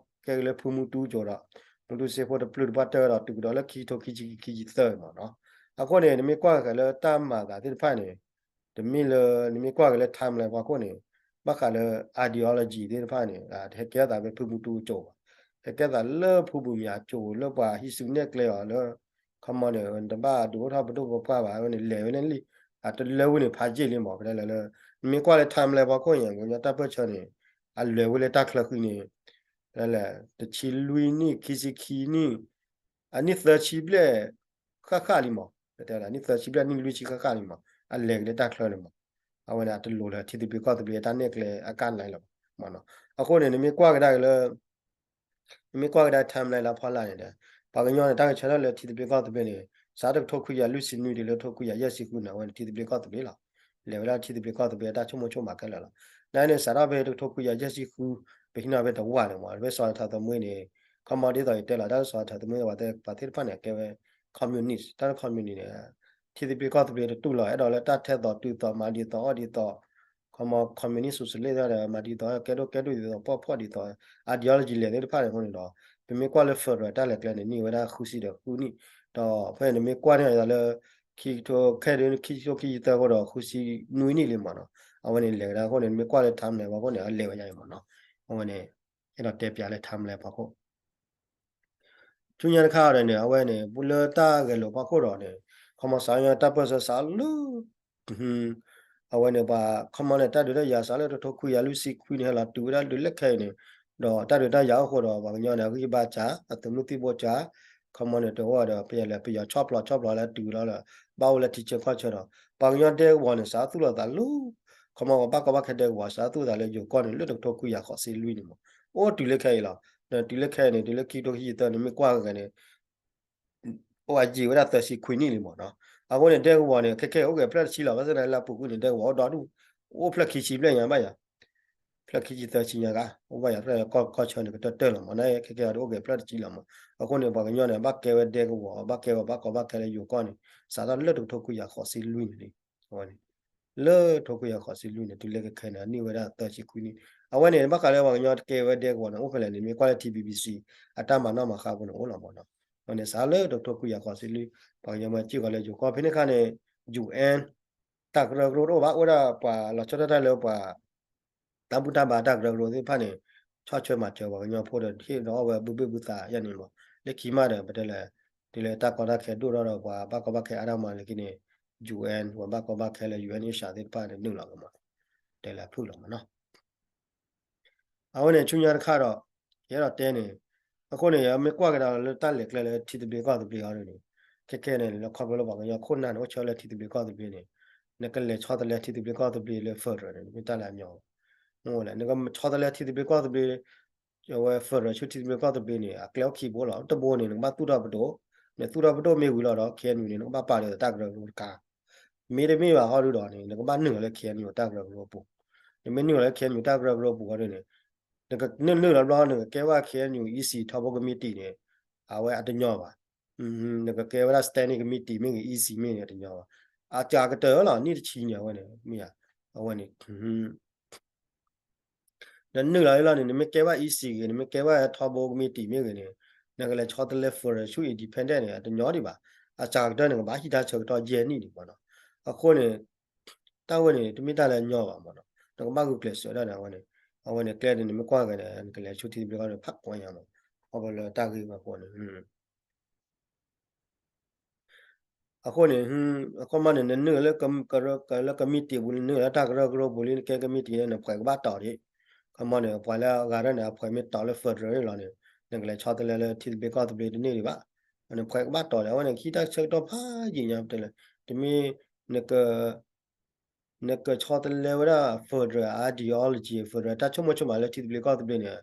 ကဲက့ၤလၢဖုမူတူကၠိၤဒီး မူတူစ့ဖိတပျုၢ်တပှၢ်တၢၢ်ဒီး တုၤကဒီးလၢခံကထိခံဆံခံ ခံဆံသၢမးနီၤ. အဃိန့ၣ် နမ့ၢ်ကွၢ်က့ၤလၢတၢ်မၤသးသ့ၣ်တဖၣ်န့ၣ် တမ့ၢ်လၢ နမ့ၢ်ကွၢ်က့ၤလၢ timeline ပှၤခိၣ်န့ၣ် ဘၣ်ဃးလၢ ideology သ့ၣ်တဖၣ်န့ၣ် ဟဲကဲထီၣ်သးဖဲဖုမူတူကၠိၤဘၣ်, ဟဲကဲထီၣ်သးလၢဖုဘိးမၠးကၠိၤ လၢပှၤဟံးစုနဲၣ်ကျဲအီၤလၢ ခီမီန့ၣ် တဘၣ်ဒုးအိၣ်ထီၣ်ပဒိၣ်ပပှၢ်ဘၣ် အဝဲန့ၣ် လဲၤဝဲန့ၣ်လံ, အတလၢဝဲန့ၣ် ဖးယံာ်လံမး ပတဲလၢ နမ့ၢ်ကွၢ်လၢ timeline ပှၤခိၣ်န့ၣ် ပှၤကညီတၢ်ပၢၢ်ဆၢန့ၣ် အလဲၤဝဲလၢတၢ်ချၢဃံန့ၣ် လဲၣ် တဆံလွံၢ်နံၣ် ခံဆံခံနံၣ် အနံၣ်သၢဆံဘျဲၣ် ဃၣ်ဃၣ်လံမး, ပတဲဒၣ်နံၣ်သၢဆံဘျဲၣ် နံၣ်လွံၢ်ဆံဃၣ်ဃၣ်လံမး, အလဲၤက့ၤလၢတၢ်ချၢန့ၣ်မး, အဝဲန့ၣ် အတလိၤလၢထံသဘျ့ကီၢ်သဘျ့တၢ်နဲၣ်ကျဲအကါလဲၣ်လၢၤဘၣ်မးနီၤ. အဃိန့ၣ် နမ့ၢ်ကွၢ်ကဒါက့ၤလၢ နမ့ၢ်ကွၢ်ကဒါ timeline လၢအဖီလာ်န့ၣ်ဒီး ပှၤကညီန့ၣ် တၢ်ကဆၢထၢၣ်လၢထံသဘျ့ကီၢ်သဘျ့န့ၣ် စးတကထိခွံကယၤလွံၢ်ဆံနွံတုၤလၢတကထိခွံကယၤယဲၢ်ဆံဃုန့ၣ် အဝဲန့ၣ်ထံသဘျ့ကီၢ်သဘျ့လီၤ. လဲၤဝဲဒၣ်ထံသဘျ့ကီၢ်သဘျ့အတၢ်ဆိကမိၣ်ဆိကမးခဲလၢာ်လီၤ. နာ်န့ၣ် စးထီၣ်ဖဲတကထိခွံကယၤယဲၢ်ဆံဃု ပဟံးန့ၢ်ဖဲတဝၢန့ၣ်မး ဖဲစီၤထၢသမွေးန့ၣ် ခီမီဒ်သိးယတဲလီၤ တၢ်လၢစီၤထၢသမွေး ပှၤသ့ၣ်တဖၣ်န့ၣ် ကဲဝဲ communist တၢ်လၢ communist န့ၣ် ထံသဘျ့ကီၢ်သဘျ့တတူၢ်လီၤ အဲၣ်ဒိးလၢတၢ်ထဲသိးတုၤသိး မၤဒ်သိးအီၣ်ဒ်သိး ခီမီ communist socialist ဒီး မၤဒ်သိး ကဲဒိၣ်ကဲဒိၣ်ဒ်သိး ဖီၣ်ဖီၣ်ဒ်သိး ideology လဲၣ်သ့ၣ်တဖၣ်န့ၣ်အဃိန့ၣ်ဒီး ပမ့ၢ်ကွၢ်လၢ federal တၢ်လဲၤကျဲန့ၣ် န့ၢ်ဝဲဒၣ်ဃုဆံဒီးဃုနံၣ် ဒီးဖဲန့ၣ်နမ့ၢ်ကွၢ်န့ၢ်အီၤလၢ ခံကထိ ခဲဒုး ခံကထိခံဆံသၢအဃိဒီး ဃုဆံနွံနံၣ်လံမးနီၤ. အဝဲန့ၣ်လဲၤကဒါအဃိန့ၣ် နမ့ၢ်ကွၢ်လၢ timeline ပှၤအဃိန့ၣ် အလဲၤဝဲဒ်အံၤမးနီၤ. အဝဲန့ၣ် အဲၣ်ဒိးတဲပျးလၢ timeline ပှၤခိၣ် ဆူညါတခါအံၤန့ၣ် အဝဲန့ၣ် လၢတၢ်ဂဲၤလိာ်ပှၤခိၣ်ဒီးန့ၣ် ခီမီစးညီတၢ်ပၢၢ်ဆၢစးလၢ အဝဲန့ၣ် ပှၤခီမီန့ၣ် တၢ်ဒုးတၢ်ယၤစးလၢတကထိခွံကယၤလွံၢ်ဆံခွံန့ၣ် ဟဲလီၤတုၤဝဲဒၣ်ဒုးလၢခဲအံၤန့ၣ် ဒီးတၢ်ဒုးတၢ်ယၤအိၣ်ဃိဒီး ပှၤကညီန့ၣ် အဂံၢ်ဘါစှၤ အသုးမုၢ်သံၣ်ဘိစှၤ ခီမီန့ၣ် တအိၣ်ဒီး ပယီၤလဲၤပယီၤဆီၣ်ဖျိးဆီၣ်ဖျိးလၢတုၤလီၤလၢ ဘၣ်အိၣ်လၢထံဆၢကီၢ်ဆၢဒီး ပှၤကညီဒဲကဝီၤန့ၣ် စးသူၣ်လီၤသးလၢ ခီမီပှၤဘၣ်ကီဘၣ်ခဲဒဲကဝီၤ စးသူၣ်သးလၢယိၤကီၢ်န့ၣ် လၢတကထိခွံကယၤဃိးဆံလွံၢ်န့ၣ်မး အိၣ်တုၤလၢခဲအံၤလီၤ. တုၤလၢခဲအံၤန့ၣ် တုၤလၢခံကထိခံဆံသၢန့ၣ် မ့ၢ်ကွၢ်ဂ့ၤန့ၣ် အိၣ်အယံာ်ဝဲဒၣ်သၢဆံခွံနံၣ်လံမးနီၤ. အဃိန့ၣ် ဒဲကဝီၤန့ၣ် ခဲခဲအံၤအိၣ်ဂဲၤဖျၢၣ်တဆံလီၤ. ဘၣ်ဆၣ်သနာ်က့လၢအပူၤကွံာ်န့ၣ် ဒဲကဝီၤအိၣ်ဒီဒူၣ် အိၣ်ဖျၢၣ်ခံဆံဘျဲၣ်ညါဘၣ်ယၤ ဖျၢၣ်ခံဆံသၢဆံညါကါ အိၣ်ဘၣ်ယၤဖျၢၣ်ကီၢ်ကီၢ်ဆၢန့ၣ် ကတၢၢ်တၢၢ်လီၤမး နာ်က့ခဲခဲအံၤဒီးအိၣ်ဂဲၤဖျၢၣ်တဆံလီၤမး. အဃိန့ၣ် ပှၤကညီန့ၣ် ဘၣ်ကဲဝဲဒဲကဝီၤ ဘၣ်ကဲဝဲဘၣ်ကီဘၣ်ခဲလၢယိၤကီၢ်န့ၣ် စးထီၣ်လၢတကထိခွံကယၤဃိးဆံလွံၢ်န့ၣ်လံ. အဝဲန့ၣ် လၢတကထိခွံကယၤဃိးဆံလွံၢ်န့ၣ် တုၤလၢခဲခဲန့ၣ် အန့ၢ်ဝဲဒၣ်သၢဆံခွံနံၣ်. အဝဲန့ၣ် ဘၣ်ဃးလၢပှၤကညီတကဲဝဲဒဲကဝီၤန့ၣ် အိၣ်ဖဲလဲၣ်န့ၣ် မ့ၢ်ကွၢ်လၢ ထံဘံဘံစံ အတၢ်မၤနီၣ်မၤဃါအပူၤန့ၣ်အိၣ်လီၤမးနီၤ. အဝဲန့ၣ် စးလၢတကထိခွံကယၤဃိးဆံလွံၢ် ပှၤကညီမ့ၢ်စ့ၢ်ကီးလၢယိၤကီၢ်ဖဲန့ၣ်အခါန့ၣ် ယူၣ်အဲၣ် တၢ်ကရၢကရိတအိၣ်ဘၣ် အိၣ်ဝဲဒၣ်ပှၤလီၤဆီဒၣ်တၢ်လၢပှၤ တၢ်ဘူၣ်တၢ်ဘါတၢ်ကရၢကရိသ့ၣ်တဖၣ်န့ၣ် ဆီၣ်ထွဲမၤစၢၤပှၤကညီဖိဒီး ဟ့ၣ်ဒီးအီၣ်ဝဲဘုဘ့ၣ်ဘုသးယါန့ၣ်မး. လၢခံမးဒီး ပတဲလဲၣ် တုၤလၢတၢ်ကီတၢ်ခဲဒိၣ်ထီၣ်ဒီး ပှၤဘၣ်ကီဘၣ်ခဲအါတၢ်မၤလၢခံန့ၣ် ယူၣ်အဲၣ် ပှၤဘၣ်ကီဘၣ်ခဲလၢ ယူၣ်အဲၣ်အ့ရှ်သ့ၣ်တဖၣ်န့ၣ် နုာ်လီၤကမး တဲလၢအဖုၣ်လီၤမးနီၤ. အဝဲန့ၣ်ဆူညါတခါဒီး ယအဲၣ်ဒိးတဲန့ၣ် အဃိန့ၣ် ယမ့ၢ်ကွၢ်ကဒါလၢတၢ်လဲၤကျဲလၢထံသဘျ့ကီၢ်သဘျ့အီၤဒ်န့ၣ် ခဲခဲန့ၣ် လၢခီဖျိလၢပှၤကညီခိၣ်နၢ်န့ၣ် အိၣ်ဆၢလၢထံသဘျ့ကီၢ်သဘျ့န့ၣ် နကလဲၤဆီတလဲထံသဘျ့ကီၢ်သဘျ့လၢ federal န့ၣ် မ့ၢ်တၢ်လၢအညီ မ့ၢ်လဲၣ် နကဆီတလဲထံသဘျ့ကီၢ်သဘျ့ အဝဲ federal ဆူထံသဘျ့ကီၢ်သဘျ့န့ၣ် အကျဲအိၣ်ခံဘိလီၤ. တဘိန့ၣ် နကဘၣ်သူၣ်ထီၣ်ပဒိၣ် နသူၣ်ထီၣ်ပဒိၣ်မ့ၢ်ဝံၤလီၤဒီး ခ့ၣ်အဲၣ်ယူၣ်န့ၣ် နကဘၣ်ပာ်လၢတၢ်ကရၢကရိတခါ မ့တမ့ၢ်ဘၣ်ဟီဒုဒီးန့ၣ် နကဘၣ်နုာ်လီၤလၢ ခ့ၣ်အဲၣ်ယူၣ် တၢ်ကရၢကရိအပူၤ. နမ့ၢ်နုာ်လီၤလၢ ခ့ၣ်အဲၣ်ယူၣ် တၢ်ကရၢကရိအပူၤဃီဒ်န့ၣ် နကနုာ်နုာ်လီၤဘျီ နကကဲဘၣ် ခ့ၣ်အဲၣ်ယူၣ် အံၣ်စံၣ် ထီဘိကမံးတံာ်န့ၣ် အဝဲအတညီဘၣ်. နကကဲဝဲဒၣ် standing committee မ့ၢ်ဂ့ၤ အံၣ်စံၣ် မ့ၢ်ဂ့ၤ အတညီဘၣ်. အစှၤကတၢၢ်လီၤ နံၣ်တဆံန့ၣ် အဝဲန့ၣ် မ့ၢ်ဧါ အဝဲန့ၣ် နနုာ်လီၤလီၤန့ၣ် နမ့ၢ်ကဲဘၣ် အံၣ်စံၣ် ဂ့ၤ နမ့ၢ်ကဲဘၣ်ထီဘိကမံးတံာ်မ့ၢ်ဂ့ၤန့ၣ် နကလဲၤဆီတလဲ federal ဆူ independent န့ၣ် အတညီဒံးဘၣ်. အစှၤကတၢၢ်န့ၣ် ကဘၣ်ဟံးတၢ်ဆၢကတီၢ်ယဲၢ်နံၣ်ဒံးမးနီၤ. အဃိန့ၣ် တၢ်ဝဲန့ၣ် တမ့ၢ်တၢ်လၢအညီဘၣ်မးနီၤ. နကဘၣ်ဂုာ်ကျဲးစၢးဒၣ်န့ၣ် အဝဲန့ၣ် အဝဲန့ၣ် ကျဲန့ၣ် နမ့ၢ်ကွၢ်ဂ့ၤန့ၣ် နကလဲၤဆူထံသဘျ့ကီၢ်န့ၣ် ဖးကွၢ်ညါမး ခီဖျိလၢတၢ်ဂ့ၢ်ဝဲအဃိန့ၣ် အဃိန့ၣ် အခီမးန့ၣ် နနုာ်လၢ လၢကမံးတံာ်ပူၤ နနုာ်လၢတၢ်ကရၢကရိပူၤလံ နကဲကမံးတံာ်န့ၣ် နဖှဲးကဘၣ်တီၤဒံး. အခီမးန့ၣ် ပှၤလၢအဂၤဒၣ်န့ၣ် အဖှဲးမ့ၢ်တီၤလၢ federal န့ၣ်လီၤန့ၣ် နကလဲၤဆီတလဲလၢထံသဘျ့ကီၢ်သဘျ့တန့ၢ်ဒံးဘၣ်. နဖှဲးကဘၣ်တီၤဒံး အဝဲန့ၣ် ဟံးတၢ်ဆၢကတီၢ်ဖးယံာ်ညါတဲလၢ တမ့ၢ် နက နကဆီတလဲဝဲဒၣ် federal ideology federal တၢ်ဆိကမိၣ်ဆိကမးလၢထံသဘျ့ကီၢ်သဘျ့န့ၣ်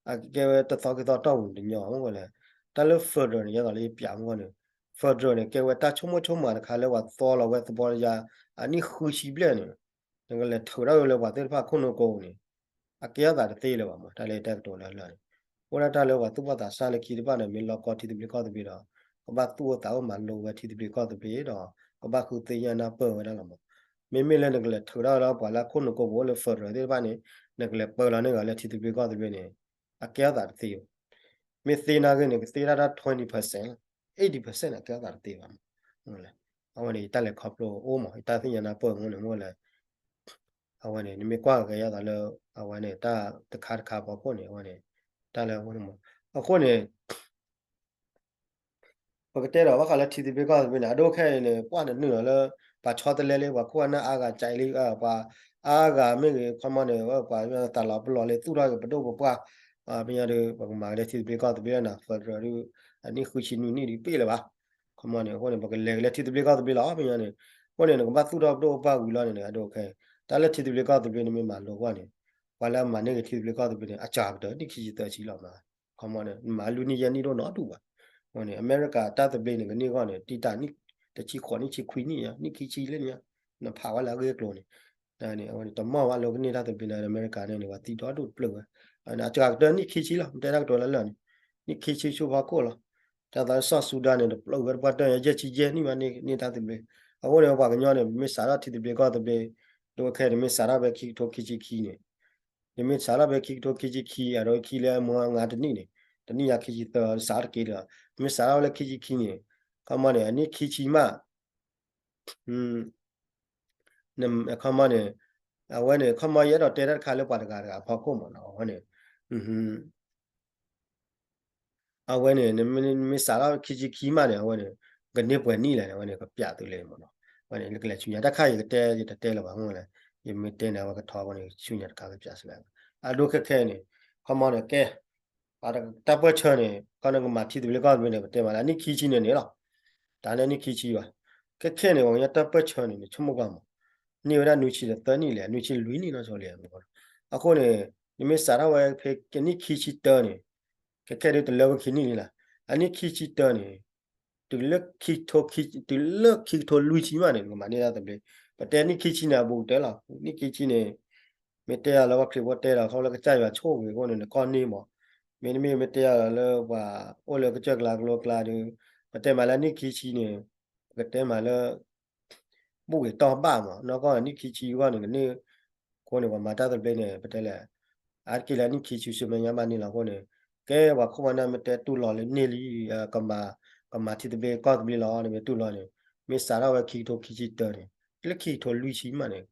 အကဲဝဲတသီခံသီတီၢ်ပူၤတညီမ့ၢ်ဝဲလဲၣ်. တၢ်လၢ federal န့ၣ် ယသိးလၢယပျးမ့ၢ်ဂ့ၤန့ၣ် federal န့ၣ် ကဲဝဲတၢ်ဆိကမိၣ်ဆိကမးတခါလၢပှၤသီလီၤဝဲသဘီတယါ အနံၣ်ဃုဆံဘျဲၣ်န့ၣ် နကလဲၤထုးထီၣ်ဝဲလၢပှၤသ့ၣ်တဖၣ်ခိၣ်နူာ်ကိးပူၤန့ၣ် အကဲထီၣ်သးတသ့လၢၤဘၣ်မး တၢ်လၢတဲကတိၤလၢလၢ်န့ၣ် အိၣ်ဒၣ်တၢ်လၢပှၤသူၣ်ဘီၣ်သးစၢ်လၢခံတဖၣ်န့ၣ် မ့ၢ်လီၤကီထံသဘျ့ကီၢ်သဘျ့ဒီး ကဘၣ်သူၣ်အိၣ်သးအိၣ်မၤလိဝဲထံသဘျ့ကီၢ်သဘျ့ဒီး ကဘၣ်ဃုသ့ၣ်ညါနၢ်ပၢၢ်ဝဲဒၣ်လီၤမး. မ့မ့ၢ်လၢနကလဲၤထုးထီၣ်ဝဲလၢပှၤလၢခိၣ်နူာ်ကိးပူၤအိၣ်လၢ federal သ့ၣ်တဖၣ်န့ၣ် နကလဲၤပၢလီၤန့ၢ်ဂၤလၢထံသဘျ့ကီၢ်သဘျ့န့ၣ် အကဲထီၣ်သးတသ့ဘၣ်. မ့ၢ်သ့နာ်ဂ့ၤန့ၣ် ကသ့ဒၣ်တၢ် twenty percent, eighty percent န့ၣ် အကဲထီၣ်သးတသ့ဘၣ်မး. အဝဲန့ၣ် ယတၢ်လဲၤခီဖျိအိၣ်မး ယတၢ်သ့ၣ်ညါနၢ်ပၢၢ်မးန့ၣ် မ့ၢ်လၢ အဝဲန့ၣ် နမ့ၢ်ကွၢ်က့ၤယၤသးလၢ အဝဲန့ၣ် တၢ်တခါတခါဖီခိၣ်န့ၣ် အဝဲန့ၣ် တၢ်လၢအဝဲန့ၣ်မး အဃိန့ၣ် ပကတဲဒီးဘၣ်ဃးလၢထံသဘျ့ကီၢ်သဘျ့န့ၣ် အဒိခဲအံၤန့ၣ် ပှၢ်နနုာ်လီၤလၢ ပှၤဆီတလဲလံ ပှၤခိၣ်အနၢ်အါဂၤကၠဲးလံ ပှၤအါဂၤမ့ၢ်ဂ့ၤ ခီမီန့ၣ် ပှၤသးလီၤပလီၢ်လံ သူၣ်ထီၣ်က့ၤပဒိၣ်ပပှၢ် ပညီဒုး ပကမၤက့ၤလၢထံသဘျ့ကီၢ်သဘျ့လီၤနီၤ federal ဒုး အနံၣ်ဃုဆံနွံနံၣ်ဒုးပ့ၢ်လၢၤဘၣ်. ခီမီန့ၣ် အဃိန့ၣ် ပကလဲၤက့ၤလၢထံသဘျ့ကီၢ်သဘျ့လီၤ ပညီန့ၣ် အဃိန့ၣ် နကဘၣ်သူၣ်ထီၣ်ပဒိၣ်ပပှၢ်ဝံၤလီၤန့ၣ် အဒိခဲအံၤ တၢ်လၢထံသဘျ့ကီၢ်သဘျ့န့ၣ်မ့ၢ်မၤလိကွၢ်န့ၣ် ပှၤလၢအမၤန့ၢ်က့ၤထံသဘျ့ကီၢ်သဘျ့န့ၣ် အစှၤကတၢၢ်နံၣ်ခံဆံသၢဆံလီၤမး ခီမီန့ၣ် နမၤလွံၢ်နံၣ်ယဲၢ်နံၣ်ဒိၣ်နီတဒူၣ်ဘၣ်. အဃိန့ၣ် အမဲရကၤတၢ်သဘျ့န့ၣ် ကန့ၢ်အဂီၢ်န့ၣ် တံာ်တာ်နံၣ်တဆံဃိးနံၣ်ဆံခွံနံၣ် နံၣ်ခံဆံလၢန့ၣ် နဖးဝဲလၢအဂ့ၢ်အကျိၤန့ၣ် န့ၣ် အဝဲန့ၣ် တမီၢ်ဝဲလၢကန့ၢ်တၢ်သဘျ့န့ၣ် အမဲရကၤန့ၣ်န့ၣ် ပှၤသံဒီဒူၣ်တဖျၢၣ်ဝဲ အစှၤကတၢၢ်နံၣ်ခံဆံလီၤ တဲတၢ်ကတိၤလၢလၢာ်န့ၣ် နံၣ်ခံဆံဆူဖီခိၣ်လီၤ. တၢ်သးလၢစီၤစူဒၤန့ၣ် တဖျၢၣ်ဝဲတပှၢ်တၢၢ်ယဲၢ်ဆံယဲၢ်နံၣ်မးန့ၢ်တၢ်သဘျ့ အဃိန့ၣ် ပှၤကညီန့ၣ် မ့ၢ်စးထီၣ်ထံသဘျ့ကီၢ်သဘျ့ ဒိခဲအံၤန့ၣ် မ့ၢ်စးထီၣ်ဖဲခံကထိခံဆံခံန့ၣ် နမ့ၢ်စးထီၣ်ဖဲခံကထိခံဆံခံ အဒိခံလၢမဟါငါတနံၣ်န့ၣ် တနံၣ်ညါခံဆံသၢ စးထီၣ်တက့ၢ်ဒီး မ့ၢ်စးထီၣ်ဝဲလၢခံဆံခံန့ၣ် ခီမီန့ၣ် အနံၣ်ခံဆံမး ခီမီန့ၣ် အဝဲန့ၣ် ခီမီယအဲၣ်ဒိးတဲတၢ်တခါလၢပှၤတဂၤတဂၤအဖီခိၣ်မးနီၤ အဝဲန့ၣ် အဝဲန့ၣ် နမ့ၢ်စးထီၣ်ခံဆံခံမးန့ၣ် အဝဲန့ၣ် ကန့ၢ်ပှဲၤနံၣ်လဲၣ်န့ၣ် အဝဲန့ၣ် ကပျးသုလၢမးနီၤ အဝဲန့ၣ် လၢကလဲၤဆူညါ တၢ်ခါအံၤကတဲ ယတတဲလၢၤဘၣ်မ့ၢ်လဲၣ် ယမ့ၢ်တဲန့ၣ် အဝဲကထီအဃိန့ၣ် ဆူညါတခါကပျးသုလၢ အဒိခဲခဲအံၤန့ၣ် ခီမီန့ၣ် ကဲ တၢ်ပၢၢ်ဆၢန့ၣ် ခီနကမၤထံသဘျ့ကီၢ်သဘျ့န့ၣ် ပတဲမးလၢအနံၣ်ခံဆံန့ၣ်န့ၣ်လီၤ တၢ်န့ၣ်နံၣ်ခံဆံဘၣ် ခဲခဲန့ၣ် ပှၤကညီတၢ်ပၢၢ်ဆၢန့ၣ် နဆိကမိၣ်ကွၢ်မး န့ၢ်ဝဲဒၣ်နွံဆံဒီးသၢနံၣ်လဲၣ် နွံဆံလွံၢ်နံၣ်နီၢ်ဆိလံ အဃိန့ၣ် နမ့ၢ်စးထီၣ်ဝဲဖဲကနံၣ်ခံဆံတၢန့ၣ် ခဲခဲဒုးတလၢဝဲခံနံၣ်လံလၢ အနံၣ်ခံဆံတၢန့ၣ် တုၤလၢခံကထိ တုၤလၢခံကထိလွံၢ်ဆံမးန့ၣ် နကမၤန့ၢ်တၢ်သဘျ့ ပတဲနံၣ်ခံဆံန့ၣ် အဘူးကတၢၢ်လီၤ နံၣ်ခံဆံန့ၣ် မ့ၢ်တဲအီၤလၢပှၤခရံာ်ဖိတဲဒီး ခီဖျိလၢကစၢ်ယွၤဆိၣ်ဂ့ၤအဃိန့ၣ် နကီၢ်န့ၢ်မး မ့တမ့ၢ်မ့ၢ်တဲအီၤလၢပှၤအိၣ်လၢကစၢၢ်ကျါကလိကျါဒီး ပတဲမးလၢနံၣ်ခံဆံန့ၣ် ပကတဲမးလၢ ဘူၣ်ဂ့ၤတီၢ်ဘၣ်မး နီၢ်ကီၢ်နံၣ်ခံဆံအဂီၢ်န့ၣ် ကန့ၢ် အဃိန့ၣ် ပှၤမၤတၢ်သဘျ့န့ၣ် ပတဲလဲၣ် အါတက့ၢ်လၢနံၣ်ခံဆံဆူမဲာ်ညါဘၣ်န့ၣ်လီၤအဃိန့ၣ် ကဲပှၤခိၣ်ပှၤနၢ်မ့ၢ်တဲတူၢ်လိာ်လၢန့ၢ်လံ ကမၤ ကမၤထံသဘျ့ကီၢ်သဘျ့လီၤန့ၣ် မ့ၢ်တူၢ်လိာ်န့ၣ် မ့ၢ်စးထီၣ်ဝဲခံကထိခံဆံတၢန့ၣ် လၢခံကထိလွံၢ်ဆံမးန့ၣ်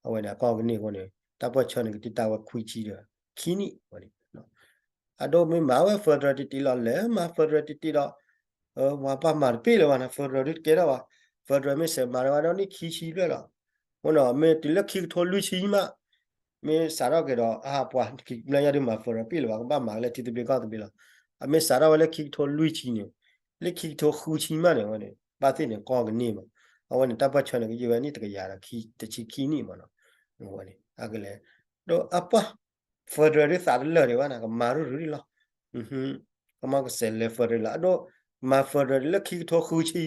အဝဲန့ၣ် အကီၢ်ကန့ၢ်အဃိန့ၣ် တၢ်ပၢၢ်ဆၢန့ၣ် ကတံာ်တာ်ဝဲခွံဆံဒီး ခံနံၣ်ဝဲန့ၣ် အဒိမ့ၢ်မၤဝဲ federal တံၢ်တံၢ်လီၤ လဲၤမၤ federal တံၢ်တံၢ်ဒီး ပှၤပာ်မၤတပ့ၢ်လၢၤဘၣ်န့ၣ် federal ဒုးတကဲထီၣ်ဘၣ် federal မ့ၢ်စဲးမၤတဝဲဒီးနံၣ်ခံဆံဖျၢၣ်လီၤ အဃိန့ၣ် မ့ၢ်တုၤလၢခံကထိလွံၢ်ဆံမး မ့ၢ်စးထီၣ်က့ၤဒီး အဟးပှၤ ခံကမျၢၢ်ယါဒုးမၤ federal တပ့ၢ်လၢၤဘၣ် ကဘၣ်မၤက့ၤလၢထံသဘျ့ကီၢ်သဘျ့လီၤ အမ့ၢ်စးထီၣ်ဝဲလၢခံကထိလွံၢ်ဆံန့ၣ် လၢခံကထိဃုဆံမးန့ၣ် အဝဲန့ၣ် ဘၣ်သ့ၣ်န့ၣ် ကီၢ်ကန့ၢ်မး အဝဲန့ၣ် တၢ်ပၢၢ်ဆၢန့ၣ် ကယံာ်ဝဲနံၣ်တကယၤဒီးတဆံခံနံၣ်မးနီၤ အဝဲန့ၣ် အကလဲၣ် ဒီးအပှၢ် federal ဒုးသးတလၢာ်ဒံးဘၣ်န့ၣ် ကမၤရူၢ်ရူၢ်လီၤ ကမၤကစဲးလဲၤ federal လီၤ အဒိ မၤ federal လၢခံကထိဃုဆံ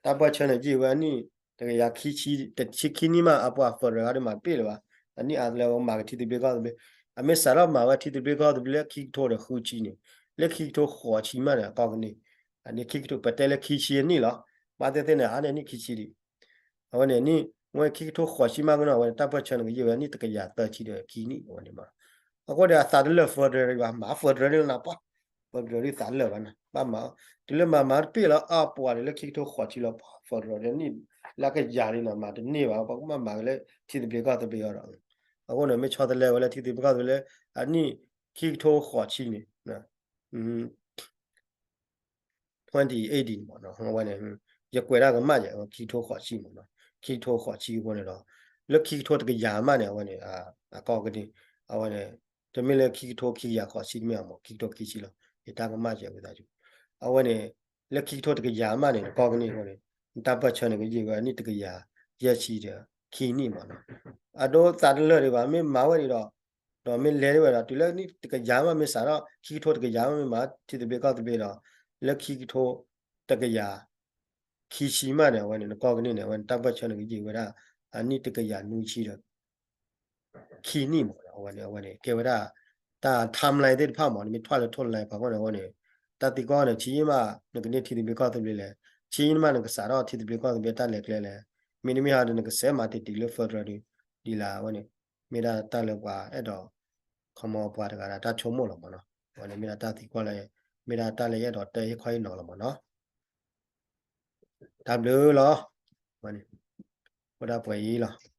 တၢ်ပၢၢ်ဆၢန့ၣ် ယံာ်ဝဲအနံၣ် တကယၤခံဆံ တဆံခံနံၣ်မး အပှၢ် federal ဒုးမၤတပ့ၢ်လၢၤဘၣ် အနံၣ်အါတလၢာ်မၤက့ၤထံသဘျ့ကီၢ်သဘျ့ အမ့ၢ်စးထီၣ်မၤဝဲထံသဘျ့ကီၢ်သဘျ့လၢခံကထိဒီးဃုဆံန့ၣ် လၢခံကထိဃိးဆံမးန့ၣ် အကီၢ်ကန့ၢ် အန့ၣ်ခံကထိ ပတဲလၢခံဆံအနံၣ်လီၤ ဘၣ်သ့ၣ်သ့ၣ်န့ၣ် အါန့ၢ်နံၣ်ခံဆံဒံး အဝဲန့ၣ်နံၣ် ဝဲခံကထိဃိးဆံမးကနီၤ အဝဲန့ၣ် တၢ်ပၢၢ်ဆၢန့ၣ် ကယံာ်ဝဲနံၣ်တကယၤသၢဆံဒီးခံနံၣ် အဝဲန့ၣ်မး အဃိဒီးအသးတလၢာ် federal ဒံးဘၣ် မၤ federal န့ၣ်လီၤနပှၢ် federal ဒုးသးလၢာ်ဘၣ်န့ၣ် ဘၣ်မၤ တုၤလၢမၤမၤတပ့ၢ်လီၤ အပှၢ်ဒံးလၢခံကထိဃိးဆံလီၤ ပှၢ် federal ဒ်န့ၣ် လၢကယၤလံန့ၣ် မၤတန့ၢ်ဘၣ် ပကဘၣ်မၤက့ၤလၢထံသဘျ့ကီၢ်သဘျ့အီၤဒီး အဃိန့ၣ် မ့ၢ်ဆီတလဲဝဲလၢထံသဘျ့ကီၢ်သဘျ့လၢ အနံၣ်ခံကထိဃိးဆံန့ၣ် twenty eighteen မးနီၤ အဝဲန့ၣ် ယကွဲးဒၣ်ကမၣ်ယဲ ခံကထိဃိးဆံမးနီၤ ခံကထိဃိးဆံအဃိန့ၣ်ဒီး လၢခံကထိတကယၤမးန့ၣ် အဝဲန့ၣ် အကီၢ်ကဒ့ အဝဲန့ၣ် တမ့ၢ်လၢခံကထိခံကယၤဃိးဆံတမ့ၢ်အမး ခံကထိခံဆံလီၤ ယတၢ်ကမၣ်ယဲဝံသးစူၤ အဝဲန့ၣ် လၢခံကထိတကယၤမးန့ၣ် နကီၢ်ကန့ၢ်အဃိန့ၣ် နတၢ်ပၢၢ်ဆၢန့ၣ် ကယံာ်ဝဲအနံၣ်တကယၤယဲၢ်ဆံဒီးခံနံၣ်မးနီၤ အဒိသးတလၢာ်ဒံးဘၣ် မ့ၢ်မၤဝဲဒံးဒီး ဒီးမ့ၢ်လဲၤဒံးဝဲဒီး တုၤလၢနံၣ်တကယၤမး မ့ၢ်စးထီၣ်ခံကထိတကယၤမး မ့ၢ်မၤထံသဘျ့ကီၢ်သဘျ့ဒီး လၢခံကထိတကယၤ ခံဆံမးန့ၣ် အဝဲန့ၣ် နကီၢ်ကန့ၢ်န့ၣ် အဝဲန့ၣ် တၢ်ပၢၢ်ဆၢန့ၣ် ကယံာ်ဝဲဒၣ် အနံၣ်တကယၤနွံဆံဒီး ခံနံၣ်မး အဝဲန့ၣ် အဝဲန့ၣ် ကဲဝဲဒၣ် တၢ် timeline သ့ၣ်တဖၣ်မး နမ့ၢ်ထွဲလၢထိၣ်လၢ်ဖးကွၢ်န့ၣ် အဝဲန့ၣ် တၢ်သံကွၢ်န့ၣ် ထံၣ်မး နကန့ၢ်ထံသဘျ့ကီၢ်သဘျ့လဲၣ်, ထံၣ်မး နကစးထီၣ်ထံသဘျ့ကီၢ်သဘျ့တၢ်လဲၤကျဲလဲၣ်, မ့တမ့ၢ်ဟီဒီး နကစဲးမၤတံာ်တံာ်လၢ federal ဒ်လဲၣ် အဝဲန့ၣ် မ့ၢ်ဒၣ်တၢ်လၢပှၤအဲၣ်ဒိး ခီမီပှၤတဂၤဒီးတၢ်ဆိကမိၣ်လီၤမးနီၤ. အဝဲန့ၣ်မ့ၢ်ဒၣ်တၢ်သံကွၢ်လၢ မ့ၢ်ဒၣ်တၢ်လၢယအဲၣ်ဒိးတဲဟ့ၣ်ခီဟ့ၣ်နီၤလီၤမးနီၤ. တၢ်ဘျုးလီၤ. အိၣ်ဒၣ်ပှဲၤအံၤလီၤ.